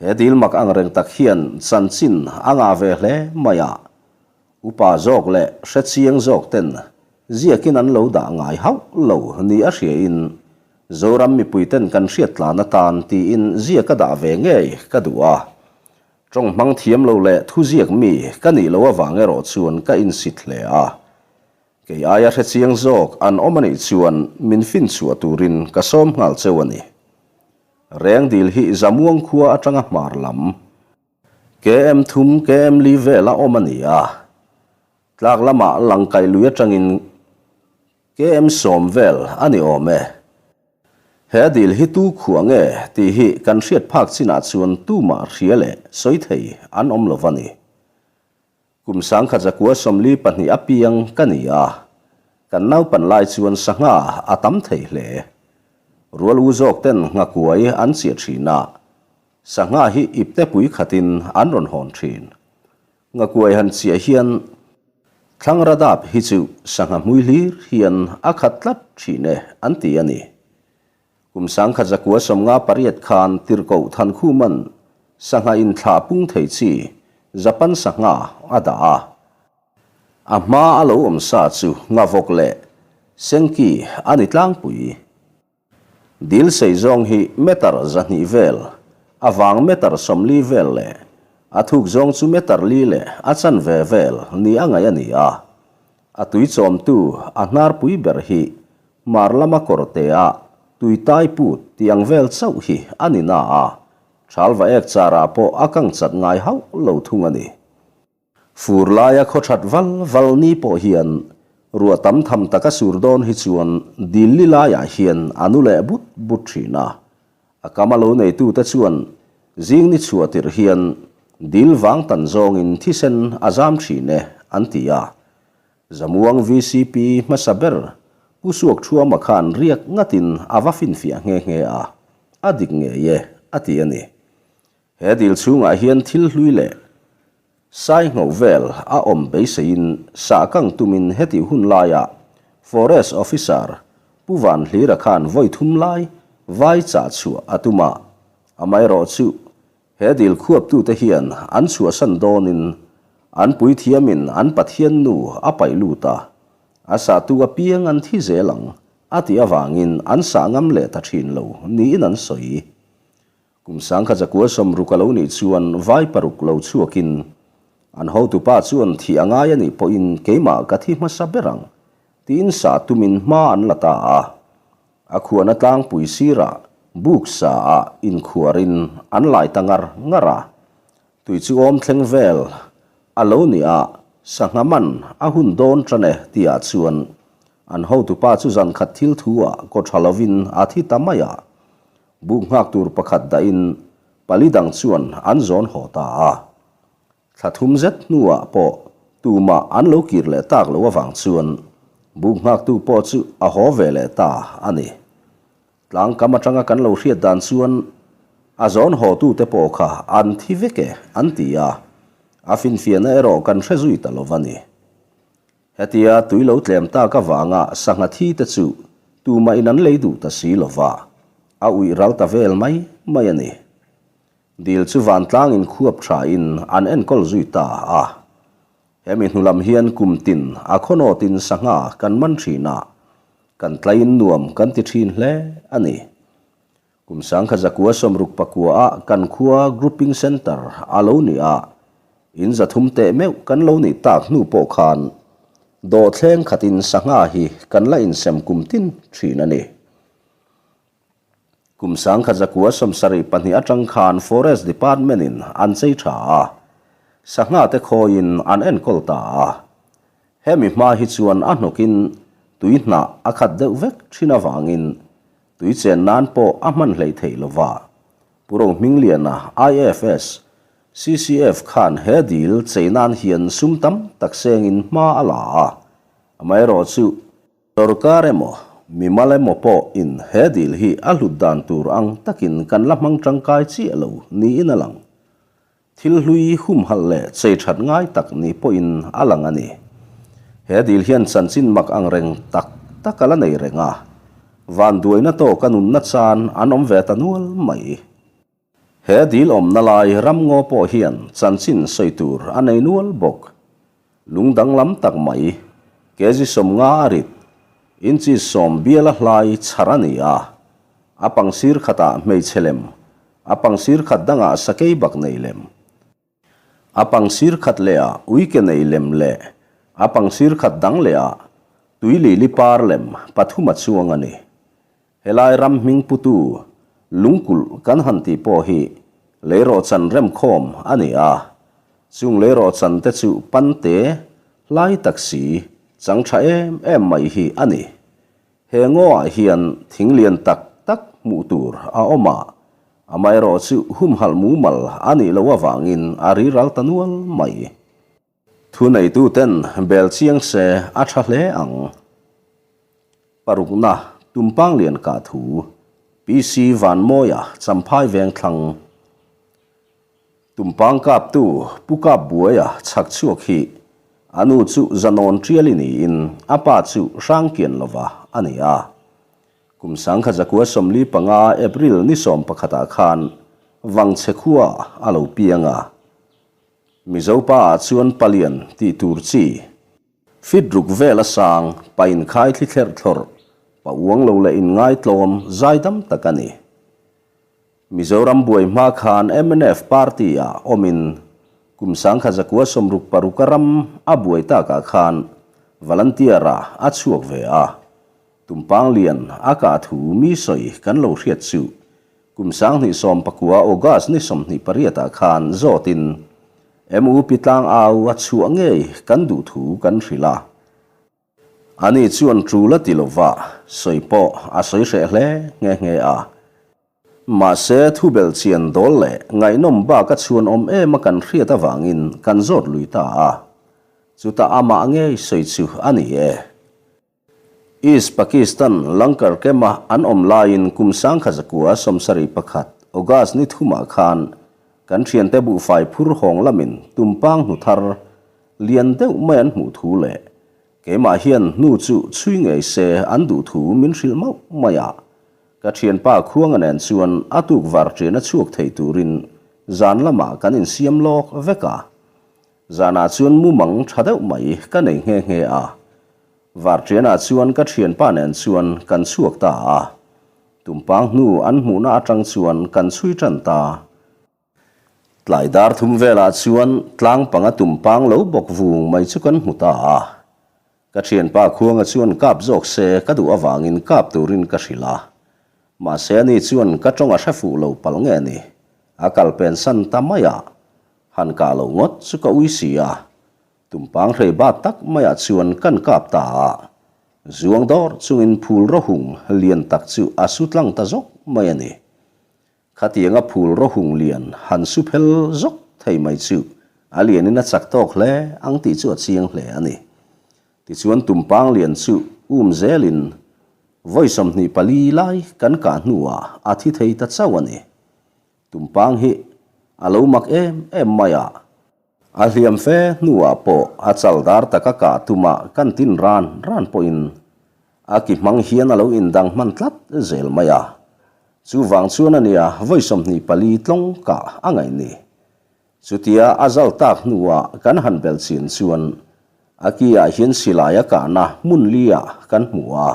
He dil mak angreng tak hian chanchin a ngah ve hle mai a. Upa zawk leh hrechiang zawk ten ziakin an lo dah ngai hauh lo ni a hriain Zoram mipui ten kan hriat tlan atan tiin ziak a dah ve ngei ka duh a. Tawng hmang thiam lo leh thu ziak mi ka nih loh avang erawh chuan ka insit hle a. Kei aia hrechiang zawk an awm anih chuan min finchhuah turin ka sawm nghal cheu a ni. Rengdil hi Zamuang khua atanga hmar lam KM thum KM li vela awm a ni a, tlak lamah langkaih lui atangin KM 10 vel a ni awm e. He dil hi tu khuah nge tih hi kan hriat phak chinah chuan tumah hria leh sawi thei an awm lo va ni. Kum 1942 apiang ka ni a, kan naupan lai chuan sangha a tam thei hle. Rual u zawk ten nghakuai an chiah thin a, sangha hi ipte pui khatin an rawn hawn thin. Nghakuai han chiah hian thlangra dap hi chu sangha hmui hlir hian a khat tlat thin e an ti a ni. Kum 1958 khan Tirhkoh Thankhuman sangha inthlah pung thei chi Japan sangha a dah a. A hma a lo awm sa chu ngavawk leh sengki a ni tlangpui. Dil sei zawng hi meter 200 vel, a vang meter 40 vel leh a thuk zawng chu meter li leh a chanve vel ni a ngaih a ni a. A tui chawmtu a hnarpui ber hi Hmar lama kawrtea tui tai put tih ang vel chauh hi a ni na a, Thalva ek charah pawh a kang chat ngai hauh lo thung a ni. Fur laia khaw that val val ni pawh hian ruah tam tham taka sur dawn hi chuan dil li laiah hian a nu leh but but thin a. A kama lo neitute chuan zing ni chhuah tirh hian dil vang tan zawngin thisen a zam thin e an ti a. Zamuang vcp hmasa ber Pu Suak Thuama khan riak ngatin a va finfiah nghe nghe a, a dik ngei e a ti a ni. He dil chhungah hian thil hlui leh. Sai ngho vel a awm beiseiin sah kang tumin hetih hun laia Forest Officer Pu Vanhlira khan vawi thum lai vai chah chhuah a tum a, amaherawhchu he dil khuaptute hian an chhuahsan dawnin an puithiamin an Pathian nu a paih lut a, a sahtu apiang an thi zel ang a tih avangin an sah ngam leh ta thin lo niin an sawi. Kum 1960 a lo nih chuan vai paruk lo chhuakin, An hotupa chuan thih a ngai a nih pawhin keimah ka thi hmasa ber ang, tiin sa tumin hma an la ta a. A khuana tlangpui sirah buk sa ah inkhuarin an lai ta ngar ngar a. Tui chu awm thleng vel a lo nih a, sangha man a hun dawn tan e tihah chuan an hotupa chu zankhat thil thu ah kaw tha lovin a thi ta mai a. Buk nghak tur pakhat dahin pali dang chuan an zawn haw ta a. Thla thum zet hnuah pawh tumah an lo kir leh tak lo avang chuan buk nghaktu pawh chu a haw ve leh ta a ni. Tlangkam atanga kan lo hriat dan chuan a zawn hawtute pawh kha an thi vek e an ti a, a finfiahna erawh kan hre zui ta lo va ni. Hetia tui lo tlem tak avanga sangha thi te chu tumah in an lei duh ta si lova, a uih ral ta vel mai mai a ni. Dil chu vantlang in khuap tha in an enkawl zui ta a. Hemi hnulam hian kum tin a khawnawt in sangha kan man thin a, kan tlaiin nuam kan ti thin hle a ni. Kum 1969 ah kan khua Grouping Centre a lo ni a, in 300 teh meuh kan lo nih tak hnu pawh khan dawhthleng khatin sangha hi kan la insem kum tin thin a ni. Kum 1972 atang khan Forest Department in an chei tha a, sangha te khawiin an enkawl ta a. Hemi hma hi chuan a hnawkin tui hnah a khat deuh vek thin avangin Tui chen nan pawh a hman hleih theih lova, Pu Rohmingliana, IFS, CCF khan he dil chei nan hian sum tam tak sengin hma a la a, amaherawhchu, sorkar emaw, mimal emaw pawh in he dil hi a hlut dan tur ang takin kan la hmang tangkai chiah lo niin a lang. Thil hlui humhalh leh chei that ngai tak ni pawhin a lang a ni. He dil hian chanchin mak ang reng tak tak a la nei reng a, vanduaina tawka nunna chan an awm ve ta nual mai. He dil awmna lai ramngaw pawh hian chanchin sawi tur a nei nual bawk. Lung danglam tak mai, kg 50 a rit, inches 10 biala hlai chhar a ni a. A pangsir khatah hmeichhe lem, a pangsir khat dangah sakei bak nei lem, a pangsir khat lehah uike nei lem leh a pangsir khat dang lehah tui lili par lem pathum a chuang a ni. Helai ram hming putu lungkulh kan han tih pawh hi leirawhchan remkhawm a ni a, chung leirawhchan te chu pante hlai tak si chang tha em em mai hi a ni. He ngawah hian thing lian tak tak hmuh tur a awm a, amaherawhchu humhalh mumal a nih loh avangin a riral ta nual mai. Thuneituten bel chiang se a tha hle ang. Parukna, Tumpang lian kah thu, PC Vanmawia Champhai Vengthlang. Tumpang kaptu Pu Kapbuaia chhak chhuak hi a nu chu Zanawn Tiali niin a pa chu Hrangkianlova a ni a. Kum 1945 April ni 11 ah khan Vangchhe khua a lo piang a. Mizo pa ah chuan palian tih tur chi. Fit ruk vel a sang, pa inkhai thli thlerh thlawrh, pa uang lo leh inngaitlawm zaidam tak a ni. Mizoram buai hma khan mnf party ah awmin kum 1966 a ram a buai takah khan volunteer ah a chhuak ve a. Tumpang lian a kah thu mi sawi kan lo hriat chu Kum 2019 August ni 28 ah khan zawtin MUP tlangau a chhuah ngei kan duh thu kan hrilh a. Ani chuan tul a ti lova, sawi pawh a sawi hreh hle nghe nghe a. Mahse thubelh chian dawl leh ngaihnawm bak a chhuan awm em a kan hriat avangin kan zawt lui ta a. Chutah amah ngei sawi chu a ni e. East Pakistan Lankar Camp-a an awm laiin kum 1971 August ni thumah khan Kan thiante buhfai phur hawng lamin tumpang hnu thar lian deuh mai an hmuh thu leh keimah hian hnu chu chhui ngei se an duh thu min hrilh mauh mai a. Ka thianpa Khuanga nen chuan a tuk var ṭian a chhuak thei turin zan lamah kan insiam lawk vek a. Zanah chuan mumang ṭha deuh mai ka nei nghe nghe a. Varṭianah chuan ka ṭhianpa nen chuan kan chhuak ta a. Tumpang hnu an hmuhna aṭang chuan kan chhui ṭan ta. Tlai dar thum velah chuan tlang panga tumpang lo bawk vung mai chu kan hmu ta a. Ka thianpa Khuanga chuan kap zawk se ka duh avangin kap turin ka hrilh a. Mahse ani chuan ka tawng a hre fuh lo palh nge ni, a kal pensan ta mai a. Han kah lo ngawt chu ka ui si a. Tumpang hrei bat tak maiah chuan kan kap ta a. Zuang dawr chungin phul rawhung lian tak chu a su tlang ta zawk mai a ni. Khatianga phul rawhung lian han su phel zawk thei mai chu a lianin a chak tawk hle ang tih chu a chiang hle a ni. Tichuan tumpang lian chu um zelin vawi 24 lai kan kah hnuah a thi thei ta chauh a ni. Tumpang hi a lo mak em em mai a. A hliam fe hnuah pawh a chal dar taka kah tuma kan tin ran ran pawhin a ki hmang hian a lo indang hman tlat zel mai a. Chuvang chuan a nia vawi 24 tlawng kah a ngaih ni. Chutia a zal tak hnuah kan han belh chin chuan a ki ah hian silai a kahna hmun li ah kan hmu a.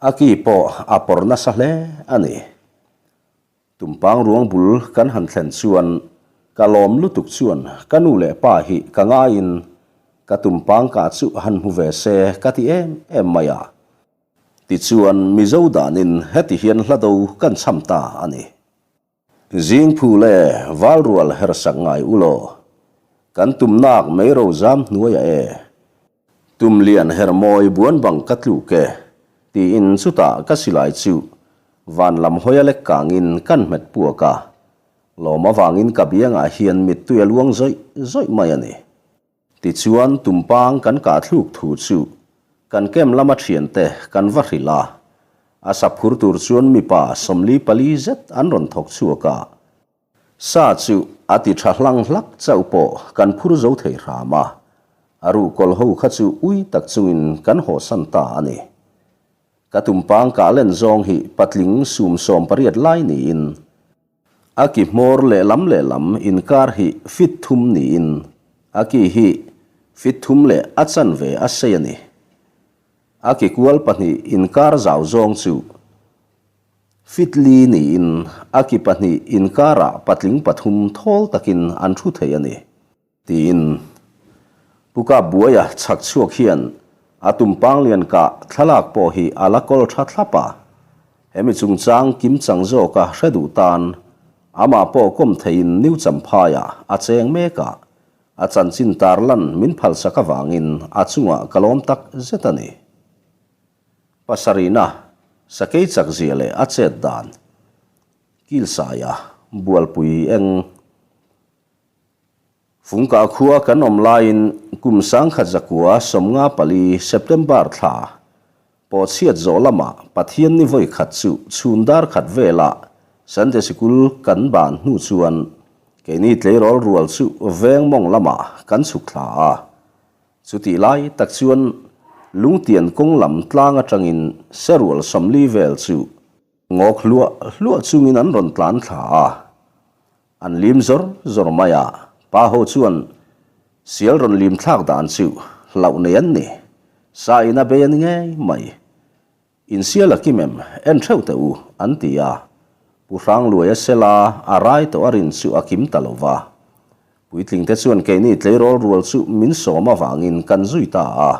A ki pawh a pawr nasa hle a ni. Tumpang ruang bul kan han thlen chuan ka lawm lutuk chuan ka nu leh pa hi ka ngaiin ka tumpang kah chu han hmu ve se ka ti em em mai a. Tichuan Mizo danin heti hian hla do kan cham ta a ni. Zing phu le val rual hersak ngai u law. Kan tum nak mei ro zam hnuaiah e. Tum lian her mawi buan bang ka tluk e, tiin chutah ka silai chu van lam hawi a lek kangin kan hmet puak a. Lawm avangin ka biangah hian mittui a luang zawih zawih mai a ni. Tichuan tumpang kan kah thluk thu chu kan kem lama thiante kan va hrilh a, a sa phur tur chuan mipa 44 zet an rawn thawk chhuak a, sa chu a ti tha hlang hlak chauh pawh kan phur zo thei hram a, a ruhkawl ho kha chu ui tak chungin kan hawsan ta a ni. Ka tumpang kah len zawng hi patling sum 18 lai niin A ki hmawr lehlam lehlam inkar hi fit thum niin a ki hi fit thum leh a chanve a sei a ni. A ki kual pahnih inkar zau zawng chu fit li niin a ki pahnih inkarah patling pathum thawl takin an thu thei a ni. Tiin Pu Kapbuaia chhak chhuak hian a tumpang lian kah thlalak pawh hi a la kawl tha thlap a. Hemi chungchang kimchang zawka hre duh tan amah pawh kawm theiin New Champhaiah a cheng mek a, a chanchin tarlan min phalsak avangin a chungah ka lawm tak zet a ni. Pasarihna, Sakei chakzia leh a chet dan, Kilsaia, Bualpui eng. Fungkah khua kan awm laiin kum 1954 September thla pawhchhiat zawh lamah Pathian ni vawi khat chu chhun dar khat velah Sunday Sikul kan ban hnu chuan keini tleirawl rual chu veng mawng lamah kan chhuk thla a. Chutih lai tak chuan Lungtian kawng lam tlang atangin serual 40 vel chu ngawk hluah hluah chungin an rawn tlan thla a. An lim zawr zawr mai a, pa ho chuan sial rawn lim thlak dan chu hlauh nei an ni. Sa in a bei a ni ngei mai. In sial a kim em, en theuh teh u, an ti a. Pu Hrangluaia sela a rai tawh a rin chu a kim ta lo va. Puitlingte chuan keini tleirawl rual chu min sawm avangin kan zui ta a.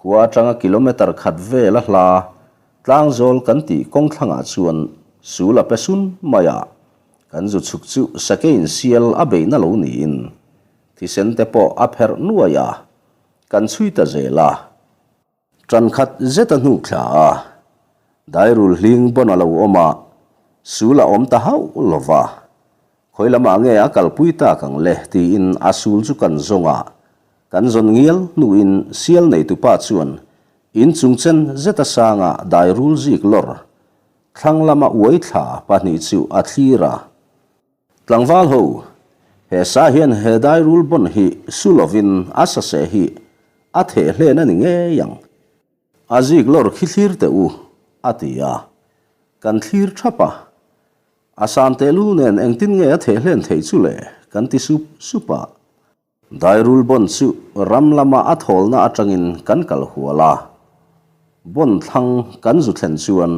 Khua atanga kilometre khat vel a hla Tlangzawl kan tih kawng thlangah chuan sul a pe sun mai a, kan zu chhuk chu sakeiin sial a beihna lo niin thisen te pawh a pherh nuai a, kan chhui ta zel a. Ṭan khat zet a hnuk thla a, dairul hling pawn a lo awm a, sul a awm ta hauh lo va, Khawi lamah nge a kalpui tak ang le tiin a sul chu kan zawng a, kan zawn ngial hnuin sial neitupa chuan in chung chen zeta sanga dai rul zik lawr thlang lama uai thla pahnih chu a thlir a. Tlangval ho, he sa hian he dairul bon hi su lovin a saseh hi a theh hlen a ni ngei ang. A zik lawr khi thlir teh u, a ti a. Kan thlir thap a. A san tehlul nen engtin nge a theh hlen theih chu le? kan ti sup sup a. Dairul bon chu ram lama a thawlna atangin kan kal hual a. Bon thlang kan zu thlen chuan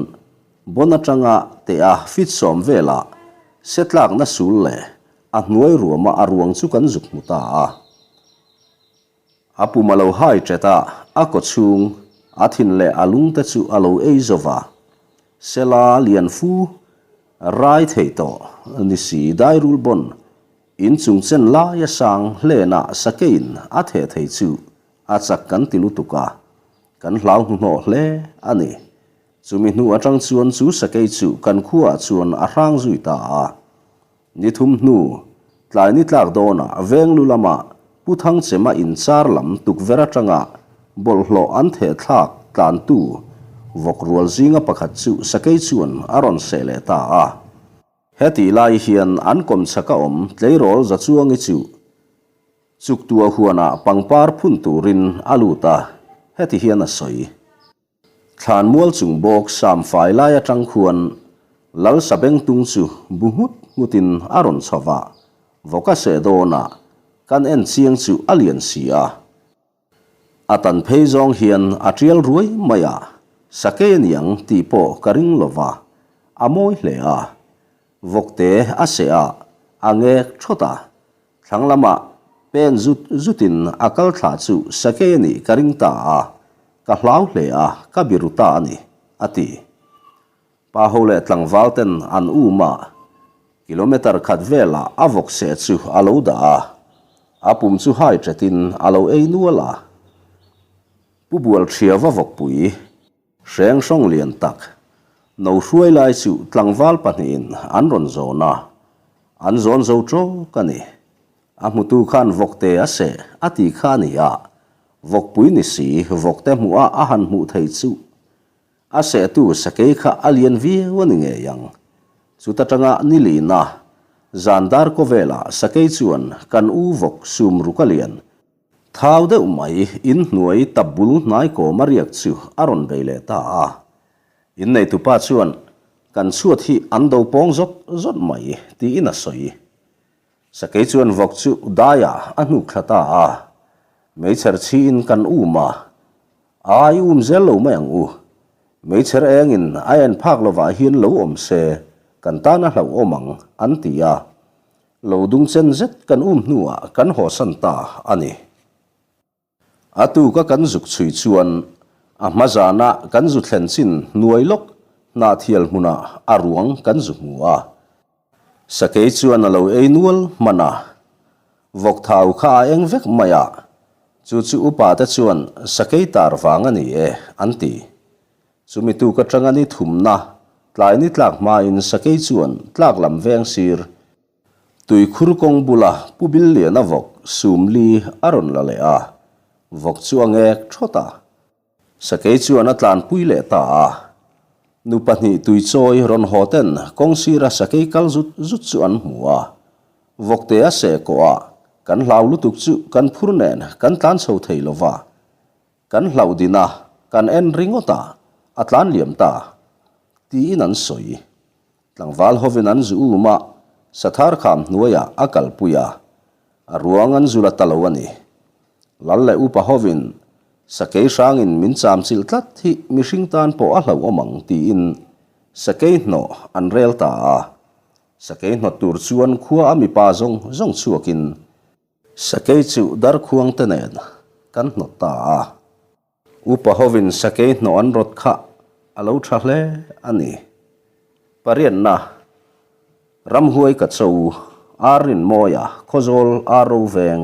bon atanga teh a fit sawm velah se tlakna sul leh a hnuai ruama a ruang chu kan zuk hmu ta a. A pum a lo hai ṭet a, a kaw chhung, a thin leh a lung te chu a lo ei zo va. Sela lian fu rai thei tawh ni si dairul bon in chung chen laia sang hlenah sakeiin a theh thei chu a chak kan ti lutuk a, kan hlau hnuhnawh hle a ni. Chumi hnu aṭang chuan chu sakei chu kan khuaah chuan a hrang zui ta a. Ni thum hnu, tlai ni tlak dawnah Venglu lama Pu Thangchema inchar lam tukverh atanga bawlhhlawh an theh thlak tlantu vawk rual zinga pakhat chu sakei chuan a rawn seh leh ta a. Hetih lai hian an kawmchhaka awm tleirawl Zachuangi chu chuktua huanah pangpar phun turin a lut a, heti hian a sawi. Thlanmual chung bawk sam fai lai atang khuan Lal Sabengtung chu bu nghut nghutin a rawn chho va, vawka seh dawnah kan en chiang chu a lian si a. A tan phei zawng hian a tial ruai mai a, sakei a niang tih pawh ka ring lo va, a mawi hle a. Vawkte a seh a, a ngek thawt a, Thlang lamah pen zut zutin a kal thla chu sakei a nih ka ring ta a, ka hlau hle a, ka biru ta a ni, a ti. Pa ho leh tlangval ten an um a, kilometer khat velah a vawk seh chu a lo dah a, a pum chu hai ṭetin a lo ei nual a. Pu Bualṭhiava vawkpui hreng hrawng lian tak no hruai lai chu tlangval pahnihin an rawn zawn a, an zawn zo ṭawk a ni. A hmutu khan vawkte a seh a ti kha a ni a, vawkpui ni si vawkte hmuh a a han hmuh theih chu a sehtu sakei kha a lian viau a ni ngei ang. Chuta tanga ni lina zan dar kawvelah sakei chuan kan u vawk sum ruk a lian Thau deuh mai in hnuai tap bul hnai kawm a riak chu a rawn bei leh ta a. Inneitupa chuan, Kan chhuat hi an do pawng zawt zawt mai, tiin a sawi. Sakei chuan vawk chu daiah a hnuk thla ta a. Meichher chhiin kan um a. A i um zel lo mai ang u. Meichher engin a en phak lovah hian lo awm se, kan tan a hlauhawm ang, an ti a. Lo dung chen zet kan um hnuah kan hawsan ta a ni. A tuka kan zuk chhui chuan a hma zana kan zu thlen chin hnuai lawk hnahthial hmunah a ruang kan zu hmu a. Sakei chuan a lo ei nual hman a, vawk thau kha a eng vek mai a, chu chu upa te chuan sakei tar vang a ni e an ti. Chumi tuk atanga ni thumna tlai ni tlak hmain sakei chuan tlak lam veng sir tuikhur kawng bula Pu Billiana vawk sumli a rawn la leh a, vawk chu a ngek thawt a. Sakei chuan a tlanpui leh ta a. Nu pahnih tuichawi rawn haw ten kawng sira sakei kal zut zut chu an hmu a. Vawkte a seh kawh a, kan hlau lutuk chu kan phur nen kan tlan chho thei lo va. Kan hlauh din a, kan en ringawt a, a tlan liam ta, tiin an sawi. Tlangval hovin an zu um a, Sathar kham hnuaiah a kalpui a, a ruang an zu la ta lo a ni. Lal leh upa hovin Sakei hrangin min cham chilh tlat hi mihring tan pawh a hlauhawm ang tiin Sakei hnawh an rel ta a. Sakei hnawt tur chuan khua a mipa zawng zawng chhuakin Sakei chu darkhuang te nen kan hnawt ta a. Upa hovin sakei hnawh an rawt kha a lo tha hle a ni. Pariatna, Ramhuai ka cho, Ar Rinmawia, Khawzawl Ar Ro Veng.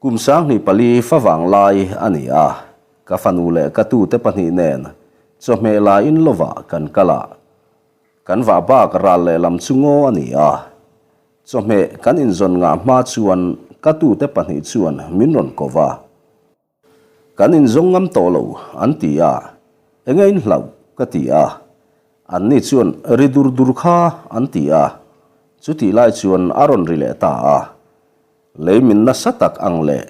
Kum 24 favang lai a ni a, ka fanu leh ka tute pahnih nen chawhmeh la in lovah kan kal a. Kan vah bak ral lehlam chu ngaw a ni a, chawhmeh kan inzawn ngah hma chuan ka tute pahnih chuan min rawn ko va. Kan inzawng ngam tawh lo an ti a, enge in hlauh ka ti a, anni chuan ri dur dur kha an ti a. Chutih lai chuan a rawn ri leh ta a. Lei min nasa tak ang leh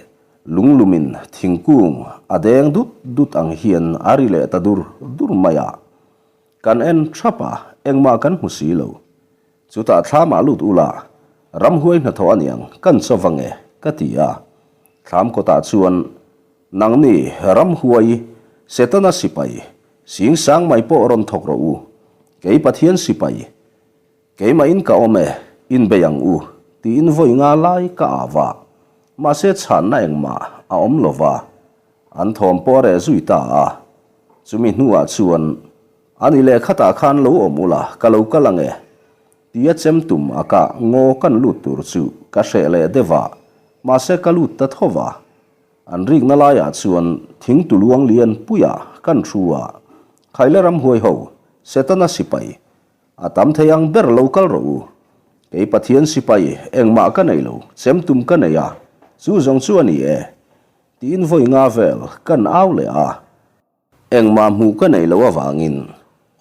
lunglumin thingkung a deng dut dut ang hian a ri leh ta dur dur mai a. Kan en thap a, engmah kan hmu si lo. Chutah thlamah lut ula, ramhuai hnathawh aniang kan chaw vang e, ka ti a. Thlam kawtah chuan nangni ramhuai, Setana sipai, sing sang mai pawh rawn thawk rawh u. Kei Pathian sipai, Keimahin ka awm e, inbei ang u, tiin vawi nga lai ka au a. Mahse chhanna engmah a awm lo va, an thawm pawh a reh zui ta a. Chumi hnuah chuan, Ani leh khatah khan lo awm ula, ka lo kal ang e, tia chem tum a ka ngaw kan lut tur chu ka hreh leh deuh a, mahse ka lut ta tho va. An rikna laiah chuan thing tuluang lian puiah kan thu a, Khaile ramhuai ho, Setana sipai, A tam thei ang ber lo kal rawh u. Kei Pathian sipai engmah ka nei lo, chem tum ka nei a, chu zawng chu a ni e. Tiin vawi nga vel kan au leh a. Engmah hmuh ka nei lo avangin,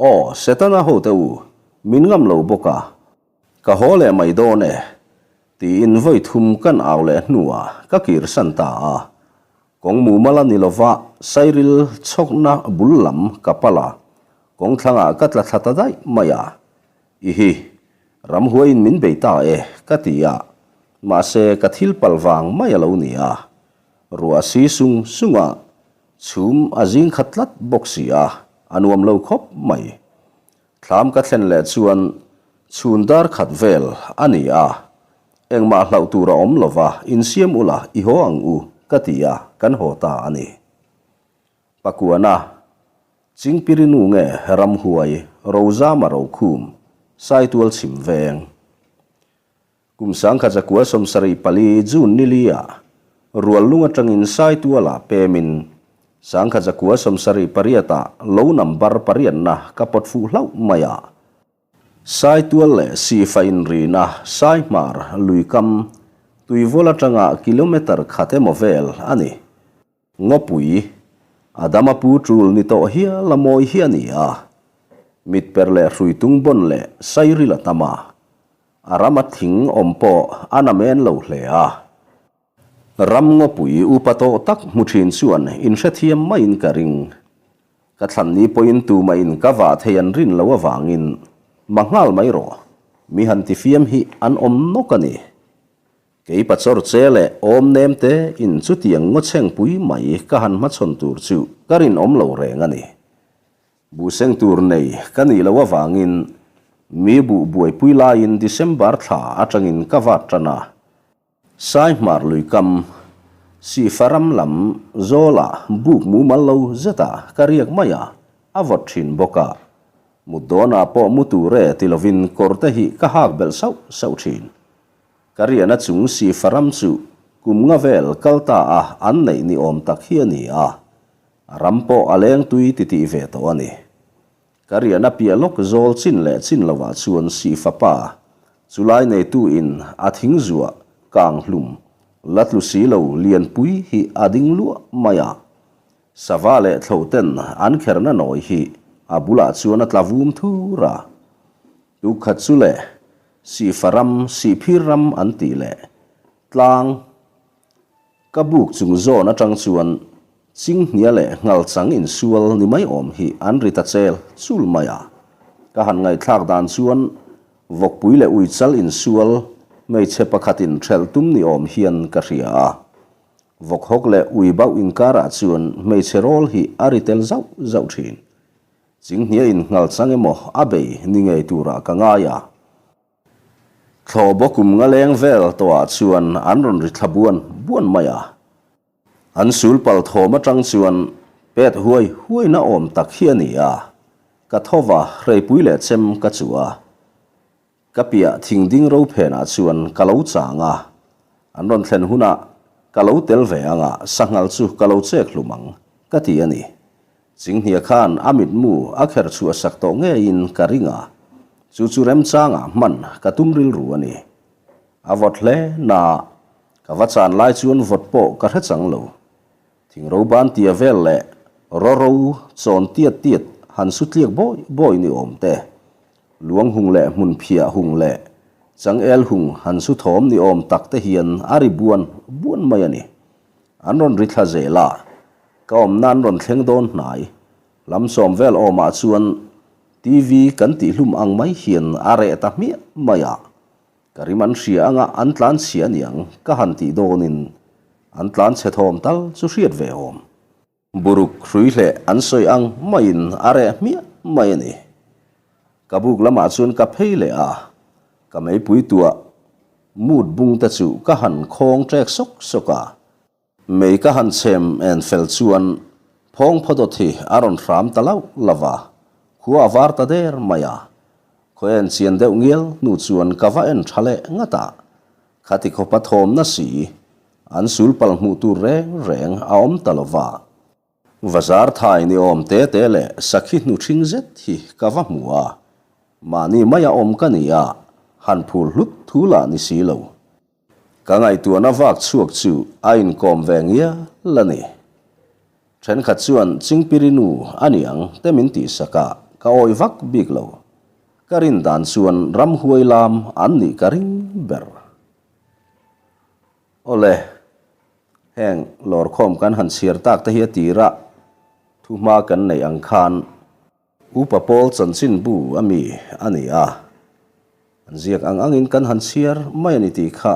Aw, Setana hote u, min ngam lo bawk a, ka haw leh mai dawn e, tiin vawi thum kan au leh hnuah ka kirsan ta a. Kawng mumal a ni lova, sairil chhawkna bul lam ka pal a, kawng thlangah ka tla thla ta daih mai a. I hi, ramhuaiin min bei ta e, ka ti a, mahse ka thil pal vang mai a lo ni a. Ruah si sung sung a, chhum a zing khat tlat bawk si a, a nuam lo khawp mai. Thlam ka thlen leh chuan chhun dar khat vel a ni a, engmah hlauh tur a awm lova insiam ula i haw ang u ka ti a, kan haw ta a ni. Pakuana, Chingpirinu nge Ramhuai, Rozama Rokhum, Saitual chhim veng. Kum 1974 June ni li-ah Ruallung atangin Saitualah pemin 1978-ah lo number pariatna ka pawt fuh hlauh mai a. Saitual leh Sifa inrina Saihmar luikam tuivawl atanga kilometre khat emaw vel a ni. Ngawpui, Adama pu tul ni tawh hial a mawi hi a ni a. Mitper leh hruitung bawn leh sairil a tam a. A rama thing awm pawh a namen lo hle a. Ram ngawpui upa tawh tak hmu thin chuan inhrethiam maiin ka ring. Ka thlan ni pawhin tumahin ka vah thei an rin loh avangin ma nghal mai rawh, mi han tifiam hi an awm nawk a ni. Kei pachawr che leh awm nem te in chutiang ngawchhengpui mai ka han hmachhawn tur chu ka rinawm lo reng a ni. Buhseng tur nei ka nih loh avangin mi buh buaipui laiin December thla atangin ka vat tan a. Saihmar luikam, Sihfa ram lam zawlah buk mumal lo zetah ka riak mai a, a vawt thin bawk a. Mut dawnah pawh mu tur e ti lovin kawr te hi ka hak belh sauh sauh thin. Ka riahna chung Sihfa ram chu kum nga vel kal ta a an neih ni awm tak hi a ni a. A ram pawh a leng tui titih ve tawh a ni. Ka riahna piah lawk zawl chin leh chin lovah chuan Sihfa pa, chulai neitu in a thing zuah kang hlum la tlu si lo lianpui hi a ding luah mai a. Sava leh thlo ten an kherna nawi hi a bulah chuan a tla vum thur a. Tukhat chu leh Sihfa ram, Sihphir ram an tih leh tlang, Ka buk chung zawn atang chuan Chinghnia leh Nghalchang insual ni mai awm hi an ri ta chel chul mai a. Ka han ngaihthlak dan chuan Vawkpui leh Uichal insual hmeichhe pakhatin thelh tum ni awm hian ka hria a. Vawkhawk leh Uibauh inkarah chuan hmeichhe rawl hi a ri tel zauh zauh thin. Chinghnia in Nghalchang emaw a bei ni ngei turah ka ngai a. Thlawh bawk kum nga leng vel tawhah chuan an rawn ri thla buan buan mai a. An sul pal thawm atang chuan pet huai huaina awm tak hi a ni a, ka tho va hreipui leh chem ka chuh a. Ka piah thing ding ro phenah chuan ka lo chang a, an rawn thlen hunah ka lo tel ve ang a, sanghal chu ka lo chek hlum ang, ka ti a ni. Chinghnia khan a mitmu a kher chhuah sak tawh ngeiin ka ring a, chu chu remchangah hman ka tum rilru a ni. A vawt hle na, ka va chan lai chuan vawt pawh ka hre chang lo. Thingro ban tia vel leh rawro chawn tiat tiat han su tliak bawi bawi ni awm te, luang hung leh hmun phiah hung leh. Changel hung han su thawm ni awm tak te hian a ri buan buan mai a ni. An rawn ri thla zel a, ka awmna an rawn thleng dawn hnai. Lam sawm vel awmah chuan TV kan tihhlum ang mai hian a reh ta hmiah mai a. Ka rim an hria anga an tlan chhia aniang ka han tih dawnin an tlan chhe thawm tal chu hriat ve awm. Buruk hrui hleh an sawi ang maiin a reh hmiah mai a ni. Ka buk lamah chuan ka phei leh a, ka meipui tuah mut bung te chu ka han khawng ṭek sawk sawk a. Mei ka han chhem en fel chuan phawng phaw dawt hi a rawn hram ta lauh lauh a, khua a var ta der mai a. Khaw en chian deuh ngial hnu chuan ka va en tha leh ngat a, khati khawpa thawmna si an sul pal hmuh tur reng reng a awm ta lo va. Vazar thai ni awm te te leh sakhi hnu ṭhing zet hi ka va hmu a, mahni maia awm ka ni a, han phur hlut thu lah ni si lo. Ka ngaihtuahna vak chhuak chu a inkawm ve ngial a ni. Thenkhat chuan Chingpirinu a ni ang te min tihsak a, ka awih vak bik lo. Ka rin dan chuan ramhuai lam an nih ka ring ber. Awle, heng lawrkhawm kan han chhiar tak te hi a tirah thuhma kan neih ang khan, Upa Paul chanchinbu a mi a ni a, an ziak ang angin kan han chhiar mai a ni tih kha.